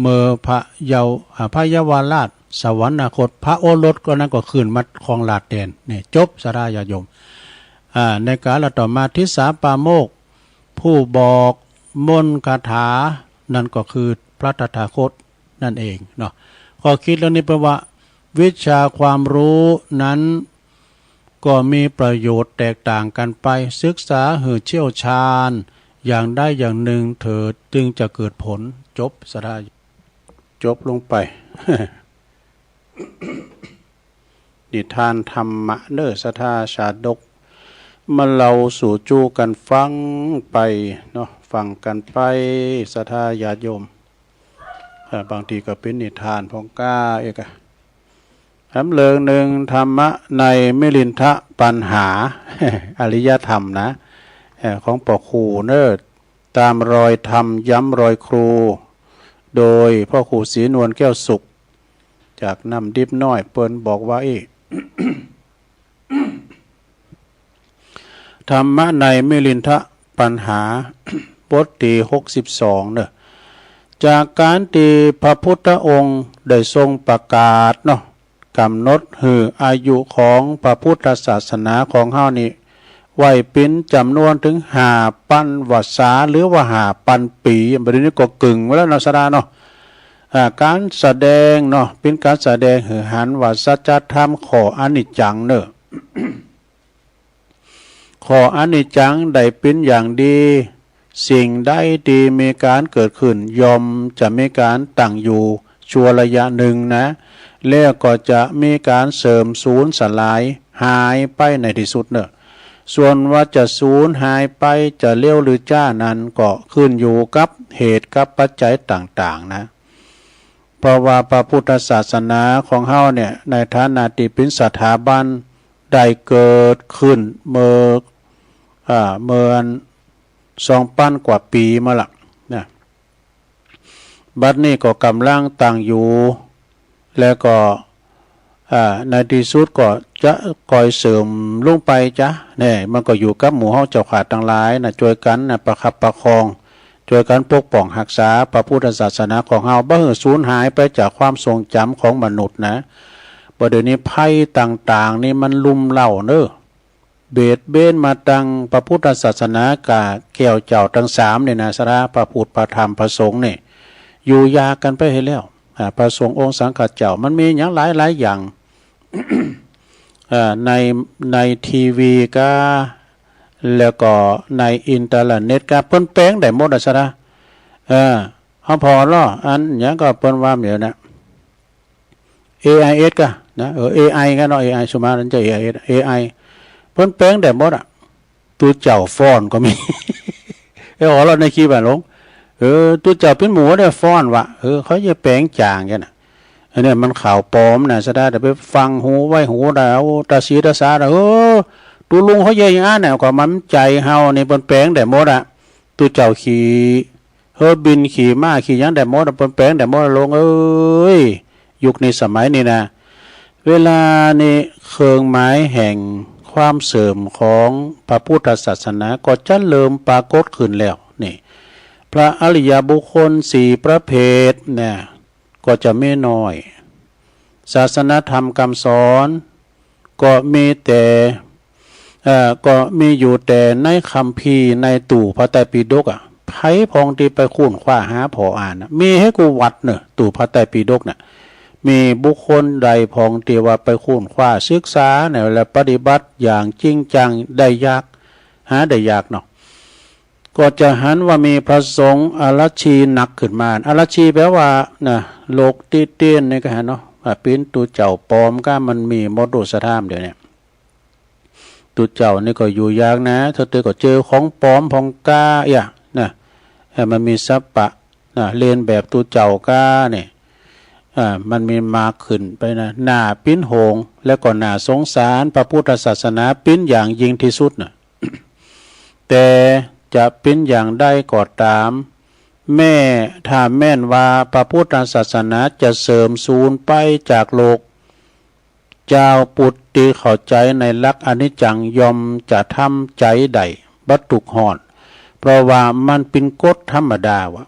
เมื่อพระเยาว อ่า พระเยาวราชสวรรคต พระโอรสก็นั้นก็ขึ้นมาครองราชย์แทน เนี่ย จบ ศรัทธาญาติโยม อ่า ในกาลต่อมา ทิสสาปราโมกข์ ผู้บอกมนต์คาถา นั่นก็คือพระตถาคตนั่นเองเนาะ ข้อคิดเรื่องนี้แปลว่า วิชาความรู้นั้น ก็มีประโยชน์แตกต่างกันไป ศึกษาหื้อเชี่ยวชาญอย่างใดอย่างหนึ่งเถิด จึงจะเกิดผล จบ ศรัทธา จบลงไป นิทานธรรมะเนอ ศรัทธาชาดก มาเล่าสู่จู้กันฟังไปเนาะ ฟังกันไป ศรัทธาญาติโยม เอ่อ บางทีก็เป็นนิทานพองก้าเอกอะ แถมเรื่องหนึ่ง ธรรมะในมิลินทปัญหา อริยธรรมนะ เอ่อ ของพ่อครูเนอ ตามรอยธรรมย้ำรอยครู โดยพ่อครูศรีนวลแก้วสุข จากน้ำดิบน้อย เปิ้นบอกว่าอี้ ธรรมะในมิลินทปัญหา บทตี้หกสิบสองเนอะ จากการตี้พระพุทธองค์ได้ทรงประกาศเนาะ กำหนดหื้ออายุของพระพุทธศาสนาของเฮานี้ ไว้เป๋นจ๋ำนวนเถิงห้าปันวรรษา หรือว่าห้าปันปี๋ บัดนี้ก็กึ่งไว้แล้วเนาะ ศรัทธาเนาะ อ่า ก๋านแสดงเนาะ เป๋นก๋านแสดงหื้อหันว่าสัจธรรมข้ออนิจจังเนอะ ข้ออนิจจังได้เป๋นอย่างดี สิ่งใดตี้มีก๋านเกิดขึ้น ย่อมจะมีก๋านตั้งอยู่ชั่วระยะหนึ่งนะ แล้วก็จะมีก๋านเสื่อมสูญสลายหายไปในตี้สุดเนอะ ส่วนว่าจะสูญหายไปจะเร็วหรือจ๊านั้นก็ขึ้นอยู่กับเหตุกับปัจจัยต่างๆ นะ เพราะว่าพระพุทธศาสนาของเฮาเนี่ย ในฐานะตี้เป๋นสถาบัน ได้เกิดขึ้นเมื่อ อ่า เมื่อสองปันกว่าปี๋มาละนะ บัดนี้ก็ก๋ำลังตั้งอยู่ แล้วก็ อ่า ในตี้สุดก็จะค่อยเสื่อมลงไปจ๊ะ เนี่ย มันก็อยู่กับหมู่เฮาเจ้าข้าตังหลายนะ จ้วยกั๋นนะ ประคับประคอง จ้วยกั๋นปกป้องฮักษาพระพุทธศาสนาของเฮา บ่หื้อสูญหายไปจากความทรงจ๋ำของมนุษย์นะ บ่าเดี๋ยวนี้ภัยต่างๆ นี่มันรุมเร้าเนอะ เบียดเบียนมาตังพระพุทธศาสนากับแก้วเจ้าตังสามนี่นะ ศรัทธา พระพุทธ พระธรรม พระสงฆ์นี่ อยู่ยากกั๋นไปหื้อแล้ว อ่า พระสงฆ์องค์สังฆเจ้า มันมีหยังหลายๆ อย่าง เอ่อ ใน ในทีวีก้า แล้วก็ในอินเทอร์เน็ตก้า เปิ้นแป๋งได้หมดอะ ศรัทธา เออ เฮาผ่อลอ อันหยังก็เปิ้นว่าเดี๋ยวนะ เอไอเอส ก้านะ เออ เอไอ ก้าเนาะ เอไอ สุมานั้นจะ เอไอเอส เอไอ เปิ้นแป๋งได้หมดอะ ตุ๊เจ้าฟ้อนก็มี เอ้ย หัวเราะในคลิปอะหลวง เออ ตุ๊เจ้าเป๋นหมูเนี่ยฟ้อนวะ เออ เขาจะแป๋งจ๋างกั๋นน่ะ อันเนี้ยมันข่าวปลอมนะ ศรัทธา แต่ไปฟังหูไว้หูได้ โอ้ ตาสีตาสาได้ เออ ตุ๊ลุงเขาเยอะอย่างนั้นน่ะ ก็มันใจเฮานี่เปิ้นแป๋งได้หมดอะ ตุ๊เจ้าขี่เฮอบิน ขี่ม้า ขี่หยังได้หมดอะ เปิ้นแป๋งได้หมดอะ หลวงเอ้ย ยุคนี้สมัยนี้นะ เวลานี้เครื่องหมายแห่งความเสื่อมของพระพุทธศาสนาก็จะเริ่มปรากฏขึ้นแล้ว นี่ พระอริยบุคคลสี่ประเภทนะ ก็จะมีน้อย ศาสนธรรมคำสอนก็มีแต่ เอ่อ ก็มีอยู่แต่ในคัมภีร์ในตู้พระไตรปิฎกอะ ใผพ่องตี้ไปค้นคว้าหาผ่ออ่านอะ มีหื้อกู้วัดเนอะ ตู้พระไตรปิฎกน่ะ มีบุคคลใดพ่องตี้ว่าไปค้นคว้าศึกษาเนี่ย และปฏิบัติอย่างจริงจังได้ยาก หาได้ยากเนาะ ก็จะหันว่ามีพระสงฆ์อรัชชีหนักขึ้นมา อรัชชีแปลว่า นะ โลกตี้เตี้ยนนี่ก็หันเนาะ ว่าเป๋นตุ๊เจ้าปลอมก้า มันมีหมดตุ๊สถานเดี๋ยวนี้ ตุ๊เจ้านี่ก็อยู่ยากนะ เทื่อเตอก็เจอของปลอมพ่องก้าเอี้ยนะ เอ่อ มันมีสัพพะนะ เลียนแบบตุ๊เจ้าก้าเนี่ย อ่า มันมีมากขึ้นไปนะ น่าเป๋นห่วง และก็น่าสงสารพระพุทธศาสนาเป๋นอย่างยิ่งที่สุดน่ะ แต่จะเป๋นอย่างใดก็ตาม แม้ถ้าแม้นว่าพระพุทธศาสนาจะเสื่อมสูญไปจากโลก จาวพุทธตี้เข้าใจ๋ในหลักอนิจจังย่อมจะทำใจ๋ได้บ่ทุกข์ฮ้อน เพราะว่ามันเป๋นกฎธรรมดาว่า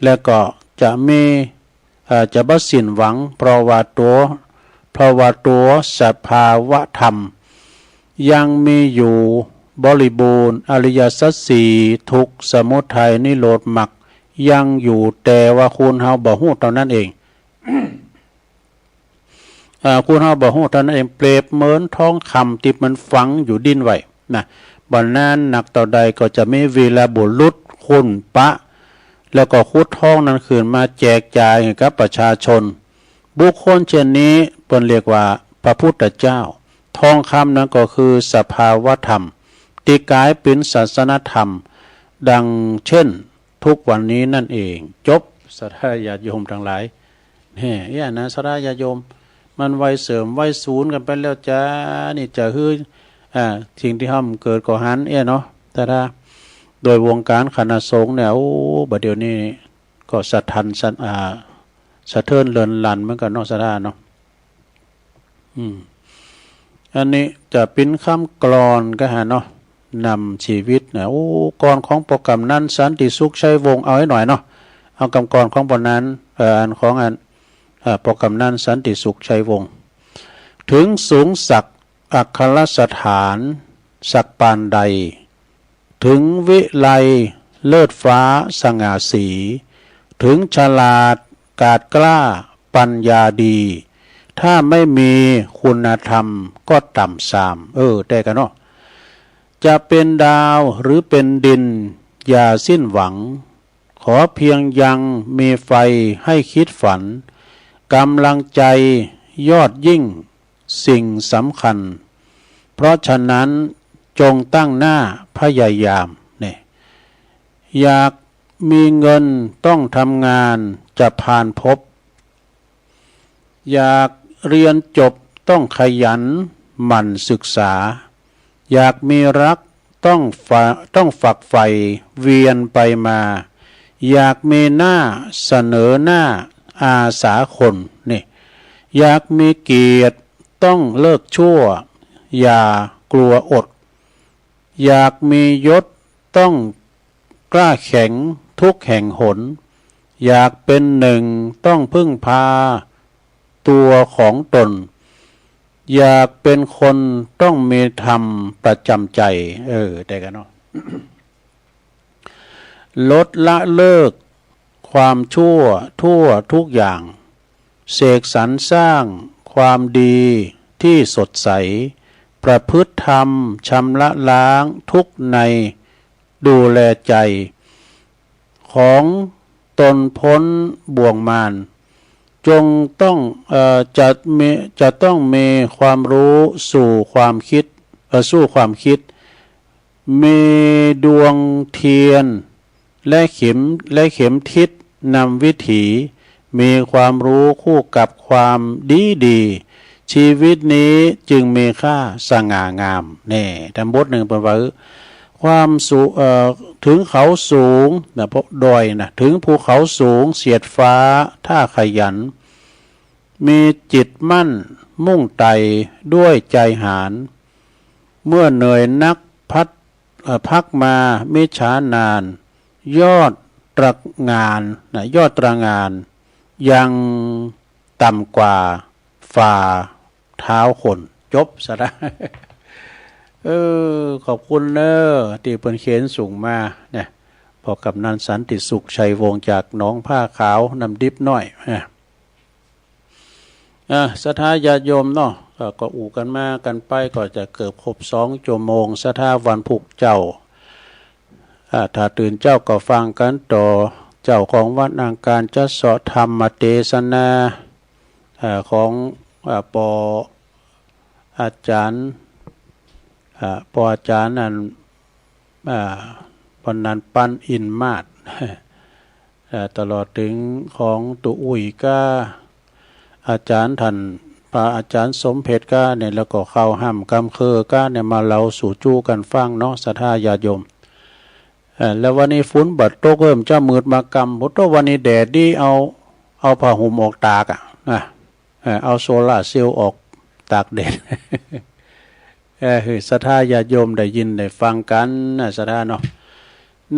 แล้วก็จะมี เอ่อ จะบ่สิ้นหวัง เพราะว่าตั๋ว เพราะว่าตั๋วสภาวะธรรมยังมีอยู่บริบูรณ์ อริยสัจสี่ ทุกข์ สมุทัย นิโรธ มรรค ยังอยู่ แต่ว่าคนเฮาบ่ฮู้เต้านั้นเอง เอ่อ คนเฮาบ่ฮู้เต้านั้นเอง เปรียบเหมือนทองคำตี้มันฝังอยู่ดินไว้นะ บ่นั้นนักเต้าใดก็จะมีวีรบุรุษค้นปะ แล้วก็ขุดทองนั้นขึ้นมาแจกจ่ายให้กับประชาชน บุคคลเช่นนี้เปิ้นเรียกว่าพระพุทธเจ้า ทองคำนั้นก็คือสภาวะธรรม ตี้ก๋ายเป๋นศาสนธรรม ดังเช่นทุกวันนี้นั่นเอง จบ ศรัทธาญาติโยมตังหลาย แหม เอี้ยนะ ศรัทธาญาติโยม มันวัยเสริมวัยสูนกันไปแล้วจ้า นี่จะหื้อ อ่า สิ่งตี้ห้ามเกิดก็หัน เอี้ยเนาะ ศรัทธา โดยวงการคณะสงฆ์เนี่ย โอ้ บัดเดี๋ยวนี้ก็สะท้านสั่น อ่า สะเทือนเรือนรันเหมือนกันเนาะ ศรัทธาเนาะ อืม อันนี้จะเป๋นคำกลอนก็หาเนาะ นำชีวิตนะ โอ้ กลอนของปอกำนันสันติสุขชัยวงศ์ เอาให้หน่อยเนาะ เอากำกลอนของปอกำนัน เอ่อ อันของอัน เอ่อ ปอกำนันสันติสุขชัยวงศ์ ถึงสูงสักอัครสถานสักปานใด ถึงวิไลเลิศฟ้าสง่าสี ถึงฉลาดกาจกล้าปัญญาดี ถ้าไม่มีคุณธรรมก็ต่ำทราม เออ แต่กันเนาะ จะเป็นดาวหรือเป็นดินอย่าสิ้นหวัง ขอเพียงยังมีไฟให้คิดฝัน กำลังใจยอดยิ่ง สิ่งสำคัญ เพราะฉะนั้นจงตั้งหน้าพยายาม เนี่ย อยากมีเงินต้องทำงานจะผ่านพบ อยากเรียนจบต้องขยันหมั่นศึกษา อยากมีรักต้องฝ- ต้องฝักใฝ่เวียนไปมา อยากมีหน้าเสนอหน้าอาสาคน นี่ อยากมีเกียรติต้องเลิกชั่ว อย่ากลัวอด อยากมียศต้องกล้าแข็งทุกแห่งหน อยากเป็นหนึ่งต้องพึ่งพาตัวของตน อยากเป็นคนต้องมีธรรมประจำใจ เออ แต่กันเนาะ ลดละเลิกความชั่วทั่วทุกอย่าง เสกสรรสร้างความดีที่สดใส ประพฤติธรรมชำระล้างทุกข์ใน ดูแลใจของตนพ้นบ่วงมาร จงต้อง เอ่อ จะมี- จะต้องมีความรู้สู่ความคิด เอ่อ สู้ความคิด มีดวงเทียนและเข็ม- และเข็มทิศนำวิถี มีความรู้คู่กับความดีดี ชีวิตนี้จึงมีค่าสง่างาม แน่ ตำบทหนึ่งเปิ้นว่า ความสู- เอ่อ ถึงเขาสูงนะ พวกดอยนะ ถึงภูเขาสูงเสียดฟ้าถ้าขยัน มีจิตมั่นมุ่งไต่ด้วยใจหาญ เมื่อเหนื่อยนักพัด- เอ่อ พักมามิช้านาน ยอดตระหง่านนะ ยอดตระหง่านยังต่ำกว่าฝ่าเท้าคน จบซะละ เออ ขอบคุณเนอะ ตี้เปิ้นเขียนส่งมาเนี่ย ปอกำนันสันติสุขชัยวงศ์จากหนองผ้าขาว น้ำดิบน้อย อ่ะ อ่ะ ศรัทธาญาติโยมเนาะ ก็- ก็อู้กันมากันไป ก็จะเกือบครบสองชั่วโมง ศรัทธาวันพุธเจ้า อ่า ถ้าตื่นเจ้าก็ฟังกันต่อ เจ้าของวันอังคารจะเสาะธรรมเทศนา อ่า ของ อ่า ปออาจารย์ อ่า ปออาจารย์นั่น อ่า ปอนันท์ ปันอินมาศ อ่า ตลอดถึงของตุ๊อุ้ยก้า อาจารย์ท่าน พระอาจารย์สมเพชรก้าเนี่ย แล้วก็เข้าฮ่ำกำเคือก้าเนี่ย มาเล่าสู่จู้กันฟังเนาะ ศรัทธาญาติโยม เอ่อ แล้ววันนี้ฝนบ่ตก เริ่มจะมืดมากำ บ่ตก วันนี้แดดดี เอา เอาผ้าห่มออกตากอะ นะ เอ่อ เอาโซลาร์เซลล์ออก ตากแดด เออ ศรัทธาญาติโยมได้ยินได้ฟังกันนะ ศรัทธาเนาะ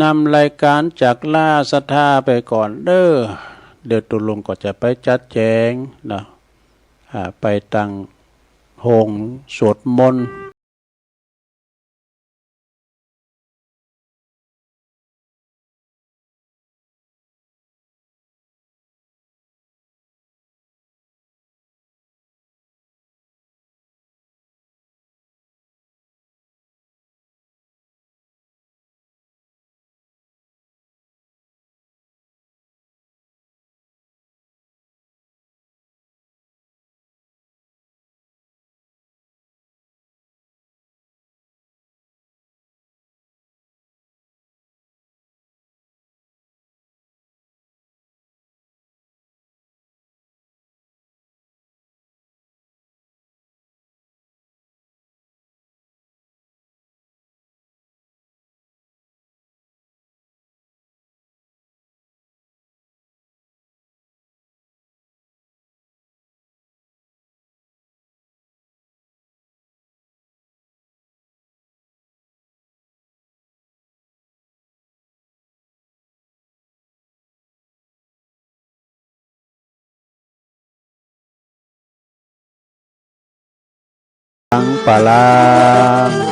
นำรายการจักลาศรัทธาไปก่อนเด้อ เดี๋ยวตุ๊ลุงก็จะไปจัดแจงเนาะ อ่า ไปตั้งโฮงสวดมนต์ สังปะลา